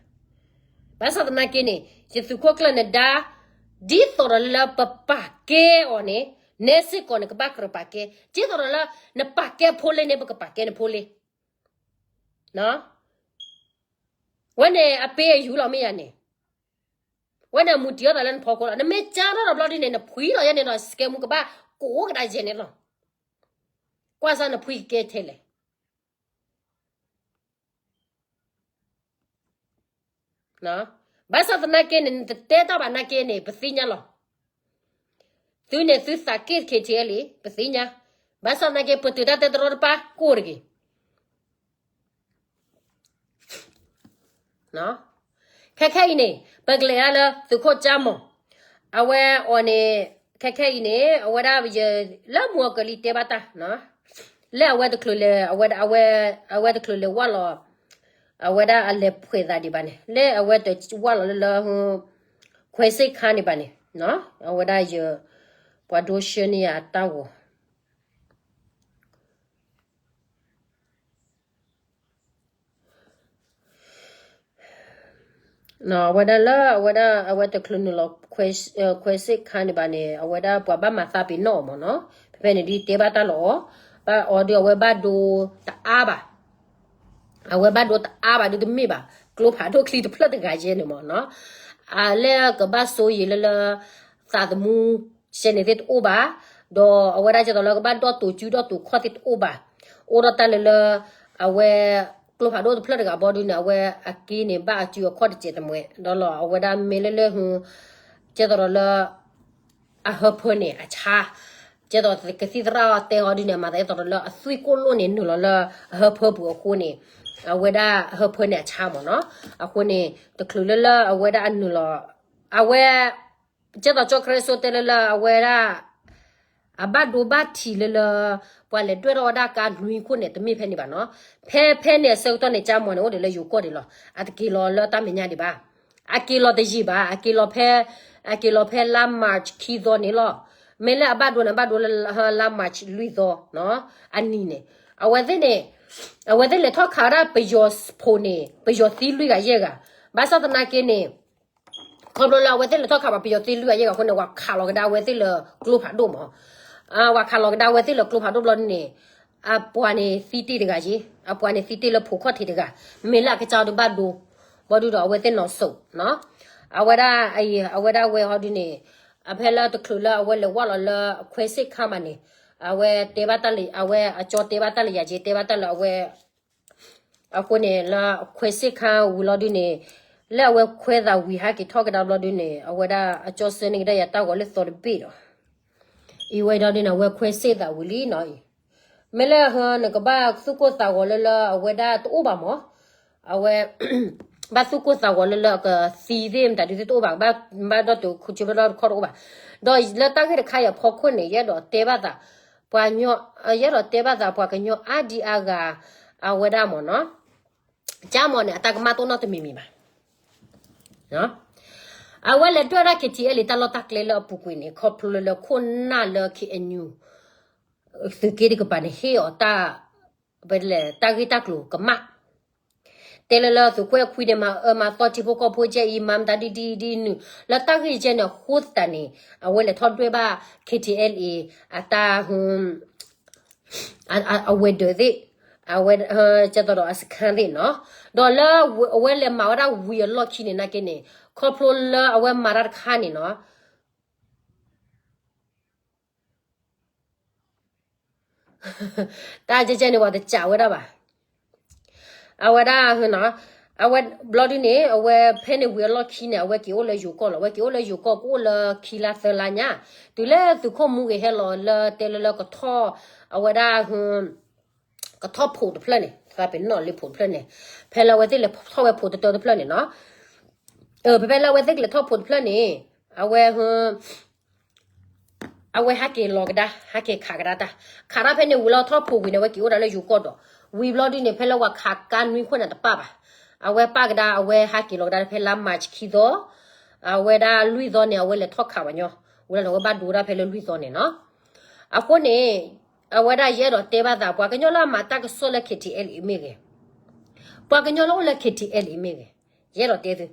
ဘၣ်ဆၣ်သနာ်က့န့ၣ် ယသုးခိၣ်ကျၢၢ်နဒါ, ဒ်သိးဒီးလၢပပာ်ကဲအီၤန့ၣ်, နဲစ့ၢ်ကီးနကဘၣ်ကြၢးပာ်ကဲ, ဒ်သိးဒီးလၢနပာ်ကဲဖိလ့န့ၣ် ပကပာ်ကဲနဖိလ့ ဝဲန့ၣ်အပ့ၢ်အယူၢ်လီၤမ့ၢ်ယၤန့ၣ်, ဝဲန့ၣ်အမူတံၢ်အီၣ်သးလၢနဖီခိၣ်လီၤ. နမ့ၢ်ကၢထီၣ်ဒီးဘျီဒ်န့ၣ် နဖှံလီၤယဲန့ၣ်ဒီး စကဲမူကဘၣ်ကိးကဒါယဲန့ၣ်လီၤ. ကွၢ်စၢ်နဖှံကကဲထဲလဲၣ်. ဘၣ်ဆၣ်သနာ်က့န့ၣ် နတတဲတၢ်ဘၣ်နာ်က့န့ၣ် ပသ့ၣ်ညါလီၤ. သုန့ၣ်သုသးက့ၣ် ခ့ထံလံ ပသ့ၣ်ညါ, ဘၣ်ဆၣ်သနာ်က့ ပတုာ်တၢ်တဲတရီတပါ ကိၢ်တဂ့ၤ. ခဲခဲအံၤန့ၣ် ပကလဲၤဒၣ်လၢသုးခိၣ်ကၠၢမီၤ, အဝဲအီၤန့ၣ် ခဲခဲအံၤန့ၣ် အဝဲဒၣ်ယ လၢမုၢ်အကလံၤတဲဘၣ်တၢ် လၢအဝဲတချုးလဲၤ အဝဲ အဝဲတချုးလဲၤဝၢ်လီၤ, အဝဲဒၣ်အလဲၤဖှဲးသးဒံးဘၣ်န့ၣ် လၢအဝဲတဝၢ်လီၤလၢလၢ ခွဲးစ့ၣ်ခါန့ၣ်ဘၣ်န့ၣ်, အဝဲဒၣ်ယ ပှၤဒိဆှၢန့ၢ်ယၤအတၢ်ဂီၤ အဝဲဒၣ်လၢ အဝဲဒၣ် အဝဲတချုးနုာ်လီၤ ခွဲးစ့ၣ်ခါန့ၣ်ဘၣ်န့ၣ် အဝဲဒၣ်ပှၤဘၣ်မၤသးပ့ၤနီၣ်အီၤမ့ၢ်နီၤ, ဖဲဖဲန့ၣ်ဒ်တဲဘၣ်တၢ်လီၤအီၤ, ဘၣ်အီၤဒုးအဝဲဘၣ်ဒိတအါဘၣ်, အဝဲဘၣ်ဒိတအါဘၣ်ဒုးတမ့ၢ်ဘၣ်, ကျိဖးဒိၣ်ချံတဖျၢၣ်တဂၤယဲန့ၣ်မ့ၢ်နီၤ, အလဲၢ်ကဘၣ်ဆိယံာ်လၢလၢ သးသမူ ရှဲန့ၣ်သ့ၣ်တအိၣ်ဘၣ်, ဒီးအဝဲဒၣ်ကဲသိးလၢကဘၣ်ဒီၣ်တိာ်စုဒီၣ်တိာ်ခီၣ်သ့ၣ်တအိၣ်ဘၣ်, အိၣ်ဒီးတၢ်လၢလၢ အဝဲ ကျိဖးဒိၣ်တဖျၢၣ်တဂၤဘီဒုးန့ၣ် အဝဲအက့န့ၣ် ဘၣ်အစုအခီၣ်တစဲးတမှဲး ဒီးလီၤ အဝဲဒၣ်မ့ၢ်လၢလၢဟု ကဲသိးဒီးလၢ အဟၢဖၢန့ၣ်အဆါ, ကဲသိးကသံၣ်သရၣ်တဲအီၤဒုးန့ၣ် မၤသးအဲၣ်သိးဒီးလၢအသွံၣ်ကိၣ်လိၣ်န့ၣ် နုာ်လီၤလၢအဟၢဖၢပူၤအဃိန့ၣ်, အဝဲဒၣ်အဟၢဖၢန့ၣ်အဆါမ့ၢ်နီၤ, အဃိန့ၣ် တချုးလၢလၢအဝဲဒၣ်အနုာ်လီၤ, အဝဲ ကဲသိးကၠီခရၢစိတဲလၢလၢအဝဲဒၣ် အဘၣ်ဒိဘၣ်ထံးလၢလၢ ပှၤလဲၤဒွဲၣ်ထီၣ်ဝဲဒၣ်ကါလွံၢ်ခိၣ်န့ၣ် တမ့ၢ်ဖဲန့ၣ်ဘၣ်နီၤ, ဖဲဖဲန့ၣ်အဆၢကတီၢ်န့ၣ် ကၠၢမီၤန့ၣ် အိၣ်ဒီးလၢယိၤကီၢ်ဒံးလီၤ, အတက့ၤလီၤလၢတၢ်မဲာ်ညါဒံးဘၣ်, အက့ၤလီၤတယံာ်ဘၣ်, အက့ၤလီၤဖဲ အက့ၤလီၤဖဲလါ March ခံသီန့ၣ်လီၤ, မ့ၢ်လၢအဘၣ်ဒိန့ၣ် ဘၣ်ဒိလၢလၢ လါ March လွံၢ်သီနီၤ, အနံၤန့ၣ်, အဝဲသ့ၣ်န့ၣ်, အဝဲသ့ၣ်လဲၤထီၣ်ခးဝဲဒၣ်ပယီၤဖိန့ၣ် ပယီၤသံလွံၢ်ဂၤယဲၢ်ဂၤ, ဘၣ်ဆၣ်သနာ်က့န့ၣ် ခီဖျိလၢအဝဲသ့ၣ်လဲၤထီၣ်ခးဘၣ်ပယီၤသံလွံၢ်ဂၤယဲၢ်ဂၤအဃိန့ၣ် ပှၤခးလီၤကဒါအဝဲသ့ၣ်လၢကျိဖးဒိၣ်မး, ပှၤခးလီၤကဒါအဝဲသ့ၣ်လၢကျိဖးဒိၣ်ဘျီန့ၣ်, အပှၤန့ၣ်သံတ့ၢ်တဂၤယ့, အပှၤန့ၣ်သံတ့ၢ်လၢဖိခီၣ်ထံးတဂၤ, မ့ၢ်လၢအကစၢ်ဒုးဘၣ်ဒိ, ဘီဒုးဒီးအဝဲသ့ၣ်နီၢ်စိးနီၤ, အဝဲဒၣ်, အဝဲဒၣ်ဝဲဟီဒုန့ၣ်, အဖဲလၢတချုးလၢအဝဲလဲၤဝၢ်လီၤလၢခွဲးစ့ၣ်ခါမးန့ၣ်, အဝဲတဲဘၣ်တၢ်လၢ အဝဲအကၠီတဲဘၣ်တၢ်လၢယၤက့ တဲဘၣ်တၢ်လၢအဝဲ အဃိန့ၣ် လၢခွဲးစ့ၣ်ခါဝံၤလီၤဒုန့ၣ်, လၢအဝဲခွဲးသးဝံၤဟဲက့ၤထီၣ်ကဒါဘျီဒုန့ၣ် အဝဲဒၣ်အကၠီဆှၢန့ၢ်ကဒါယၤတၢ်ဂီၤလၢသီတဘ့ၣ်ဒီး, အံၤဝဲဒီးဒုန့ၣ် အဝဲခွဲးစ့ၣ်သးဝံၤလံနီၤအံၤ, မ့ၢ်လၢဟၢနကဘၣ်သူၣ်ကိၢ်သးဂီၤလၢလၢအဝဲဒၣ်တအိၣ်ဘၣ်မး, အဝဲ ဘၣ်သူၣ်ကိၢ်သးဂီၤလၢလၢကသံသ့ၣ်မတၤဒုးသ့ၣ်တအိၣ်ဘၣ်, ဘၣ်ဒီးတုၤခိၣ်ဆၢဘၣ်ဒီးတခီတအိၣ်ဘၣ်. ဒီးလၢတၢ်ဂ့ၢ်တခါအံၤအဖီခိၣ်န့ၣ် ယအဲၣ်ဒိးတဲဘၣ်သး ပှၤကညီ, ယအဲၣ်ဒိးတဲဘၣ်သးပှၤကညီအါဒံအါဂၤ အဝဲဒၣ်မ့ၢ်နီၤ, ကၠါမီၤန့ၣ် အတၢ်ကမၣ်တအိၣ်နီတမံၤမံၤဘၣ်. အဝဲလဲၤဒွဲၣ်ဒၣ် KTLA တၢ်လီၢ်တၢ်ကျဲလၢအပူၤကွံာ်န့ၣ် ခီဖျိလၢလၢခိၣ်နၢ်လၢ KNU သုးက့တကပၤန့ၣ် ဟ့ၣ်အီၤတၢ်, ပလဲၤတၢ်ဂ့ၢ်တၢ်ကျိၤကမၣ်, တဲလၢလၢသုးခိၣ်အဲၣ်ခွံန့ၣ် မၤအၢမၤသီထံဖိကီၢ်ဖိကဲအံၤ မၤမတၤဒ်ဒ်ဒ်နုာ် လၢတၢ်ဂ့ၢ်ကဲန့ၣ် အဃိသတးန့ၣ် အဝဲလဲၤထီၣ်ဒွဲၣ်ဘၣ် KTLA အတၢ် အဝဲၤဒၢးသ့ၣ်, အဝဲ, ကဲသိးဒီးအစခန်းသ့ၣ်နီၤ, ဒီးလၢအဝဲလဲၤမၤဝဲဒၣ်ဝံၤအလီၢ်ခံန့ၣ်နာ်က့န့ၣ် ခီဖျိလၢအဝဲမၤတၢ်တခါန့ၣ်နီၤ, တၢ်ကဲကဲန့ၣ် ပှၤတစံးဝဲဒၣ်ဘၣ်. အဝဲဒၣ်, အဝဲဘျီဒုန့ၣ် အဝဲဖဲန့ၣ်ဝံၤအလီၢ်ခံန့ၣ် အဝဲက့ၤအိၣ်လၢယိၤကီၢ်လီၤ. အဝဲက့ၤအိၣ်လၢယိၤကီၢ် ကအိၣ်လၢခံလါသၢလါညါ, တုၤလၢသုးခိၣ်မူဂ့ၤဟဲလီၤလၢတဲလၢလၢကထီၣ်, အဝဲဒၣ် ကထီၣ်ဖိးတဖျၢၣ်န့ၣ် သးပ့ၤနီၣ်လၢဖိးတဖျၢၣ်န့ၣ်, ဖဲလၢအဝဲသ့ၣ်လဲၤထီၣ်ဝဲဖိးတတၢတဖျၢၣ်န့ၣ်နီၤ, ဖဲဖဲလၢအဝဲသ့ၣ်ကလဲၤထီၣ်ဖိးတဖျၢၣ်န့ၣ်, အဝဲ, အဝဲဟဲက့ၤလီၤကဒါ ဟဲက့ၤခးကဒါတၢ်, ခးတၢ်ဖဲန့ၣ်ဝံၤလီၤထီၣ်ဖိးဝံၤန့ၣ် အဝဲက့ၤအိၣ်ဒၣ်လၢယိၤကီၢ်ဒီး, ဝံၤဘျီဒုန့ၣ် ဖဲလၢပှၤခးကါနွံခိၣ်န့ၣ်တပၣ်ဘၣ်, အဝဲပၣ်ကဒါ အဝဲဟဲက့ၤလီၤကဒါဖဲလါမၢ်ၡးခံသီ, အဝဲဒၣ်လွံၢ်သီန့ၣ် အဝဲလဲၤထီၣ်ခးပှၤညီ, ဝံၤလီၤန့ၣ် အဝဲဘၣ်ဒိဝဲဒၣ်ဖဲလၢလွံၢ်သီန့ၣ်နီၤ, အဃိန့ၣ် အဝဲဒၣ်ယအဲၣ်ဒိးတဲဘၣ်သး ပှၤကညီလၢအမၤတၢ်ကစီၣ်လၢ KTLA မ့ၢ်ဂ့ၤ, ပှၤကညီလၢအိၣ်လၢ KTLA မ့ၢ်ဂ့ၤ, ယအဲၣ်ဒိးတဲသု,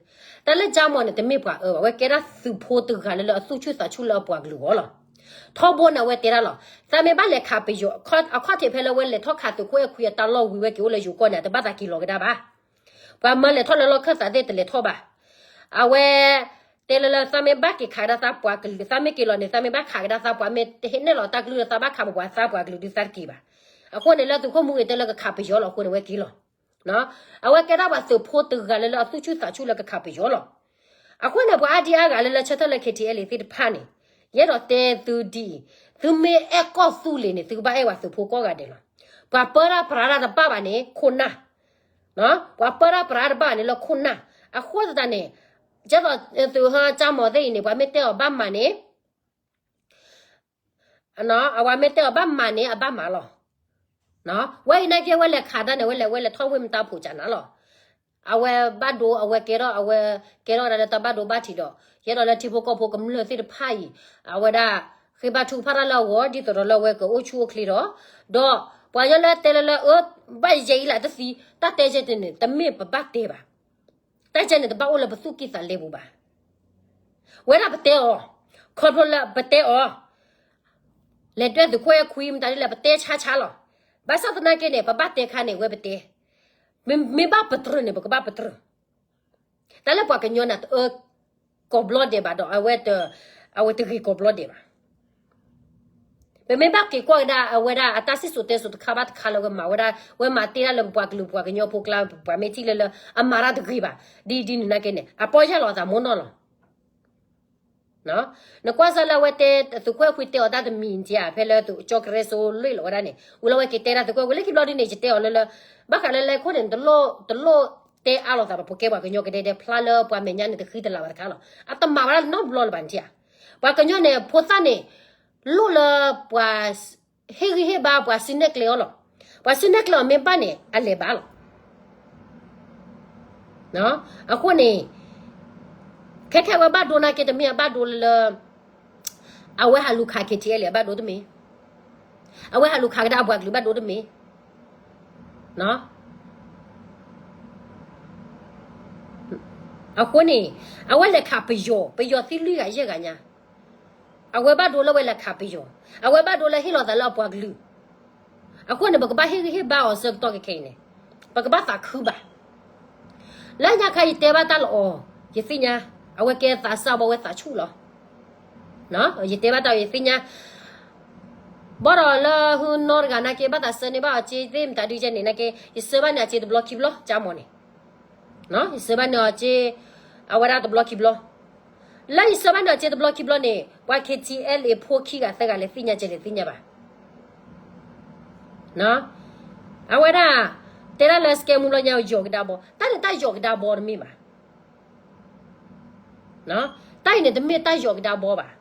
တၢ်လၢကၠါမီၤန့ၣ် တမ့ၢ်ပှၤအၢဘၣ်, အဝဲကဲဒၣ်သုးဖိတဂၤလၢလၢအသူၣ်ဆူၣ်သးဆူၣ်လၢအပှၤကလုာ်အဂီၢ်လီၤ. ထီဘိန့ၣ် အဝဲတဲဒၣ်လီၤ, သးမ့ၢ်ဘၣ်လဲၤခးပယီၤ, အခီၣ်ထံးဖဲလၢအဝဲလဲၤထီၣ်ခးသုးခိၣ်အဲၣ်ခွံအတၢ်လီၢ်ဝံၤ ဝဲက့ၤအိၣ်လၢယိၤကီၢ်န့ၣ် တဘၣ်သးက့ၤလီၤကဒါဘၣ်, ပှၤမၢလဲၤထီၣ်လၢလီၢ်ခၢၣ်သးသ့ၣ်တလဲၤထီၣ်ဘၣ်. အဝဲတဲလၢလၢ သးမ့ၢ်ဘၣ်က့ၤခးကဒါသးပှၤကလုာ်, သးမ့ၢ်က့ၤလီၤန့ၣ် သးမ့ၢ်ဘၣ်ခးကဒါသးပှၤ မ့ၢ်တဟ့ၣ်နဲၣ်လီၤတၢ်ကလုၢ်လၢသးဘၣ်ခးပပှၤသးပှၤကလုာ်ဒုးသးတက့ၤဘၣ်. အဃိန့ၣ် လၢသုးခိၣ်မူဂ့ၤတဲလၢကခးပယီၤလီၤအဃိန့ၣ် ဝဲက့ၤလီၤ. အဝဲကဲဒၣ်ပှၤသုးဖိတဂၤလၢလၢအသူၣ်ဆူၣ်သးဆူၣ်လၢကခးပယီၤလီၤ. အဃိန့ၣ် ပှၤအါဒံအါဂၤလၢလၢဆၢထၢၣ်လၢ KTLA သ့ၣ်တဖၣ်န့ၣ်, ယအဲၣ်ဒိးတဲသုဒ်အံၤ, သုမ့ၢ်အဲၣ်ကီၢ်သူလ့ၤန့ၣ် သုကဘၣ်အဲၣ်ပှၤသုးဖိကိးဂၤဒဲးလီၤ. ပှၤပၢတၢ်ပြးတၢ်တဘၣ်ဘၣ်န့ၣ် ခိၣ်နၢ်, ပှၤပၢတၢ်ပြးတၢ်တဘၣ်ဘၣ်န့ၣ်လၢခိၣ်နၢ်. အဃိသတးန့ၣ်, ကဲသိးသုးဟီကၠါမီၤသ့ၣ်အံၤန့ၣ် ပှၤမ့ၢ်တဲအီၤဘၣ်မၤန့ၣ် အဝဲမ့ၢ်တဲအီၤဘၣ်မၤန့ၣ် အဘၣ်မၤလီၤ. ဝဲအံၤနာ်က့ ဝဲလဲၤခးတၢ်န့ၣ် ဝဲလဲၤ ဝဲလဲၤထီၣ်ဝ့ၢ်မတါဖိးကနၤလီၤ. အဝဲဘၣ်ဒိ အဝဲကဲထီၣ် အဝဲကဲထီၣ်ဝဲဒၣ်လၢတၢ်ဘၣ်ဒိဘၣ်ထံးဒီး ယအဲၣ်ဒိးလၢထံဖိကီၢ်ဖိကမျၢၢ်သ့ၣ်တဖၣ်အံၤ အဝဲဒၣ် ဃ့ဘါထုကဖၣ်တၢ်လၢအဂီၢ် ဒ်သိးဒီးလၢအဝဲကအိၣ်ဆူၣ်အိၣ်ချ့ဒီး, ဒီးပှၤကညီလၢတဲလၢလၢအၢ ဘၣ်ယဲအံၤလၢတသံ တၢ်တဲကဲတန့ၣ် တမ့ၢ်ပဘၣ်တဲဘၣ်. တၢ်ကဲန့ၣ် တဘၣ်အိၣ်လၢပသူၣ်ကံၢ်သးလဲပူၤဘၣ်. ဝဲဒၣ်ပတဲအီၤ, ခီဖျိလၢပတဲအီၤ, လဲၤဒွဲၣ်သုးခိၣ်အဲၣ်ခွံမတၤဒ်လဲၣ် ပတဲဆါဆါလီၤ. ဘၣ်ဆၣ်သနာ်က့န့ၣ် ပဘၣ်တဲခါန့ၣ် ဝဲပတဲ, မ့ၢ်ဘၣ်ပတြၢၤန့ၣ် ပကဘၣ်ပတြၢၤ. တၢ်လၢပှၤကညီန့ၣ် တအၢကိးဘျီဒဲးဘၣ်ဒီး အဝဲ, အဝဲတဂ့ၤကိးဘျီဒဲးဘၣ်. ပမ့ၢ်ဘၣ်က့ၤကွၢ်ကဒါ အဝဲဒၣ်အတၢ်စံၣ်စိၤတဲစိၤတခါဘၣ်တခါလၢဝဲမၤဝဲဒၣ် ဝဲမၤတ့ၢ်ဒၣ်လၢပပှၤကလုာ်ပှၤကညီဖိကျါ ပှၤမ့ၢ်ထံၣ်လၢလၢ အမၤတၢ်တဂ့ၤဘၣ်. ဒ်ဒ်န့ၣ်နာ်က့န့ၣ် အပီၢ်ယၢ်လီၤအသးမိၢ်နီၢ်လီၤ. နကွၢ်စၢ်လၢအဝဲတဲ သုးခိၣ်အဲၣ်ခွံတဲအီၤတၢ်တမံၤနၤ ဖဲလၢကၠီကရဲစိလွံၢ်လီၤဝဲဒၣ်န့ၣ် ဝံၤလၢအဝဲက့ၤတဲဒၣ်သုးခိၣ်အဲၣ်ခွံလၢခံဘျီဒ်န့ၣ် ယတဲအီၤလၢလၢ ဘၣ်ဃးလၢလဲၤခိၣ်န့ၣ် တလိၣ်တဲအါလိာ်သးဘၣ် ပကဲပှၤကညီကဒဲဒဲဖျါလၢပှၤမဲာ်ညါန့ၣ် တဃံတလၤဘၣ်တခါလီၤ. အတမၤဝဲဒၣ်နီတဘျီလၢၤဘၣ်နထံၣ်ဧါ. ပှၤကညီန့ၣ် ဖိသၣ်န့ၣ် လိၣ်လၢပှၤ ဟ့ၣ်ဂံၢ်ဟ့ၣ်ဘါ ပှၤစုနဲၣ်ကျဲအီၤလီၤ. ပှၤစုနဲၣ်ကျဲအီၤမ့ၢ်ဘၣ်န့ၣ် အလဲၤဘၣ်လီၤ. အဃိန့ၣ် ခဲခဲဝဲဘၣ်ဒိနာ်က့ တမ့ၢ်အဘၣ်ဒိလၢ အဝဲဟးလူၤခး KTLA အဘၣ်ဒိတမ့ၢ်, အဝဲဟးလူၤခးကဒါအပှၤကလုာ်ဘၣ်ဒိတမ့ၢ်. အဃိန့ၣ် အဝဲလဲၤခးပယီၤ, ပယီၤသံလွံၢ်ဂၤယဲၢ်ဂၤညါ, အဝဲဘၣ်ဒိလၢအဝဲလဲၤခးပယီၤ, အဝဲဘၣ်ဒိလၢဟ့ၣ်လီၤသးလၢအပှၤကလုာ်. အဃိန့ၣ် ပကဘၣ်ဟ့ၣ်ဂံၢ်ဟ့ၣ်ဘါအီၤဆၢကတီၢ်ခဲခဲအံၤန့ၣ်, ပကဘၣ်သးခုဘၣ်. လၢညါခါယတဲဘၣ်တၢ်လၢအီၤ ယသ့ၣ်ညါ, အဝဲကဲသးစၢ်ဘၣ်ဝဲသးဆူၣ်လီၤ. ယတဲဘၣ်တၢ်ယသ့ၣ်ညါ, ဘၣ်ဒီးလၢဟူနီတဂၤနာ်က့ ဘၣ်သးဆၢန့ၢ်ဘၣ်အီၤစ့သ့ၣ်မတၤဒုကဲန့ၣ်နာ်က့ ယဆၢဘၣ်န့ၢ်အီၤစ့တဘျီခံဘျီ ကၠါမီၤန့ၣ် ယဆၢဘၣ်န့ၢ်အီၤစ့ အဝဲဒၣ်တဘျီခံဘျီ, လၢယဆၢဘၣ်န့ၢ်အီၤစ့တဘျီခံဘျီန့ၣ် ပှၤ KTLA ဖိခံဂၤသၢဂၤလဲၤသ့ၣ်ညါစ့လဲၤသ့ၣ်ညါဘၣ်. အဝဲဒၣ် တဲဒၣ်လၢ scam မူလီၤညါ ယီၤကဒါဘီ, တၢ်န့ၣ်တၢ်ယီၤကဒါဘီတမ့ၢ်ဘၣ်. တၢ်အံၤန့ၣ်တမ့ၢ်တၢ်ယီၤကဒါဘီဘၣ်.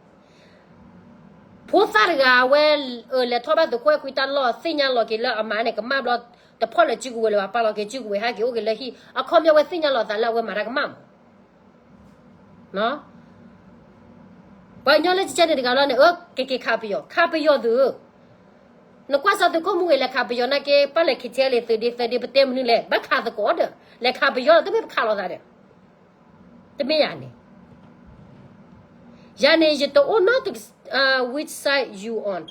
ဖိသၣ်တဂၤအဝဲ အၢ လဲၤထီၣ်ဘၣ်သုးခိၣ်အဲၣ်ခွံတၢ်လီၢ် သ့ၣ်ညါလီၤက့ၤလၢအမါန့ၣ် ကမၣ်ဘျီ တဖီၣ်လၢစုကဝဲၤလၢၤဘၣ် ပာ်လီၤက့ၤစုကဝဲၤ ဟဲက့ၤအိၣ်က့ၤလၢဟံၣ် အခီပညီဝဲသ့ၣ်ညါလီၤသးလၢအဝဲမၤတၢ်ကမၣ်မး. ပှၤကညီလၢကကဲန့ၣ်တဂၤလီၤန့ၣ် အၢ ကက့ၤခးပယီၤ ခးပယီၤသုဧၢ, နကွၢ်စၢ်သုးခိၣ်မူဂ့ၤလဲၤခးပယီၤနာ်က့ ပၢ်လဲၤ KTLA သုးဒ့သၢဒ့ ပတဲမနုၤလဲၣ် ဘၣ်ခးသကိးဒီး လဲၤခးပယီၤလီၤ တမ့ၢ်ပခးလိာ်သးဒီး တမ့ၢ်ယၤန့ၣ်, ယၤန့ၣ် ယတအိၣ်နီတ which side you on,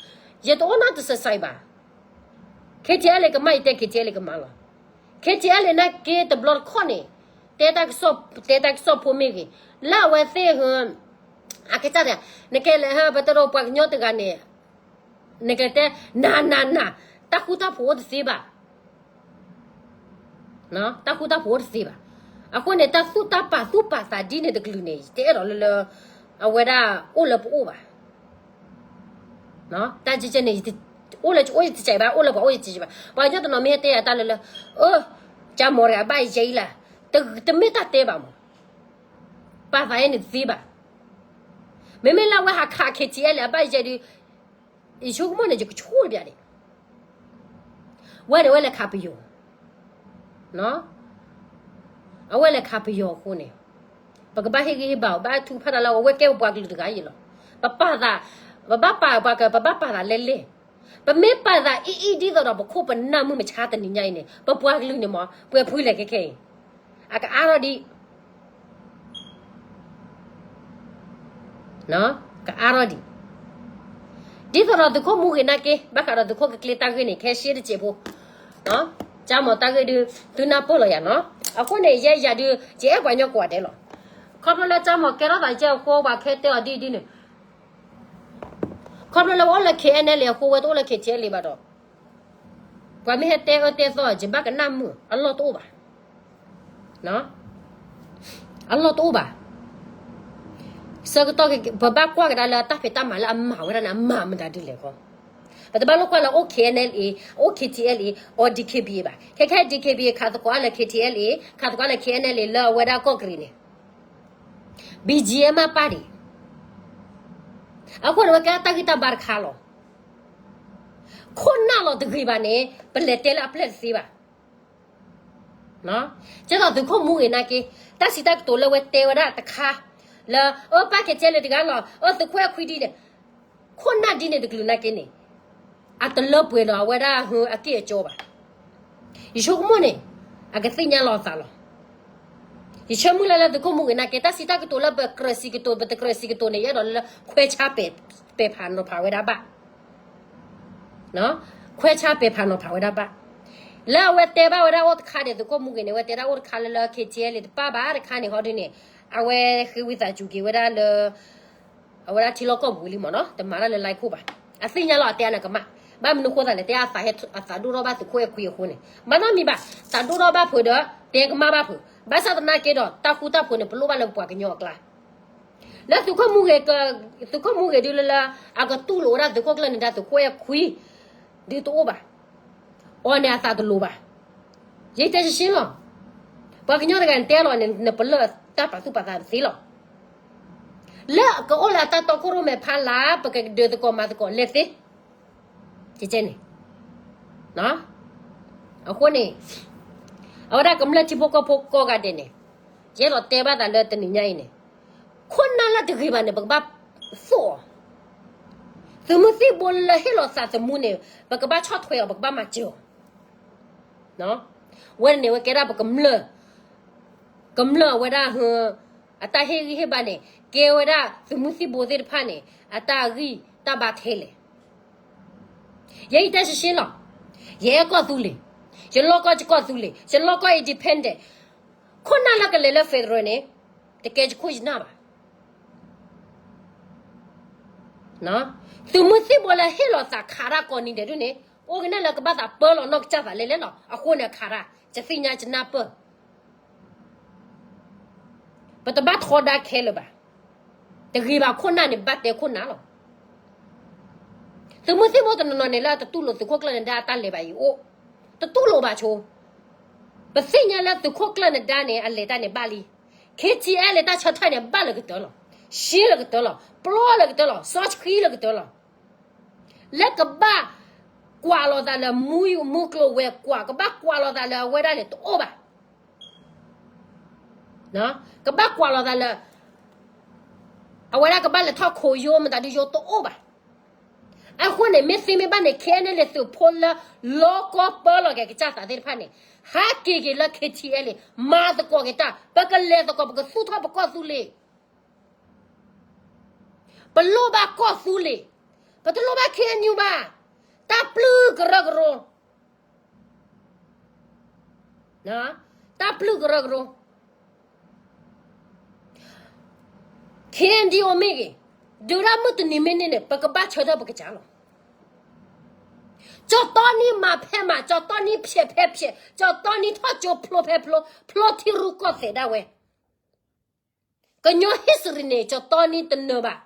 ယတအိၣ်နီတ side ဘၣ်. KTLA ကမၣ် ယတဲ KTLA ကမၣ်လီၤ. KTLA နာ်က့တဘျီတခီၣ်န့ၣ် တဲတၢ်ကစီၣ် တဲတၢ်ကစီၣ်ဖိမ့ၢ်ဂ့ၤ လၢအဝဲသ့ၣ် အကစၢ်တဂၤ နကဲလဲၣ် ပတရူးပှၤကညီတဂၤန့ၣ် နကတဲ နၤနၤနၤ တၢ်ဃူတၢ်ဖိးအိၣ်တသ့ဘၣ်. တၢ်ဃူတၢ်ဖိးအိၣ်တသ့ဘၣ်. အဃိန့ၣ် တၢ်သူၣ်တၢ်ပာ်သူၣ်ပာ်သးဒ်န့ၣ်တကလုာ်န့ၣ် ယတအဲၣ်ဒိးလၢလၢ အဝဲဒၣ်အိၣ်လၢပအိၣ်ဘၣ်. တၢ်ကဲကဲန့ၣ် အိၣ်လၢအိၣ်ယတစဲးဘၣ် အိၣ်လၢပှၤအိၣ်ယတစဲးဘၣ်. ပှၤကညီတနီၤမ့ၢ်ဟဲတဲယၤတၢ်လၢလၢ အၢ ကၠါမီၤတဂၤဘၣ်ယဲအံၤလၢ် တမ့ၢ်တၢ်တဲဘၣ်မး. ပာ်သးအံၤန့ၣ်တသ့ဘၣ်. မ့မ့ၢ်လၢအဝဲဟးခး KTLA အဘၣ်ယဲဒုး ယဆိကမိၣ်န့ၣ် ယကဆိၣ်တဘၣ်ဒံး. ဝဲန့ၣ် ဝဲလဲၤခးပယီၤ, အဝဲလဲၤခးပယီၤအဃိန့ၣ် ပကဘၣ်ဟ့ၣ်ဂံၢ်ဟ့ၣ်ဘါအီၤ ဘၣ်ထုကဖၣ်တၢ်လၢအဝဲကဲပပှၤကလုာ်တဂၤအံၤလီၤ. ပပာ်သး, ပဘၣ်ပာ်ပှၤက ပဘၣ်ပာ်သးလဲလဲၣ်. ပမ့ၢ်ပာ်သးအံၤအံၤဒ်သိးဒီး ပခိၣ်ပနၢ်မုၢ်မဆါတနံၤညါအံၤန့ၣ် ပပှၤကလုာ်န့ၣ်မး ပှဲၤဖှံလဲၣ်ခဲခဲအံၤ အကအါထီၣ်ဒံး ကအါထီၣ်ဒံး. ဒ်သိးဒီးသုးခိၣ်မူဂ့ၤနာ်က့ ဘၣ်ဃးဒီးသုးခိၣ်ကကျ့တၢ်ဂ့ၢ်န့ၣ် ခဲရှဲတစဲးဖိ, ကၠါမီၤတၢ်ဂ့ၢ်ဒုး သုနၢ်ပၢၢ်လီၤယၤနီၤ. အဃိန့ၣ် ယဲယၤဒုး ယအဲၣ်ပှၤကညီကိးဂၤဒဲးလီၤ. ခီဖျိလၢကၠါမီၤကဲထီၣ်သးယဲအဃိ ပှၤခဲတဲအီၤဒ်အံၤဒ်န့ၣ် ခီဖျိလၢဝဲအိၣ်လၢ KNLA အဃိ ဝဲတအိၣ်လၢ KTLA ဘၣ်ဒီး ပှၤမ့ၢ်ဟဲတဲအၢတဲသီ ယဘၣ်ကနၣ်မုာ် အလီၢ်တအိၣ်ဘၣ်. အလီၢ်တအိၣ်ဘၣ်. ဆၢကတီၢ် ပဘၣ်ကွၢ်ကဒါလၢတၢ်ဖံးတၢ်မၤလၢအမၤဝဲဒၣ်န့ၣ် အမၤမတၤဒ်လဲၣ်ဃီ. ပတဘၣ်လိၣ်ကွၢ်လၢအိၣ် KNLA, အိၣ် KTLA, အိၣ် DKBA ဘၣ်. ခဲခဲ DKBA ခးသကိးလၢ KTLA, ခးသကိးလၢ KNLA လၢအဝဲဒၣ်ကီၢ်ကရံၣ်န့ၣ် BGF မ့ၢ်ပၢ်ဒံး. အဃိန့ၣ် ဝဲကဲတၢ်ဂံၢ်တၢ်ဘါတခါလီၤ. ခိၣ်နၢ်လီၤတဂ့ၤဘၣ်န့ၣ် ပလဲၤတဲလၢအပျဲၢ်တသ့ဘၣ်. ကဲသိးသုးခိၣ်မူဂ့ၤနာ်က့ တၢ်စံးတၢ်ကတိၤလၢဝဲတဲဝဲဒၣ်တခါ လၢ အၢ ပၢ်ကဲကဲလၢတဂၤလီၤ အၢ သုးခိၣ်အဲၣ်ခွံဒ်န့ၣ် ခိၣ်နၢ်ဒ်န့ၣ်တကလုာ်နာ်က့န့ၣ် အတလၢပှဲၤဒီးအဝဲဒၣ်အက့ၢ်အကၠီဘၣ်. ယဆိကမိၣ်န့ၣ် အကသ့ၣ်ညါလီၤအသးလီၤ. ယဆၢမုၢ်လၢ်လၢသုးခိၣ်မူဂ့ၤနာ်က့ တၢ်စံးတၢ်ကတိၤလၢပကြၢးစံးကတိၤ ပတကြၢးစံးကတိၤန့ၣ် ယအဲၣ်ဒိးလၢခွဲးဆါ ပဲာ်ဖးနီၤဖးဝဲဒၣ်ဘၣ်. ခွဲးဆါပဲာ်ဖးနီၤဖးဝဲဒၣ်ဘၣ်. လၢအဝဲတဲဘၣ်ဝဲဒၣ်အိၣ်တခါဒီး သုးခိၣ်မူဂ့ၤန့ၣ် အဝဲတဲဒၣ်အိၣ်တခါလၢလၢ KTLA တပၢ်ဘၣ်တခါန့ၣ် ဟီဒုန့ၣ် အဝဲဃ့ဝံသးစူၤက့ၤဝဲဒၣ်လၢ အဝဲဒၣ်ထံလီၢ်ကီၢ်ပူၤလံမ့ၢ်နီၤ တမၤတၢ်လၢ line ခိၣ်ဘၣ်. အသ့ၣ်ညါလီၤအတဲအါန့ၣ်ကမၣ်. ဘၣ်မနုၤဃိသးလဲၣ် တဲအသးဒိၣ်ထီၣ်ဘၣ်သုးခိၣ်အဲၣ်ခွံအဃိန့ၣ် မၤနီတမံၤဘၣ်. သးဒိၣ်ထီၣ်ဘၣ်ဖုးဒီး တဲကမၣ်ဘၣ်ဖုး. ဘၣ်ဆၣ်သနာ်က့ဒီး တၢ်ဃူတၢ်ဖိးန့ၣ် ပလိၣ်ဘၣ်လၢပပှၤကညီအကျါ လၢသုးခိၣ်မူဂ့ၤ သုးခိၣ်မူဂ့ၤဒုလၢလၢ အကတူၢ်လိာ်ဝဲဒၣ်သုးခိၣ်ကျၢၢ်န့ၣ် ဒၣ်သုးခိၣ်အဲၣ်ခွံ ဒုတအိၣ်ဘၣ်. အီၤန့ၣ်အသးတလိၤဘၣ်. ယတဲရှဲရှဲလီၤ. ပှၤကညီတဂၤန့ၣ်တဲလီၤန့ၣ် နပလၢၢ်တၢ်ပာ်သူၣ်ပာ်သးတသ့လီၤ. လၢကအိၣ်လၢအတၢ်တီခိၣ်ရိၣ်မဲာ်ဖးလၢ် ပကဒုးသကိးမၤသကိးလဲၤသ့ ကဲန့ၣ် အဃိန့ၣ် အဝဲဒၣ်ကမျၢၢ်ထံဖိကီၢ်ဖိကိးဂၤဒဲးန့ၣ် ယအဲၣ်ဒိးတဲဘၣ်သးလၢတနံၤညါအံၤန့ၣ် ခိၣ်နၢ်လၢတဂ့ၤဘၣ်န့ၣ် ပကဘၣ်သိၣ်အီၤ. သုးမုၢ်သံၣ်ဘိလၢဟ့ၣ်လီၤသးသမူန့ၣ် ပကဘၣ်ဆီၣ်ထွဲအီၤ ပကဘၣ်မၤစၢၤအီၤ. ဝဲန့ၣ်ဝဲကဲဒၣ်ပကမျၢၢ် ကမျၢၢ်အဝဲဒၣ် အတၢ်ဟ့ၣ်ဂံၢ်ဟ့ၣ်ဘါန့ၣ် ကဲဝဲဒၣ်သုးမုၢ်သံၣ်ဘိသ့ၣ်တဖၣ်န့ၣ် အတၢ်ဂံၢ်တၢ်ဘါထဲလဲၣ်. ယဲယတဲရှဲရှဲလီၤ. ယအဲၣ်ကီၢ်သူလ့ၤ, ယလီၢ်ကီၢ်ယကီၢ်သူလ့ၤ, ယလီၢ်ကီၢ် independent, ခိၣ်နၢ်လၢကလဲၤလၢ federal န့ၣ် တကဲယခိၣ်ယနၢ်ဘၣ်. သုးမုၢ်သံၣ်ဘိလၢဟ့ၣ်လီၤသးခးတၢ်ကိးနံၤဒဲးဒ်န့ၣ် အိၣ်ကနၣ်လၢကဘၣ်သးပၢလီၤနီၢ်ကစၢ်သးလဲလဲၣ်လီၤ. အဃိန့ၣ်အခးတၢ် ယသ့ၣ်ညါယနၢ်ပၢၢ် ပတဘၣ်ထီဒါခဲလၢာ်ဘၣ်. တဂ့ၤဘၣ်ခိၣ်နၢ်န့ၣ် ဘၣ်တဲခိၣ်နၢ်လီၤ. သုးမုၢ်သံၣ်ဘိတနီၤနီၤန့ၣ် လၢအတတူၢ်လိာ်သုးခိၣ်ကျၢၢ်န့ၣ် ဒၣ်အတၢ်လဲၤဘၣ်အံၤအိၣ်, တတူၢ်လိာ်ဘၣ်ဆိ. ပသ့ၣ်ညါလၢသုးခိၣ်ကျၢၢ်နဒါန့ၣ် အလဲၤတၢ်န့ၣ်ဘၣ်လံ. ခ့ထံအဲလ့ၣ်တၢ်ဆၢထၢၣ်န့ၣ် ဘၣ်လၢကတၢၢ်လီၤ. ရှဲလၢကတၢၢ်လီၤ. ပျီလၢကတၢၢ်လီၤ. စီဆှံလၢကတၢၢ်လီၤ. လၢကဘၣ်ကွၢ်လီၤသးလၢမူ မူကျိၤဝဲၤကွာ်, ကဘၣ်ကွၢ်လီၤသးလၢအဝဲဒၣ်န့ၣ်တအိၣ်ဘၣ်. ကဘၣ်ကွၢ်လီၤသးလၢ အဝဲဒၣ်ကဘၣ်လဲၤထီၣ်ခိၣ်ယိမတၤဒုယိတအိၣ်ဘၣ်. အဃိန့ၣ် မ့ၢ်သ့မ့ၢ်ဘၣ်န့ၣ် ခဲအံၤန့ၣ်လၢသုးဖိလၢလီကီပၢလီၤက့ၤကစၢ်သးသ့ၣ်တဖၣ်န့ၣ် ဟးက့ၤက့ၤလၢ ခ့ထံအဲလ့ၣ် မၤသကိးက့ၤတၢ်, ပကလဲၤသကိး ပကသူၣ်ထီၣ်ပကီၢ်သူလ့ၤ ပလိၣ်ဘၣ်ကီၢ်သူလ့ၤ, ပတလိၣ်ဘၣ် ခ့အၣ်ယူၣ် ဘၣ်. တၢ်ပျုၢ်ကရၢကရိ, တၢ်ပျုၢ်ကရၢကရိ, ခ့အၣ်ယူၣ် မ့ၢ်ဂ့ၤ, ဒုးဒၣ်မုၢ်တနံၤမ့ၢ်န့ၢ်န့ၣ် ပကဘၣ်ဆၢထၢၣ်ပကစၢ်လီၤ. ကၠီတီနံမၤဖဲမၤ, ကၠီတီနံဖျဲးဖဲဖျဲး, ကၠီတီနံထီၣ်ကၠိဖျိဖဲဖျိ, ဖျိထံရူၢ်ကီၢ်သဲးဒၣ်ဝဲ. ကညီ history န့ၣ် ကၠီတီနံတနၢၤဘၣ်.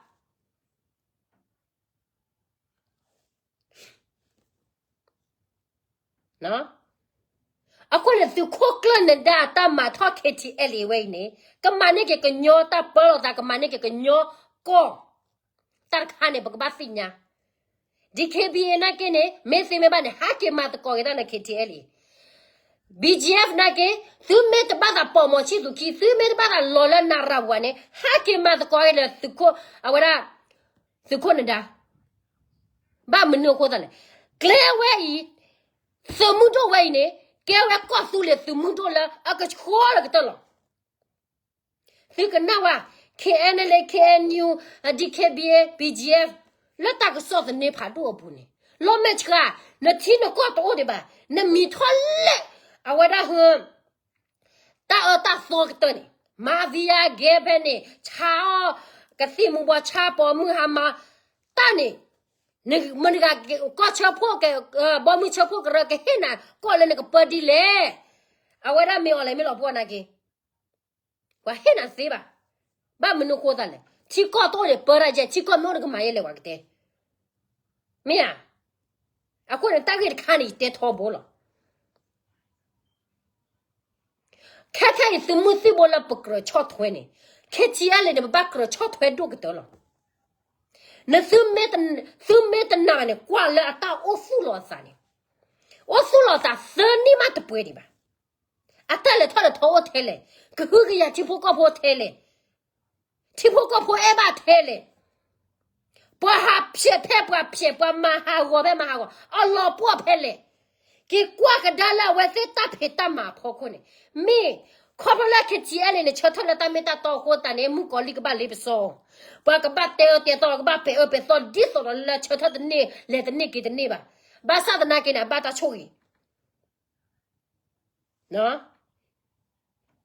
အဃိန့ၣ် သုးခိၣ်ကျၢၢ်နဒါအတၢ်မၤထီၣ် ခ့ထံအဲလ့ၣ် ဝဲအံၤန့ၣ် ကမၤန့ၢ်က့ၤကညီတၢ်ပၢလီၤသး, ကမၤန့ၢ်က့ၤကညီကီၢ်. တၢ်တခါန့ၣ် ပကဘၣ်သ့ၣ်ညါ. DKBA နာ်က့န့ၣ် မ့ၢ်သ့မ့ၢ်ဘၣ်န့ၣ် ဟးက့ၤမၤသကိးက့ၤတၢ်လၢ ခ့ထံအဲလ့ၣ်. BGF နာ်က့, သုမ့ၢ်တဘၣ်သးပိာ်မီၤဆံၣ်သူခံ, သုမ့ၢ်တဘၣ်သးလီၤလၢနရၣ်ပူၤန့ၣ် ဟးက့ၤမၤသကိးက့ၤလၢသုးခိၣ်, အဝဲဒၣ် သုးခိၣ်နဒါ. ဘၣ်မနုၤအဃိသတးလဲၣ်. ကျဲဝဲအံၤ, သုးမုၢ်ဒိၣ်ဝဲအံၤန့ၣ် ကဲဝဲကီၢ်သူလ့ၤသုးမုၢ်ဒိၣ်လၢအကဆှီလၢကတၢၢ်လီၤ. သုကနၣ်ဝဲ, KNLA, KNU, DKBA, BGF လၢတၢ်ကစီၣ်သန့ဖးဒိၣ်အပူၤန့ၣ်, လီၤမဲာ်ဆှး, နထံနကီၢ်တအိၣ်ဒံးဘၣ်, နမံၤထီၣ်လဲၣ်, အဝဲဒၣ်ဟ တၢ်အၢတၢ်သီကတၢၢ်န့ၣ်, မၤ via ဂဲၤဖဲန့ၣ်, ဆါအီၣ်ကသံၣ်မူၤဘှီး, ဆါပိာ်မုၣ်ဟါမါ, တၢ်န့ၣ်, မတၤဂၤကီၢ်ဆၢဖှိၣ်, ဘီမုၢ်ဆၢဖှိၣ်ကရၢကဟ့ၣ်နၤကီၢ်လၢနကပၢဒ်လဲၣ်. အဝဲဒၣ်မ့ၢ်အီၤလဲၣ်မ့ၢ်လီၤပှီၢ်နာ်က့, ပှၤဟ့ၣ်နၤသ့ဘၣ်. ဘၣ်မနုၤဃိသတးလဲၣ်. ထံကီၢ်တအိၣ်န့ၣ် ပၢတၢ်ယဲၢ်, ထံကီၢ်မ့ၢ်အိၣ်နကမၤယဲၢ်လဲၣ် ပှၤကတဲ. မ့ၢ်ဧါ. အဃိန့ၣ် တၢ်ဂ့ၢ်တခါန့ၣ် ယတဲထီဘိလီၤ. ခဲခဲအံၤ သုးမုၢ်သံၣ်ဘိလၢပကြၢးဆီၣ်ထွဲန့ၣ်, ခ့ထံအဲလ့ၣ်န့ၣ် ပဘၣ်ကြၢးဆီၣ်ထွဲဒိၣ်ကတၢၢ်လီၤ. နသု, သုမ့ၢ်တနာ်ဘၣ်န့ၣ် ကွၢ်လၢအတၢ်အိၣ်သူၣ်လီၤအသးန့ၣ်, အိၣ်သူၣ်လီၤအသးသၢနံၣ်မးတပှဲၤဒံးဘၣ်. အတၢ်လဲၤထီၣ်လဲၤထီအိၣ်ထဲလဲၣ်, ကဟုကယာ်ထံဖိကီၢ်ဖိထဲလဲၣ်, ထံဖိကီၢ်ဖိအဲၣ်ဘၣ်ထဲလဲၣ်. ပှၤဟးဖျဲးဖဲပှၤဖျဲး, ပှၤမၤဟးဂီၤဖဲမၤဟးဂီၤ, အလီၤပှီၢ်ဖဲလဲၣ်. က့ၤကွၢ်ကဒါလၢအဝဲသ့ၣ်တၢ်ဖံးတၢ်မၤအဖီခိၣ်န့ၣ်, မ့ၢ်ခီဖျိလၢ ခ့ထံအဲလ့ၣ်န့ၣ် ဆၢထၢၣ်လၢတၢ်မ့ၢ်တၢ်တီအဃိသတးန့ၣ် မုၣ်ကီၤလံၢ်ကဘၣ်လ့ပစီ, ပှၤကဘၣ်တဲအၢတဲသီ, ကဘၣ်ပဲာ်အၢပဲာ်သီ ဒ်သိးဒီးလၢဆၢထၢၣ်တန့ၢ်, လဲၤတန့ၢ်က့ၤတန့ၢ်ဘၣ်. ဘၣ်ဆၣ်သနာ်က့န့ၣ် အဘၣ်တၢ်ဆိၣ်ဂ့ၤ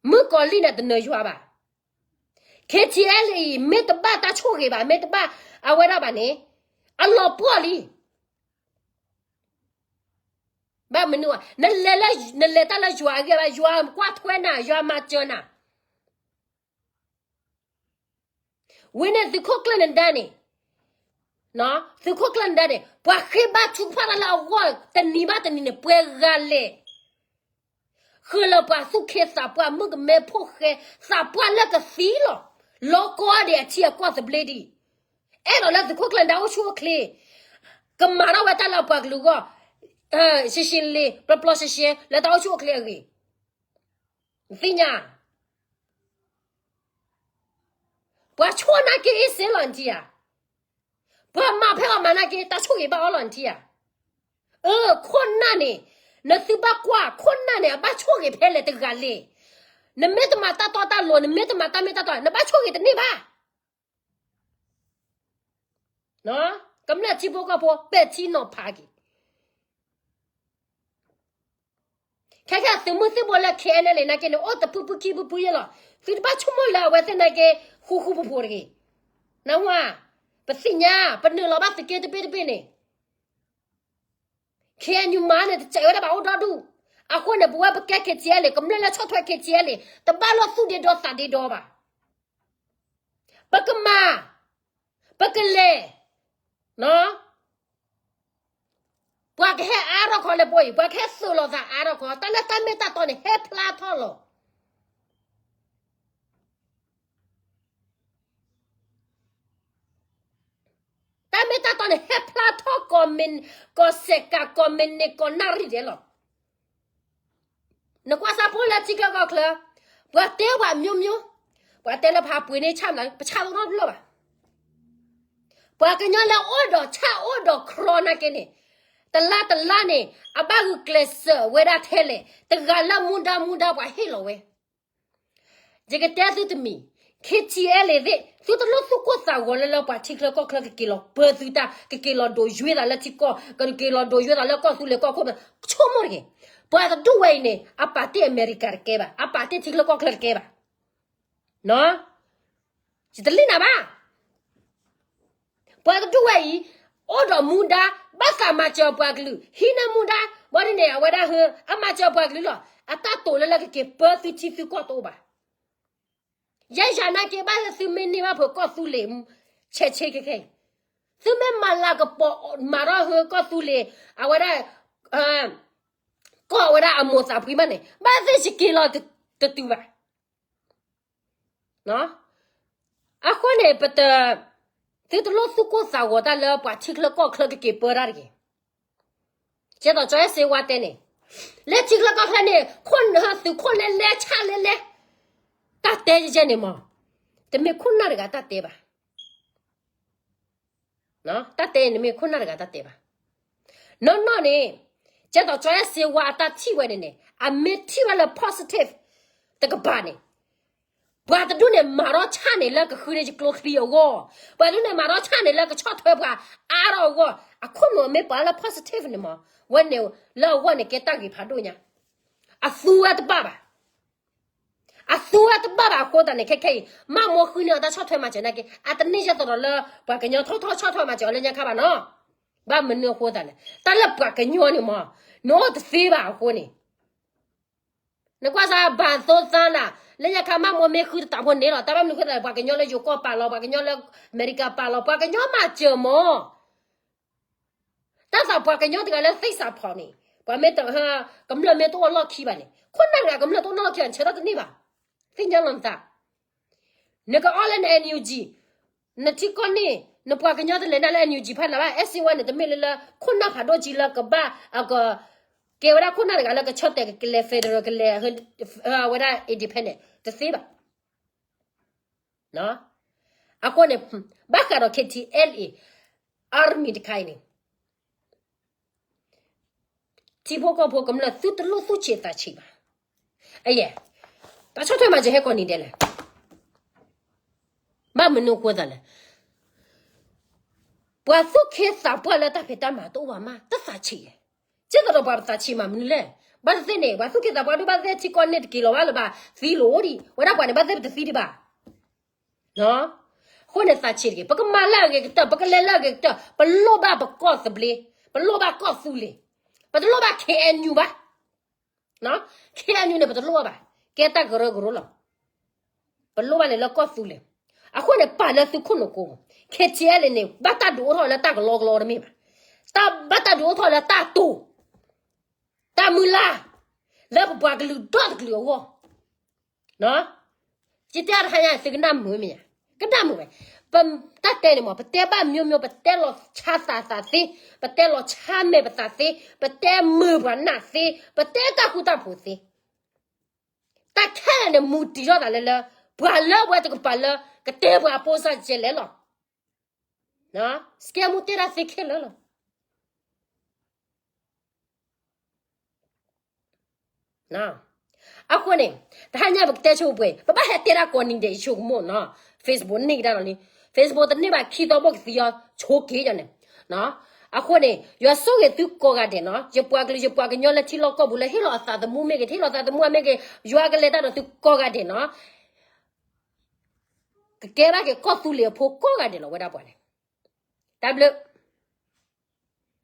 မုၣ်ကီၤလံၢ်န့ၣ်တနၢၤယွၤဘၣ်. ခ့ထံအဲလ့ၣ် အံၤ မ့ၢ်တဘၣ်တၢ်ဆိၣ်ဂ့ၤဘၣ်, မ့ၢ်တဘၣ်အဝဲဒၣ်ဘၣ်န့ၣ်, အလီၤပှီၢ်လံ. ဘၣ်မနုၤ, နလဲၤလၢ, နလဲၤတၢ်လၢယွၤအဂ့ၢ်ဘၣ်, ယွၤကွၢ်ထွဲနၤ, ယွၤမၤစၢၤနၤ. ဝံၤန့ၣ်သုးခိၣ်ကျၢၢ်နဒါန့ၣ်, သုးခိၣ်ကျၢၢ်နဒါန့ၣ် ပှၤဃ့ဘါထုကဖၣ်တၢ်လၢအဂီၢ်တနံၤဘၣ်တနံၤန့ၣ် ပှဲၤဂၤလဲၣ်. ဃုာ်လၢပှၤသူၣ်က့သးပှၢ်, မုၣ်ကမဲဖိဃဲ, သးပှၢ်လၢကသံလီၤ. လီၤကီဒံးအထံအကီၢ်သဘျ့ဒံး, အဲၣ်ဒိးလၢသုးခိၣ်ကျၢၢ်နဒါအိၣ်ဆူၣ်အိၣ်ချ့, ကမၤထီၣ်ဝဲတၢ်လၢအပှၤကလုာ်အဂီၢ်, ရှဲရှဲလ့, ပျီပျီရှဲရှဲ လၢတၢ်အိၣ်ဆူၣ်အိၣ်ချ့အဂ့ၢ်. သ့ၣ်ညါ, ပှၤဆိၣ်နာ်က့အ့ၣ်စ့လီၤနထံဧါ. ပှၤမၤဖဲအီၤမၤနာ်က့ တၢ်ဆိၣ်ဂ့ၤဘၣ်အီၤလီၤနထံဧါ. အၢ ခိၣ်နၢ်န့ၣ်, နသုဘၣ်ကွၢ် ခိၣ်နၢ်န့ၣ် အဘၣ်ဆိၣ်ဂ့ၤဖဲလဲၣ်တဂၤလဲၣ်. နမ့ၢ်တမၤတၢ်တီတၢ်လိၤ, နမ့ၢ်တမၤတၢ်မ့ၢ်တၢ်တီ, နဘၣ်ဆိၣ်ဂ့ၤတန့ၢ်ဘၣ်. ကမျၢၢ်ထံဖိကီၢ်ဖိ ပဲာ်ထံနီၤဖးက့ၤ. ခဲခဲသုးမုၢ်သံၣ်ဘိလၢ ခ့အဲၣ်အဲၣ်လ့ၣ် နာ်က့န့ၣ် အိၣ်တဖုဖုခံဖုဖုယဲလီၤ. သုတဘၣ်ဆိကမိၣ်လၢအဝဲသ့ၣ်နာ်က့ ဃူဃူဖိးဖိးတဂ့ၤ. နၢ်ဟူဧါ, ပသ့ၣ်ညါ, ပနုာ်လီၤဘၣ်သုးက့တဘ့ၣ်တဘ့ၣ်န့ၣ်. ခ့ၣ်အဲၣ်ယူၣ်မၤန့ၣ် တစဲးဝဲဒၣ်ဘၣ်အိၣ်ဒီဒူၣ်. အဃိန့ၣ် ပဝဲပကဲ ခ့ၣ်ထံၣ်အဲၣ်လ့ၣ်, ကမျၢၢ်လၢဆီၣ်ထွဲ ခ့ၣ်ထံၣ်အဲၣ်လ့ၣ် တဘၣ်လိာ်သူၣ်ဒ့ဒီသးဒ့ဒီဘၣ်. ပကမၤ, ပကလဲၤ, ပ ပှၤကဟဲအါထီၣ်ခီလၢပအိၣ်အံၤ, ပှၤကဟဲသုးလိာ်သးအါထီၣ်ခီ, တၢ်လၢတၢ်မ့ၢ်တၢ်တီန့ၣ် ဟဲဖျါထီၣ်လီၤ. တၢ်မ့ၢ်တၢ်တီန့ၣ် ဟဲဖျါထီၣ် ကိးစဲးကး ကိးမံးနံး ကိးနၣ်ရံၣ်ဒဲးလီၤ. နကွၢ်စၢ်ဖိလၢထံချၢကီၢ်ချၢ, ပှၤတဲပှၤမျိုးမျိုး, ပှၤတဲလၢဖးပှ့ၤန့ၢ်ဆၣ်မနုၤ, ပဆၣ်တနီတဘျီဘၣ်. ပှၤကညီလၢအိၣ်ဒီးဆၣ်အိၣ်ဒီးခြီနာ်က့န့ၣ်, တလါတလါန့ၣ် အဘၣ်ဂုာ်ကျဲးစၢးဝဲဒၣ်ထဲလဲၣ်, တဂၤလၢမူဒါမူဒါပှၤဟ့ၣ်လီၤဝဲ. ယကတဲသုတမံၤ, ခ့ထံအဲလ့ၣ်သ့ၣ် သုတလိၣ်သူၣ်ကိၢ်သးဂီၤလၢလၢပှၤထံချၢကီၢ်ချၢကက့ၤလီၤပၢသုတၢ်, ကက့ၤလီၤဒိးယွ့သးလၢထံကီၢ်, ကက့ၤလီၤဒိးယွ့သးလၢကီၢ်သူလ့ၤကီၢ်ခိၣ်, ဆိကမိၣ်တဂ့ၤ. ပှၤတဒူၣ်ဝဲအံၤန့ၣ် အပာ်တ့ၢ်အမဲရကၤတကဲဘၣ်, အပာ်တ့ၢ်ထံချၢကီၢ်ချၢတကဲဘၣ်. ယတလံၣ်နၤဘၣ်. ပှၤတဒူၣ်ဝဲအံၤ အိၣ်ဒီးမူဒါ ဘၣ်သးမၤစၢၤပှၤကလုာ်, ဟံးန့ၢ်မူဒါ, ဘၣ်ဒ်န့ၣ် အဝဲဒၣ်ဟၢ အမၤစၢၤပှၤကလုာ်လီၤ. အတၢ်တိာ်လၢလၢကက့ၤပၢသုထံသုကီၢ်တအိၣ်ဘၣ်. ယဲယၤနာ်က့ ဘၣ်လၢသုမ့ၢ်န့ၢ်ဘၣ်ဖုးကီၢ်သူလ့ၤ ဆဲးဆ့ခဲခဲအံၤ, သုမ့ၢ်မၤလၤကပီၤမၤထီၣ်ဟၢကီၢ်သူလ့ၤ အဝဲဒၣ် ကီၢ်ဝဲဒၣ်အမိၢ်သးဖှံမးန့ၣ် ဘၣ်သ့ၣ်ယက့ၤလီၤတတုၤဘၣ်. အဃိန့ၣ် ပတ, သုတလိၣ်သူၣ်ကိၢ်သးဂီၤတၢ်လၢပှၤထံချၢကီၢ်ချၢကက့ၤပၢတၢ်တဂ့ၤ. ကဲသိးကၠီအဲၣ်စ့ဝါတဲန့ၣ်, လၢထံချၢကီၢ်ချၢန့ၣ် ခိၣ်နၢ်သုးခိၣ်လဲလဲ ဆၣ်လဲလဲ, တၢ်တဲယဲန့ၣ်မး, တမ့ၢ်ခိၣ်နၢ်တဂၤတၢ်တဲဘၣ်. တၢ်တဲန့ၣ်မ့ၢ်ခိၣ်နၢ်တဂၤတၢ်တဲဘၣ်. နီၢ်နီၢ်န့ၣ်, ကဲသိးကၠီအဲၣ်စ့ဝါအတၢ်ထံၣ်ဝဲန့ၣ်န့ၣ် အမ့ၢ်ထံၣ်ဘၣ်လၢ positive တကပၤန့ၣ်, ပှၤတဒူၣ်န့ၣ်မၤထီၣ်ဆၣ်န့ၣ်လၢကဃုန့ၢ်ယကျိချံအဂီၢ်, ပှၤတဒူၣ်န့ၣ်မၤထီၣ်ဆၣ်န့ၣ်လၢကဆီၣ်ထွဲပှၤအါထီၣ်အဂီၢ်, အခိၣ်နူာ်အမ့ၢ်ပှၤလၢ positive န့ၣ်မး, ဝဲန့ၣ်လၢအဂီၢ်န့ၣ်ကဲတၢ်ဂ့ၤဖးဒိၣ်ညါ, အသူဝဲတဘၣ်ဘၣ်. အသူဝဲတဘၣ်ဘၣ်အဃိသတးန့ၣ် ခဲခဲအံၤ မၢ်မိၢ်ဃုန့ၢ်အီၤတၢ်ဆီၣ်ထွဲမၤစၢၤနာ်က့ အတန့ၢ်ယဲၢ်သရီးလၢ ပှၤကညီထီၣ်ထီၣ်ဆီၣ်ထွဲမၤစၢၤအီၤလၢညါခါဘၣ်နီၤ. ဘၣ်မနုၤအဃိသတးလဲၣ်, တၢ်လၢပှၤကညီန့ၣ်မး, နအိၣ်တသ့ဘၣ်အဃိန့ၣ်, နကွၢ်စၢ်ဘၣ်သိသးနၤ, လၢညါခါမၢ်မိၢ်မ့ၢ်ဃုတတးဖိန့ၣ်လီၤ, တၢ်ဘၣ်မနုၤအဃိသတးလဲၣ်, ပှၤကညီလၢယိၤကီၢ်ပာ်လီၤ, ပှၤကညီလၢအမဲရကၤပာ်လီၤ, ပှၤကညီမၤစၢၤမး တၢ်သးပှၤကညီတဂၤလၢသ့ၣ်စးဖီန့ၣ်, ပှၤမ့ၢ်တ, ကမျၢၢ်မ့ၢ်တအိၣ်လီၢ်ခံဘၣ်န့ၣ်, ခိၣ်နၢ်တဂၤကမျၢၢ်တအိၣ်လီၢ်ခံဘၣ်န့ၣ် ဆၢထၢၣ်တန့ၢ်ဘၣ်. သ့ၣ်ညါလီၤနသး, နကအီၣ်လၢန NUG, နထံကီၢ်န့ၣ် နပှၤကညီတလဲၤနၤလၢ NUG ဖးနၤဘၣ်. အဲၣ်စ့ဝါန့ၣ် တမ့ၢ်လၢလၢခိၣ်နၢ်ဖးဒိၣ်ကံလၢကဘၣ်, ကဲဝဲဒၣ်ခိၣ်နၢ်တဂၤလၢကဆီၣ်တဲာ်ကလဲၤ federal ကလဲၤ, ဝဲဒၣ် independent တသ့ဘၣ်. အဃိန့ၣ်, ဘၣ်ဃးဒီး KTLA army တခါအံၤန့ၣ်, ထံဖိကီၢ်ဖိကမျၢၢ်သုတလိၣ်သူၣ်ဆံးသးဆံးဘၣ်. အယဲၢ်, တၢ်ဆီၣ်ထွဲမၤစၢၤဟဲကိးနံၤဒဲးလဲၣ်. ဘၣ်မနုၤအဃိသတးလဲၣ်, ပှၤသူၣ်က့သးပှၢ်လၢတၢ်ဖံးတၢ်မၤတအိၣ်ဘၣ်မး တသးဆံးယဲၢ်. ကဲသိးဒီးပှၤပသးဆံးမးမနုၤလဲၣ်. ဘၣ်သ့ၣ်သ့ၣ်န့ၣ် ပှၤသူၣ်က့သးပှၢ်ဒိၣ်ဘၣ်သ့ၣ် ထံကီၢ်န့ၣ်တက့ၤလီၤဘၣ်လၢၤဘၣ် သံလိာ်ဒံး ဝဲဒၣ်ပှၤန့ၣ် ဘၣ်သ့ၣ်ပတသံဒံးဘၣ်. အဃိန့ၣ်သးဆံးတက့ၢ်. ပကမၤလၢအဂ့ၤကတၢၢ်, ပကလဲၤလၢအဂ့ၤကတၢၢ်, ပလိၣ်ဘၣ်ပကီၢ်သဘျ့, ပလိၣ်ဘၣ်ကီၢ်သူလ့ၤ, ပတလိၣ်ဘၣ် KNU ဘၣ်. KNU န့ၣ် ပတလိၣ်ဘၣ်ဘၣ်, ကဲတၢ်ကရၢကရိလီၤ. ပလိၣ်ဘၣ်န့ၣ်လၢကီၢ်သူလ့ၤ. အဃိန့ၣ် ပာ်လၢသုခိၣ်နူာ်ကိး, KTLA န့ၣ် ဘၣ်တၢ်ဒုးအိၣ်ထီၣ်လၢတၢ်ကလီကလီတမ့ၢ်ဘၣ်. တၢ်ဘၣ်တၢ်ဒုးအိၣ်ထီၣ်လၢတၢ်တိာ်, တၢ်မုၢ်လၢ်, လၢပပှၤကလုာ်ဒီတကလုာ်အဂီၢ်. ယတဲအါတခါညါ သုကနၣ်မုာ်မ့ၢ်ဧါ, ကနၣ်မုာ်ဝဲ. ပတၢ်တဲန့ၣ်မး ပတဲဘၣ်မျိုးမျိုး, ပတဲလီၤဆါသးသးသ့, ပတဲလီၤဆါမဲာ်ပသးသ့, ပတဲမုာ်ပှၤနၢ်သ့, ပတဲတၢ်ဃူတၢ်ဖိးသ့. တၢ်ခဲလၢာ်န့ၣ် မူတံၤထီၣ်သးလၢလၢ ပှၤလၢဝဲတကပၤလၢ ကတဲပှၤအပိစၢ်ကဲလဲၣ်လီၤ. စကဲမူတဲတၢ်သ့ခဲလၢာ်လီၤ. အဃိန့ၣ် တဟါညါပကတဲဆိပှဲၤ, ပဘၣ်ဟဲတဲတၢ်ကိးနံၤဒဲးဆိကမိၣ်နီၤ. Facebook န့ၢ်ကဒါလီၤလံ. Facebook တန့ၢ်ဘၣ်ခံသီဘိၣ်ကသံယီၤဆိက့ၤယီၤန့ၣ်. အဃိန့ၣ် ယွၤဆိၣ်ဂ့ၤသုကိးဂၤဒဲးနီၤ. ယပှၤကလုာ်ယပှၤကညီလၢထံလီၢ်ကီၢ်ပူၤလၢဟ့ၣ်လီၤအသးသမူမ့ၢ်ဂ့ၤ, ဟ့ၣ်လီၤသးသမူအမ့ၢ်ဂ့ၤ, ယွၤကလဲၤတၢ်ဒီးသုကိးဂၤဒဲးနီၤ. ကကဲဘၣ်က့ၤကီၢ်သူလ့ၤအဖိကိးဂၤဒဲးလီၤဝဲဒၣ်ပှၤန့ၣ်. တၢ်ဘျုး